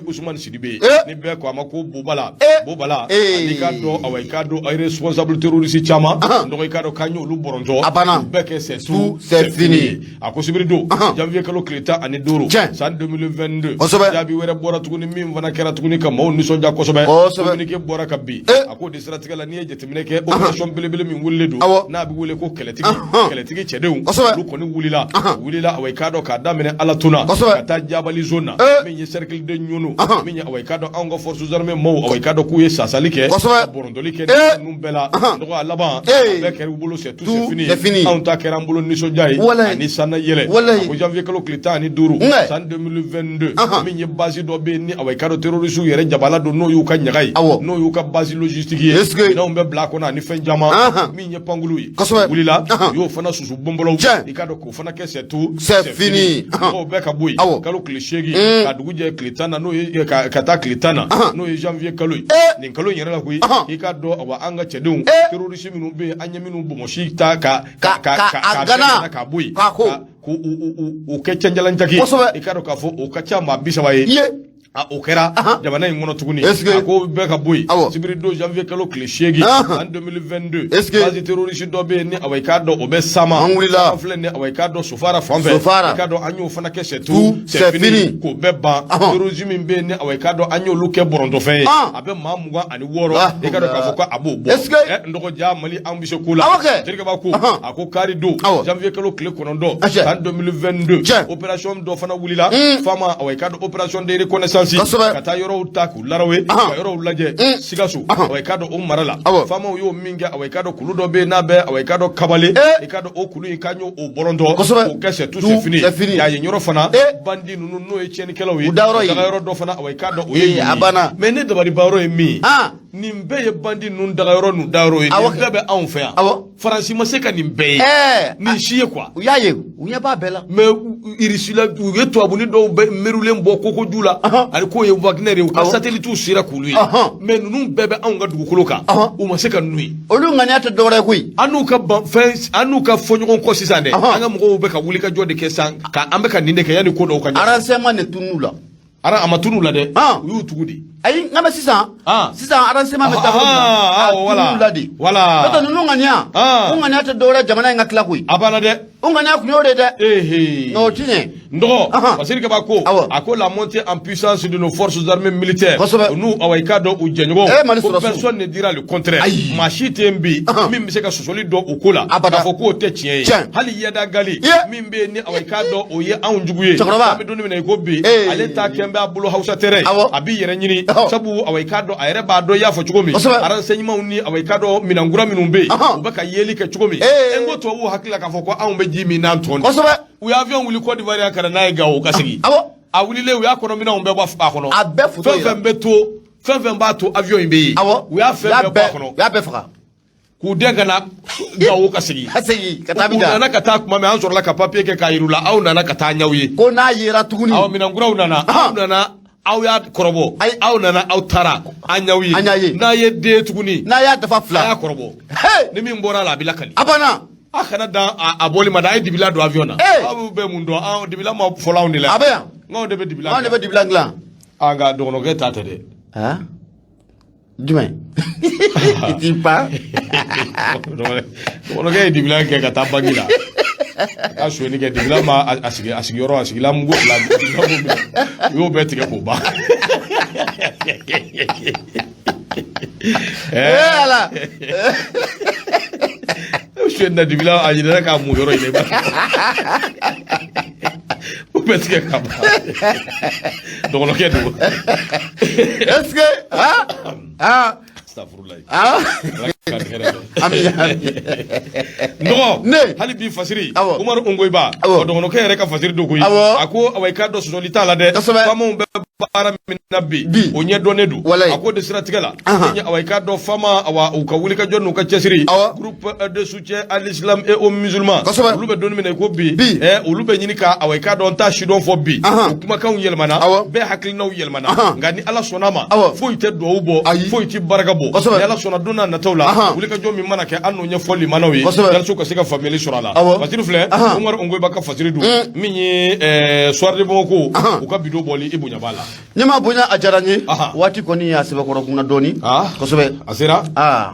Usumani Sidibe ye, ni bɛɛ ko a ma ko Bobala, Bobala, ani k'a dɔn, awa, i k'a dɔn responsable terroriste caman, dɔgɔ, i k'a dɔn k'an y'olu bɔrɔntɔ. A banna. Bɛɛ kɛ c'est tout, c'est fini. A ko sibiri don, janvier kalo tile 15, san 2022, jaabi wɛrɛ bɔra tuguni min fana kɛra tuguni ka maaw nisɔndiya kosɛbɛ. Communiqué bɔra ka bin. A ko de siratigɛ la, n'i ye jateminɛ kɛ, opération belebele min wulilen don, n'a bɛ wele ko kɛlɛtigi, kɛlɛtigi cɛdenw, olu kɔni wulila, wulila, awa, i k'a dɔn k'a daminɛ Alatona ka taa Jabali zone na, min ye cercle de Ɲono, min ye, awa, i k'a dɔn anw ka forces armées maaw, awa, i k'a dɔn k'u ye sasali kɛ, ka bɔrɔntɔli kɛ ninnu bɛɛ la. Dɔgɔ, a laban, a bɛɛ kɛra u bolo c'est tout, c'est fini. Anw ta kɛra an bolo nisɔndiya ye ani sanna yɛlɛ. A ko janvier kalo tile 15, san 2022, min ye base dɔ bɛ yen ni, awa, i k'a dɔn terroriste yɛrɛ jabala don, n'o y'u ka ɲaga ye, n'o y'u ka base logistique ye, minɛnw bɛ bila a kɔnɔ ani fɛn caman, min ye pankulu ye, wulila, u y'o fana susu bɔnbɔlɔw, i k'a dɔn k'o fana kɛ c'est tout, c'est fini. Mɔgɔw bɛɛ ka bɔ yen kalo tile 8, ka dugu jɛ tile 10 na, n'o ye ka taa tile 10 na, n'o ye janvier kalo ye, nin kalo in yɛrɛ la koyi. I k'a dɔn, awa, an ka cɛdenw, terroriste minnu bɛ yen, an ye minnu bɔnbɔsi ta ka gana ka bɔ yen, k'u kɛ cɛnjalanjaki, i k'a dɔn k'a fɔ o ka ca maa 30 ye. A o kɛra jamana in kɔnɔ tuguni. A ko bɛɛ ka bɔ yen sibiri don, janvier kalo tile 8, san 2022, base terroriste dɔ bɛ yen ni, awa, i k'a dɔn o bɛ Sama. An wulila. Filɛ ni, awa, i k'a dɔn Sofara fan fɛ, i k'a dɔn an y'o fana kɛ c'est tout, c'est fini, k'o bɛɛ ban. Terrorisme min bɛ yen ni, awa, i k'a dɔn an y'olu kɛ bɔrɔntɔfɛn ye, a bɛ maa 26, i k'a dɔn k'a fɔ ko a b'o bɔ. N dɔgɔ, ja Mali, an bɛ se ko la. Terikɛba ko, a ko kari don, janvier kalo tile 9, san 2022, opération dɔ fana wulila faama, awa, i k'a dɔn opération de reconnaissance, ka taa yɔrɔw ta k'u larawe, ka yɔrɔw lajɛ Sikaso, awa, i k'a dɔn o mara la. Faamaw y'o min kɛ, awa, i k'a dɔn kulu dɔ bɛ yen n'a bɛ, awa, i k'a dɔn Kabale, i k'a dɔn o kulu in, k'an y'o bɔrɔntɔ, k'o kɛ c'est tout, c'est fini. Y'a ye yɔrɔ fana, bandi ninnu, n'o ye tiɲɛnikɛlaw ye, dagayɔrɔ dɔ fana, awa, i k'a dɔn o ye. A banna. Mais ne dabaliban yɔrɔ ye min ye, nin bɛɛ ye bandi ninnu dagayɔrɔ n'u dayɔrɔ ye, nin bɛɛ bɛ anw fɛ yan. Faransi ma se ka nin bɛɛ ye, nin si ye quoi. U y'a ye, u ɲɛ b'a bɛɛ la. Mais Irisila, u ye tubabuni dɔw bɛ merulen bɔ kokoju la, ani k'o ye Wagner ye, u ka satellite sera k'olu ye. Mais ninnu bɛɛ bɛ anw ka dugukolo kan, u ma se ka ninnu ye. Olu ŋaniya tɛ dɔwɛrɛ ye koyi. An n'u ka ban fɛn, an n'u ka fɔ ɲɔgɔn kɔ sisan dɛ. An ka mɔgɔw bɛ ka wuli ka jɔ de kɛ sisan, ka an bɛ ka nin de kɛ yanni ko dɔw ka ɲɛ. Renseignement de tunun'u la. Ara a ma tunu la dɛ, u y'u tugu de. Ayi, n bɛ sisan sisan renseignement bɛ taa yɔrɔ min na, a tunun la de. Voilà. N'o tɛ ninnu ŋaniya, u ŋaniya tɛ dɔwɛrɛ jamana in ka tila koyi. A banna dɛ. U ŋaniya tun y'o de dɛ. Nka o ti ɲɛ. N dɔgɔ Fasiri Kaba ko a ko la montée en puissance de nos forces armées militaires, n'u awa i k'a dɔn u jɛɲɔgɔnw, Mali ko sɔrɔdasiw. Personne ne dira le contraire. Ayi. Maa si tɛ yen bi min bɛ se ka sɔsɔli dɔn o ko la Abada. k'a fɔ k'o tɛ tiɲɛ ye. Hali Iyad Ag Ghali min bɛ yen ni awa i k'a dɔn o ye anw jugu ye. Cɛkɔrɔba. An bɛ don min na i ko bi, ale ta kɛn bɛ a bolo Hausa terrain, a b'i yɛrɛ ɲini, sabu awa i k'a dɔn a yɛrɛ b'a dɔn i y'a fɔ cogo min, renseignement ni awa i k'a dɔn minɛnkura minnu bɛ yen, u bɛ ka yeli kɛ cogo min. N ko tubabuw hakili la k'a fɔ ko anw bɛ ji min n'an tɔn de. U ye avion wuli Côte d'Ivoire yan ka na n'a ye Gawo ka segin. A wulilen, u y'a kɔnɔ minɛnw bɛɛ bɔ a kɔnɔ. A bɛɛ photo Fɛn yira. fɛn bɛ to, fɛn fɛn b'a to avion in bɛ yen, u y'a fɛn bɛɛ bɔ a kɔnɔ U y'a bɛɛ faga. k'u den ka na Gawo ka segin. Ka segin ka taa U Abidjan. nana ka taa tuma min, an sɔrɔla ka papier kɛ k'a yir'u la, aw nana ka taa ɲaw ye. Ko n'a yera tuguni. Aw minɛnkuraw nana, aw nana, aw y'a kɔrɔbɔ, Ayi. aw nana, aw taara, an ɲaw ye. An y'a ye. N'a ye den tuguni, N'a y'a dafa a y'a fila. kɔrɔbɔ. Hey! Ni min bɔra a la, a bɛ lakali. A banna. A kana dan a bɔli ma dɛ, a ye dibila don avion na. Aw bɛ mun dɔn? Anw dibila ma fɔlɔ anw de la. A bɛ yan. Anw de bɛ dibila. Anw de bɛ dibila dilan. An ka dɔgɔnɔkɛ ta tɛ dɛ. Han? Jumɛn? I t'i pan. Dɔgɔnɔkɛ ye dibila kɛ ka taa banki la. A ka sonyɛni kɛ, dibila ma a sigi a sigiyɔrɔ, a sigila mugu fila, dibila b'o minɛ. U y'o bɛɛ tigɛ k'o ban. Ee Ala. Sonyɛni na dibila, a ɲinɛna k'a mun yɔrɔ in na, i b'a o bɛɛ tigɛ k'a ban. Dɔgɔnɔkɛ don. Est-ce que han? Han? Astagfirullah. Han? Ala ka hɛrɛ kɛ. Ami ami. Nɔgɔ Ne. hali bi Fasiri Umaru Ongoyiba, dɔgɔnɔkɛ yɛrɛ ka fasiri don koyi. A ko awa i k'a dɔn sɔsɔli t'a la dɛ. FAMAw bɛ baara min na bi, Bi. o ɲɛdɔnnen don. Walayi. A ko de siratigɛ la, awa i k'a dɔn FAMA awa u ka wulikajɔ n'u ka cɛsiri, groupe de soutien à l'islam et aux musulmans, olu bɛ don min na i ko bi, olu bɛ ɲini ka awa i k'a dɔn n t'a sidɔn fɔ bi, u kumakanw yɛlɛmana, bɛɛ hakilinaw yɛlɛmana, nka ni Ala sɔnna a ma, foyi tɛ duwawu bɔ, foyi tɛ barika bɔ. Ni Ala sɔnna, don n'a nataw la, wulikajɔ min mana kɛ, an n'o ɲɛfɔ limanaw ye yalisa u ka se ka faamuyali sɔrɔ a la. Fasiri filɛ, Umaru Ongoyiba ka fasiri don min ye Soir de Bamako, u ka bido bɔli, i bonya b'a la. Ne ma bonya, a diyara n ye. Waati kɔni y'a sɛbɛkɔrɔ kunna dɔɔni. Kosɛbɛ. A sera. Aa.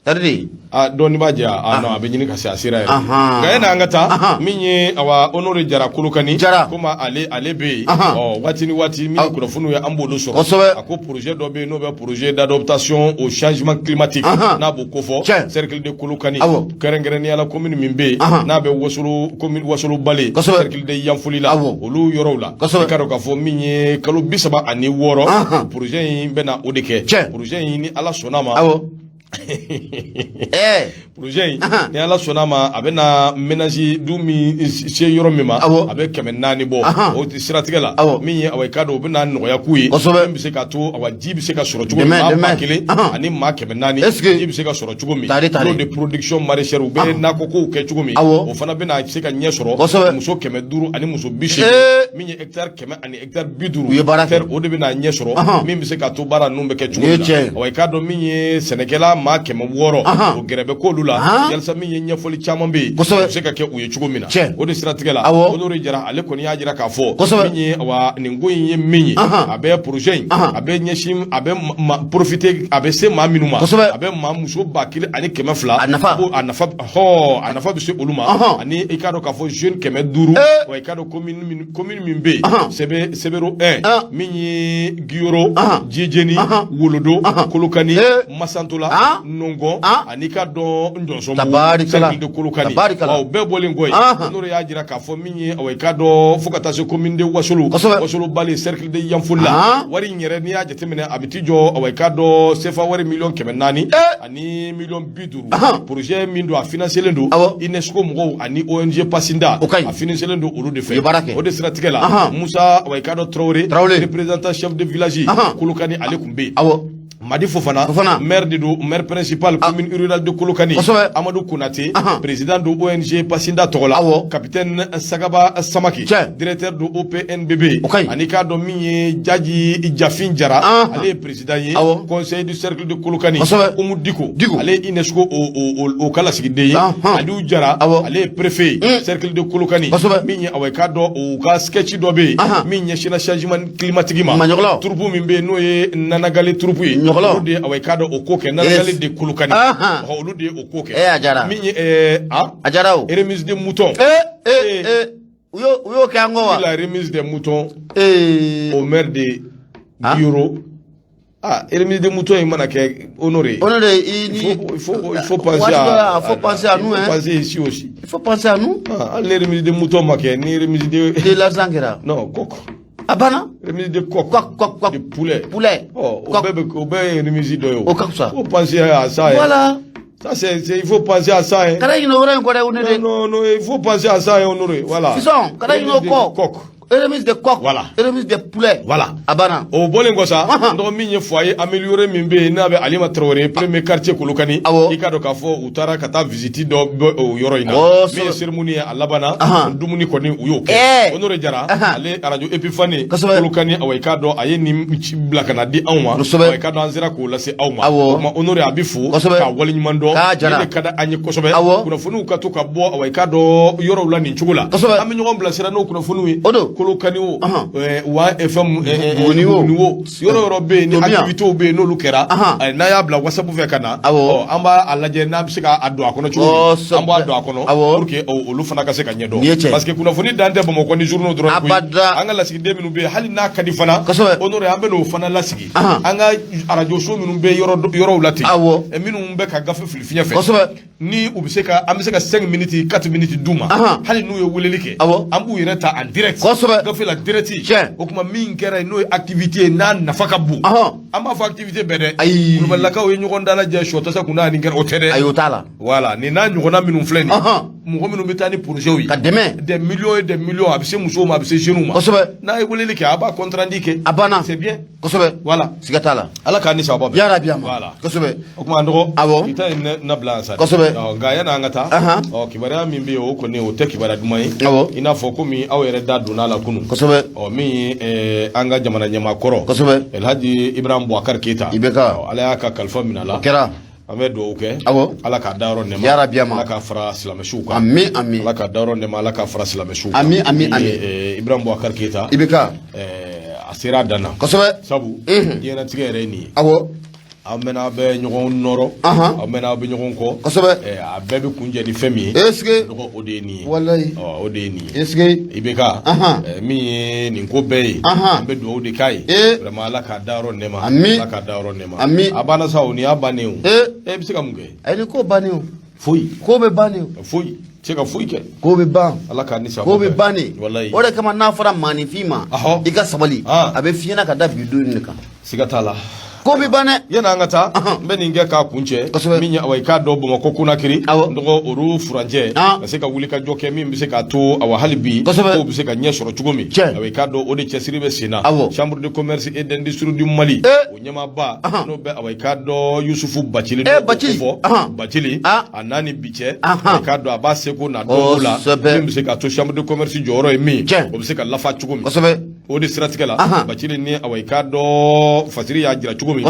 C'est-à-dire A dɔɔni b'a jɛ, a non, a bɛ ɲini ka se, a sera yɛrɛ. Nka yanni an ka taa, min ye awa Honore Jara Kolokani, Jara. Komi ale bɛ yen, ɔ waati ni waati min ye kunnafoniw ye, an b'olu sɔrɔ. A ko projet dɔ bɛ yen n'o bɛ projet d'adaptation au changement climatique, n'a b'o kofɔ cercle de Kolokani, kɛrɛnkɛrɛnnenya la commune min bɛ yen n'a bɛ Wasolo commune, Wasolo Bale, cercle de Yanfolila, olu yɔrɔw la. I k'a dɔn k'a fɔ min ye kalo 36, projet in bɛna o de kɛ. Projet in, ni Ala sɔnna ma, projet in, ni Ala sɔnna ma, a bɛna ménage du min se yɔrɔ min ma, a bɛ 400 bɔ. O siratigɛ la, min ye awa i k'a dɔn o bɛna nɔgɔya k'u ye, min bɛ se k'a to awa ji bɛ se ka sɔrɔ cogo min, maa ba kelen ani maa 400, ji bɛ se ka sɔrɔ cogo min, l'eau de production maraîchère, u bɛ nakɔkow kɛ cogo min, o fana bɛna se ka ɲɛ sɔrɔ, muso 500 ani muso 80, min ye hectare 100 ani hectare 50 U ye baara kɛ. O de bɛna ɲɛ sɔrɔ, min bɛ se k'a to baara ninnu bɛ kɛ cogo min na. Awa i k'a dɔn min ye sɛnɛkɛla maa 600, o gɛrɛ bɛ k'olu la, yalisa min ye ɲɛfɔli caman bɛ yen, o bɛ se ka kɛ u ye cogo min na. O de siratigɛ la, Honore Jara ale kɔni y'a jira k'a fɔ min ye awa nin ko in ye min ye, a bɛ projet in, a bɛ ɲɛsin, a bɛ profiter, a bɛ se maa minnu ma, a bɛ maa muso 1200, A nafa. A nafa hɔ, a nafa bɛ se olu ma, ani i k'a dɔn k'a fɔ jeune 500, wa i k'a dɔn commune min bɛ yen, Sebero 1, min ye Giyoro, Jijeni, Wolodo, Kolokani, Masantola, Nɔngɔn, ani ka dɔn Njɔnsɔnbugu, cercle de Kolokani. O bɛɛ bɔlen kɔ yen, Honore y'a jira k'a fɔ min ye awa i k'a dɔn fo ka taa se commune de Wasolo, Wasolo Bale, cercle de Yanfolila, wari in yɛrɛ, n'i y'a jateminɛ, a bɛ t'i jɔ awa i k'a dɔn CFA wari miliyɔn 400 ani miliyɔn 50. Projet min don, a financelen don UNESCO mɔgɔw ani ONG Pasinda, a financelen don olu de fɛ. O de siratigɛ la, Musa awa i k'a dɔn Traoré, représentant chef de village Kolokani, ale tun bɛ yen. Madi Fofana, Fofana. Maire de don, maire principal, commune rurale de Kolokani. Amadou Konate, président de ONG Pasinda tɔgɔ la. Capitaine Sagaba Samake, directeur de OPNBB. O ka ɲi. Ani k'a dɔn min ye Jaji Jafin Jara, ale ye président ye conseil du cercle de Kolokani. Umu Diko, Diko. Ale ye UNESCO o ka lasigiden ye. Aliou Jara, ale ye préfet ye, cercle de Kolokani. Min ye, awa, i k'a dɔn o ka sketch dɔ bɛ yen min ɲɛsinna changement climatique ma. Maɲɔgɔlɔ. Troupe min bɛ yen n'o ye Nanagale troupe ye, Ɲɔgɔlɔ. olu de ye, awa, i k'a dɔn o ko kɛ Nanagale de Kolokani. Ɔhɔ, olu de ye o ko kɛ. Eh, a diyara. Min ye a A diyara o. Remise de mouton. Eh eh eh, u y'o kɛ an kɔ wa? La remise des moutons au maire de Bureau. Ah, remise des moutons, il mana kɛ honoré. Honoré, i Il faut penser waati dɔ la, à il faut penser à nous, il faut hein. penser ici aussi. Il faut penser à nous. Ah, hali ni remise de mouton ma kɛ, ni remise de De l'argent kɛra. Non, coq. A banna. Remise de coq. Coq, coq, coq. De poulet. Poulet. Ɔ, o Coq. bɛɛ bɛ, o bɛɛ ye remise dɔ ye o. O ka fisa. Faut penser à ça, hein. Voilà. Ça c'est il faut penser à ça, hein. Kana ɲinɛ o yɔrɔ in kɔ dɛ, Honoré. Non, non, non, il faut penser à ça, hein, Honoré. Voilà. Fisɔn, kana ɲinɛ o Remise de kɔ. Coq. Remise de coq. Voilà. Remise de poulet. Voilà. A banna. O bɔlen kɔ sa, n dɔgɔ, min ye foyer amélioré min bɛ yen n'a bɛ Alima Traoré, premier quartier, Kolokani, i k'a dɔn k'a fɔ u taara ka taa visite dɔ bɔ o yɔrɔ in na, min ye cérémonie ye, a labanna dumuni kɔni, u y'o kɛ. Honoré Jara, ale radio Epiphanie Kolokani, awa, i k'a dɔn a ye nin ci bila ka na di anw ma. Awa, i k'a dɔn an sera k'o lase aw ma. O tuma Honoré, a bɛ fo k'a waleɲuman dɔn. K'a jara. Nin de ka di an ye kosɛbɛ, kunnafoniw ka to ka bɔ, awa, i k'a dɔn yɔrɔw la nin cogo la. An bɛ ɲɔgɔn bilasira n'o kunnafoniw ye. O don. Kolokani o, wa FM Buguni o. Buguni o, yɔrɔ yɔrɔ bɛ yen ni Tomiya. activités bɛ yen n'olu kɛra, n'a y'a bila WhatsApp fɛ ka na, ɔ, an b'a a lajɛ n'an bɛ se k'a don a kɔnɔ cogo min, an b'a don a kɔnɔ pour que olu fana ka se ka ɲɛdɔn. Nin ye tiɲɛ. Parce que kunnafoni dan tɛ Bamakɔ ni journaux dɔrɔn koyi. Abada. An ka lasigiden minnu bɛ yen, hali n'a ka di fana, Honoré, an bɛ n'o fana lasigi. An ka arajo so minnu bɛ yɔrɔ yɔrɔw la ten, minnu bɛ ka gafe fili fiɲɛ fɛ, ni u bɛ se ka, an bɛ se ka 5 minutes, 4 minutes d'u ma, hali n'u ye weleli kɛ, an b'u yɛrɛ ta en direct gafe la direct. O tuma min kɛra yen, n'o ye activité ye n'a nafa ka bon, an b'a fɔ activité bɛɛ dɛ. Ayi. Kulubalilakaw ye ɲɔgɔn dalajɛ sɔ tasa kunna nin kɛra, o tɛ dɛ. Ayi, o t'a la. Voilà, nin n'a ɲɔgɔnna minnu filɛ nin ye, mɔgɔ minnu bɛ taa ni projets ye Ka dɛmɛ. des millions et des millions, a bɛ se musow ma, a bɛ se jeunes ma. N'a ye weleli kɛ, a b'a compte rendu kɛ. A banna. C'est bien. Voilà. Siga t'a la. Ala k'an ni sababa bɛn. Yarabi, ama. Voilà. O tuma an dɔgɔ, i ta in na bila yan sa dɛ. Ɔ, nka yanni an ka taa, ɔ, kibaruya min bɛ yen, o kɔni o tɛ kibaruya duman ye. I n'a fɔ komi aw yɛrɛ da donna a la kunun. Ɔ, min ye an ka jamana ɲɛmaa kɔrɔ, Elhaji Ibrahim Boubacar Keita, IBK. Ɔ, Ala y'a ka kalifa minɛ a la. O kɛra. An bɛ dugawu kɛ. Ala k'a dayɔrɔ nɛma. Yarabi, ama. Ala k'a fara silamɛsiw kan. Ami, ami. Ala k'a dayɔrɔ nɛma, Ala k'a fara silamɛsiw kan. Ami, ami, Min ami. ye, Ibrahim Boubacar Keita, IBK. A sera a dan na. Sabu diɲɛlatigɛ yɛrɛ ye nin ye. Aw mɛnna, aw bɛ ɲɔgɔn nɔrɔ, aw mɛnna, aw bɛ ɲɔgɔn kɔ. A bɛɛ bɛ kun jɛ ni fɛn min ye, Est-ce que dɔgɔ, o de ye nin ye. Walayi. Ɔ, o de ye nin ye. Est-ce que IBK, min ye nin ko bɛɛ ye, an bɛ dugawu de k'a ye. Vraiment, Ala k'a dayɔrɔ nɛma. Ami. Ala k'a dayɔrɔ nɛma. Ami. A banna sa, o nin y'a bannen o. E bɛ se ka mun kɛ? Ayi, ni ko bannen o. Foyi. Ko bɛ ban de o. Foyi tɛ se ka foyi kɛ. Ko bɛ ban. Ala k'a ni sababa Ko bɛ bɛn. ban de. Walayi. O de kama n'a fɔra maaninfin ma, i ka sabali, a bɛ f'i ɲɛna ka da bi don in de kan. Siga t'a la. Ko bɛ ban dɛ. Yanni an ka taa, n bɛ nin kɛ k'a kun cɛ. Min ye, awa, i k'a dɔn Bamakɔ Konakiri, n dɔgɔ, olu furancɛ ka se ka wuli ka jɔ kɛ min bɛ se k'a to, awa, hali bi kow bɛ se ka ɲɛ sɔrɔ cogo min, awa, i k'a dɔn o de cɛsiri bɛ sen na. Chambre de commerce et d'industrie du Mali, o ɲɛmaaba n'o bɛ, awa, i k'a dɔn Yusufu Bacili, n'o Bacili. fɔ Bacili, a n'a ni bi cɛ, i k'a dɔn a b'a seko n'a dɔnko la, min bɛ se k'a to chambre de commerce jɔyɔrɔ ye min, o bɛ se ka lafa cogo min. O de siratigɛ la, Bacili ni, awa, i k'a dɔn Fasiri y'a jira cogo min,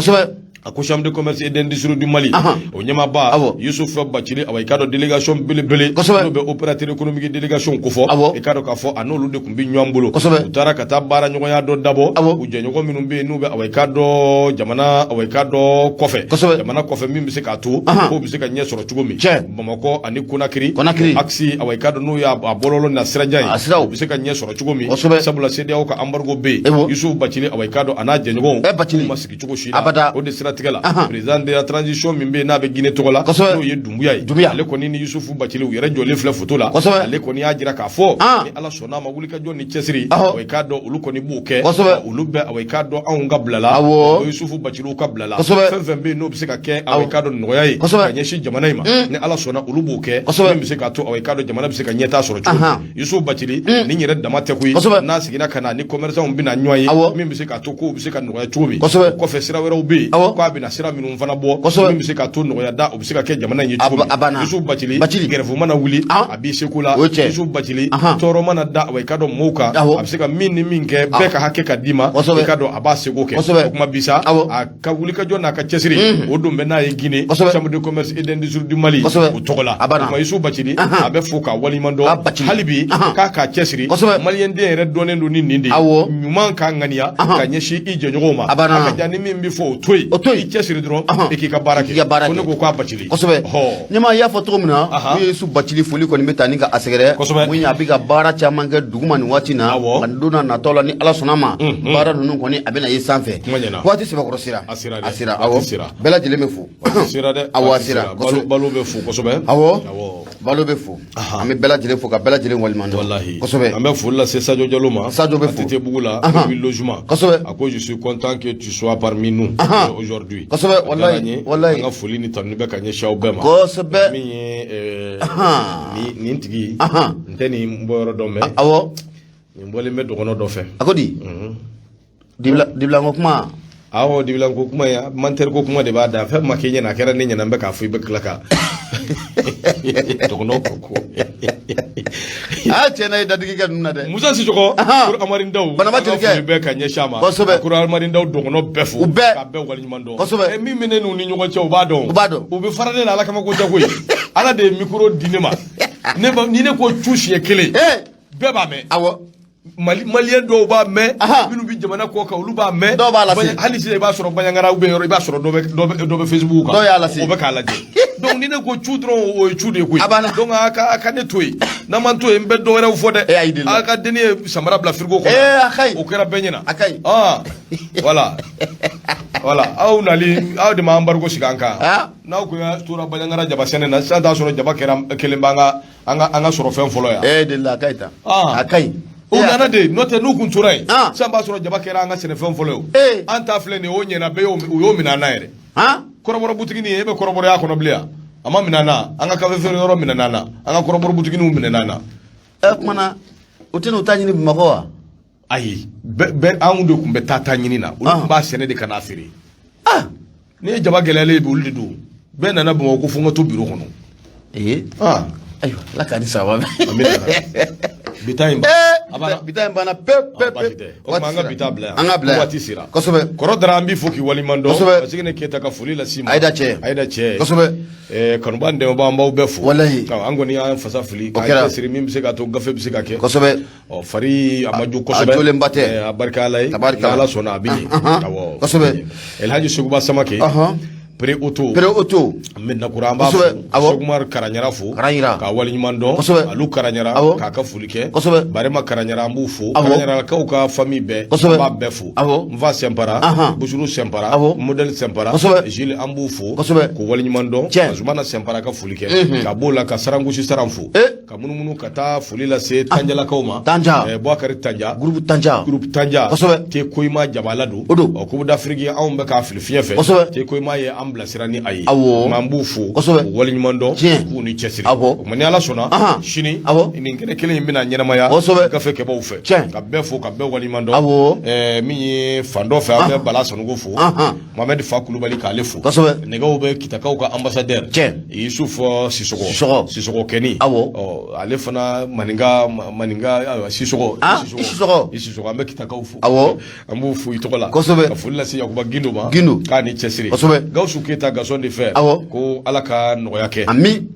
a ko chambre de commerce et d'industrie du Mali, o ɲɛmaaba Yusuf Bacili, awa, i k'a dɔn délégation belebele n'o bɛ opérateur économique délégation kofɔ, i k'a dɔn k'a fɔ a n'olu de tun bɛ ɲɔgɔn bolo. U taara ka taa baara ɲɔgɔnya dɔ dabɔ u jɛɲɔgɔn minnu bɛ yen n'u bɛ, awa, i k'a dɔn jamana, awa, i k'a dɔn kɔfɛ, jamana kɔfɛ, min bɛ se k'a to k'o bɛ se ka ɲɛ sɔrɔ cogo min, Bamakɔ ani Konakiri, axe, awa, i k'a dɔn n'o y'a bɔlɔlɔ na sirajan ye, u bɛ se ka ɲɛ sɔrɔ cogo min, sabula CEDEAO ka embargo bɛ yen. Yusuf Bacili, awa, i k'a dɔn a n'a jɛɲɔgɔnw Bacili. ma sigi cogo si la. Abada. O de siratigɛ la, président de la transition min bɛ yen n'a bɛ Guinée tɔgɔ la, n'o ye Dunbuya ye, Dunbuya. ale kɔni ni Yusufu Bacili, u yɛrɛ jɔlen filɛ photo la. Ale kɔni y'a jira k'a fɔ ni Ala sɔnna a ma, wulikajɔ ni cɛsiri, awa, i k'a dɔn olu kɔni b'o kɛ. Olu bɛ, awa, i k'a dɔn anw ka bila la, o Yusufu Baciliw ka bila la, fɛn fɛn bɛ yen n'o bɛ se ka kɛ, awa, i k'a dɔn nɔgɔya ye ka ɲɛsin jamana in ma, ni Ala sɔnna olu b'o kɛ, min bɛ se k'a to, awa, i k'a dɔn jamana bɛ se ka ɲɛtaa sɔrɔ cogo min. Yusufu Bacili ni yɛrɛ dama tɛ koyi, n'a seginna ka na ni commerçant bɛna ɲɔgɔn ye, min bɛ se k'a to kow bɛ se ka nɔgɔya cogo min. O kɔfɛ, sira wɛrɛw bɛ yen. K'a bɛna sira minnu fana bɔ min bɛ se ka to nɔgɔya da o bɛ se ka kɛ jamana in ye cogo min. A banna. Yusuf Bacili, Bacili. Grève mana wuli, a b'i seko la. O ye tiɲɛ. Yusuf Bacili, tɔɔrɔ mana da wa i ka dɔn mɔɔw kan, a bɛ se ka min ni min kɛ bɛɛ ka hakɛ ka d'i ma, i ka dɔn a b'a seko kɛ. O kuma bi sa, a ka wulikajɔ n'a ka cɛsiri o don bɛ n'a ye Guinée, Chambre de commerce et d'industrie du Mali, o tɔgɔ la. A banna. O kuma Yusuf Bacili, a bɛ fo k'a waleɲuman dɔn Bacili. Hali bi k'a k'a cɛsiri. Maliyɛn den yɛrɛ dɔnnen don ni nin de ye, ɲuman k'a ŋaniya ka ɲɛsin i jɛɲɔgɔnw ma. A banna. A ka jan ni min bɛ fɔ, o to yen. O to yen. I cɛsiri dɔrɔn, Ahan. i k'i ka baara I k'i ka baara kɛ. Ko kɛ. ne ko k'a Bacili. Ɔhɔ. Ɲɛma, i y'a fɔ cogo min na, mun ye Yusuf Bacili foli kɔni bɛ taa ni ka a sɛgɛrɛ. Mun ye, a bɛ ka baara caman kɛ duguma nin waati na. Nka don n'a nataw la, ni Ala sɔnna ma, baara ninnu kɔni a bɛna ye sanfɛ. Kuma ɲɛna. Waati sɛbɛkɔrɔ sera. A sera dɛ. A sera. Waati Awɔ. sera. Bɛɛ lajɛlen bɛ fo. Waati sera dɛ. Awɔ, a Waati sera. sera. Balo, balo bɛ fo kosɛbɛ. Awɔ. Awɔ. Balo bɛ fo. An bɛ bɛɛ lajɛlen fo ka bɛɛ lajɛlen waleɲuman dɔn. Walahi. Kosɛbɛ. An bɛ foli lase Sadio Diallo ma. Sadio bɛ fo. ATT bugu la, oui, logement. A ko je suis content que tu sois parmi nous aujourd'hui. Kosɛbɛ, A diyara walahi, n ye. walahi. An ka foli ni tanuni bɛ ka ɲɛsin aw bɛɛ ma. Min ye nin tigi, n tɛ nin bɔyɔrɔ dɔn mais nin bɔlen bɛ dɔgɔnɔ dɔ fɛ. A ko di? Dibila dibilanko kuma. Awɔ, dibilanko kuma ye, mantɛri ko kuma de b'a da. Fɛn ma k'i ɲɛna, a kɛra ne ɲɛna, n bɛ k'a fɔ, i bɛ tila ka dɔgɔnɔ ko ko. Aa, tiɲɛ na, ye dadigi kɛ ninnu na dɛ. Musa Sisɔkɔ, Ahan. Kuru Amari Ndaw, Banaba an ka jelikɛ. foli bɛ ka ɲɛsin a ma. Kuru Amari Ndaw dɔgɔnɔ bɛɛ fo. U bɛɛ. Ka bɛɛ waleɲuman dɔn. Min bɛ ne n'u ni ɲɔgɔn cɛ, u b'a dɔn. U b'a dɔn. U bɛ fara ne la, Ala kama ko tɛ koyi. Ala de ye micro di ne ma. Ne ba, ni ne ko cu siɲɛ kelen, bɛɛ b'a mɛn. Mali maliyɛn dɔw b'a mɛn, minnu bɛ jamana kɔ kan, olu b'a mɛn. Dɔw b'a lase. Hali sisan i b'a sɔrɔ Bandiagara ou bien yɔrɔ, i b'a sɔrɔ dɔ bɛ Facebook kan. Dɔw y'a lase. O bɛ k'a lajɛ. Donc ni ne ko cu dɔrɔn, o ye cu de ye koyi. A banna. Donc a ka ne to yen. N'an m'an to yen, n bɛ dɔ wɛrɛw fɔ dɛ. Eh, ayi de la. A ka denni ye samara bila frigo kɔnɔ. Eh, a ka ɲi. O kɛra bɛɛ ɲɛna. A ka ɲi. Ah, voilà. Voilà, aw nali, aw de ma embargo sigi an kan. N'aw kun y'a tora Bandiagara jaba sɛnɛ na, sisan t'a sɔrɔ jaba kɛra kelen b'an ka an ka sɔrɔ fɛn fɔlɔ yan. Eh, de la, a ka ɲi tan. A ka ɲi. U nana de, n'o tɛ n'u kun tora yen, Ah. sisan b'a sɔrɔ jaba kɛra an ka sɛnɛfɛn fɔlɔ ye o. Eh. An ta filɛ nin ye, o ɲɛna bɛɛ y'o, u y'o minɛ an na yɛrɛ. Kɔrɔbɔrɔ butiginin, e bɛ kɔrɔbɔrɔya kɔnɔ bilen yan, a ma minɛ an na, an ka kafe feere yɔrɔ minɛ an na, an ka kɔrɔbɔrɔ butiginiw minɛ an na. Ɛ, kuma na, u tɛna u ta ɲini Bamakɔ wa? Ayi, bɛɛ anw de tun bɛ taa ɲini na, olu tun b'a sɛnɛ de ka n'a feere. N'i ye jaba gɛlɛyalen ye bi, olu de don. Bɛɛ nana Bamakɔ ko fo n ka to biro kɔnɔ. Ee. Ayiwa, Ala k'a ni sababa bɛn. Amina. Bi ta in Eh, a banna. bi ta in banna pewu pewu Baasi pewu. tɛ. O tuma an ka bi ta bila yan. An ka bila yan. Waati sera. Kɔrɔ Dara, an b'i fo k'i waleɲuman dɔn. Basigine Keyita ka foli las'i ma. Ayida cɛ. Ayida cɛ. Kanuba dɛmɛbaa, an b'aw bɛɛ fo. Walahi. Awɔ, an kɔni y'an fasa fili. O K'an kɛra. cɛsiri min bɛ se k'a to gafe bɛ se ka kɛ. Ɔ, fari a ma jo kosɛbɛ. A jolenba tɛ. A barika Ala ye. Tabarikala. Ni Ala sɔnna, a bɛ ɲɛ. Awɔ. Elhaji Seguba Samake. Pere Oto. Pere Oto. Medinakura, an b'a fo. Sekumar Karaɲara fo. Karaɲara. K'a waleɲuman dɔn. Alu Karaɲara. K'a ka foli kɛ. Barema Karaɲara, an b'u fo. Karaɲarakaw ka famille bɛɛ. An b'a bɛɛ fo. Nfa Sɛnpara. Busuru Sɛnpara. Modèle Sɛnpara. Gilles, an b'u fo. K'u waleɲuman dɔn. Azumana Sɛnpara ka foli kɛ. Ka b'o la ka Sarangosi Saran fo. Ka munumunu ka taa foli lase Tanjalakaw ma. Tanja. Bouakari Tanja. Groupe Tanja. Groupe Tanja. Te Koyima Jabala don. O don. Ɔ, Coupe d'Afrique, anw bɛ k'a fili fiɲɛ fɛ. Te Koyima ye an bilasira ni a ye. Nka an b'u fo. K'u waleɲuman dɔn. K'u ni cɛsiri. O tuma ni Ala sɔnna. Sini. Nin kɛnɛ kelen in bɛna ɲɛnamaya. Gafe kɛbaw fɛ. Ka bɛɛ fo ka bɛɛ waleɲuman dɔn. Min ye fan dɔ fɛ, an bɛ Bala Sanogo fo. Mohamed Fa Kulubali, k'ale fo. Nɛgɛw bɛ Kitakaw ka ambassadeur. Yusuf Sisɔgɔ. Sisɔgɔ. Sisɔgɔ Kɛni. Ɔ, ale fana maninka maninka, ayiwa, Sisɔgɔ. Sisɔgɔ. I Sisɔgɔ, an bɛ Kitakaw fo. An b'u fo i tɔgɔ la. Ka foli lase Yakuba Gindo ma. Gindo. K'a ni cɛsiri. Gawusu Keyita, Gaston de Fer. Ko Ala ka nɔgɔya kɛ. Ami.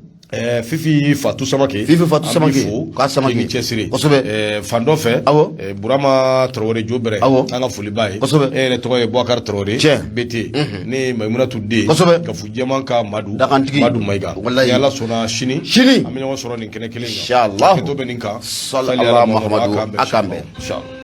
Fifi Fatu Samake. Fifi Fatu An b'i Samake. fo. K'a Samake. K'i ni cɛsiri. Fan dɔ fɛ. Burama Traoré Jobɛrɛ. An ka foli b'a ye. E yɛrɛ tɔgɔ ye Boubacar Traoré. BT. Ne ye Mayimunatu den. Gafu jɛman ka Madu. Dakantigi. Madu Mayiga. Walahi. Ni Ala sɔnna sini. Sini. An bɛ ɲɔgɔn sɔrɔ nin kɛnɛ kelen kan. Inshallah. Hakɛto bɛ nin kan. Sali ala Muhammadu. A k'an bɛn. A k'an bɛn. Inshallah.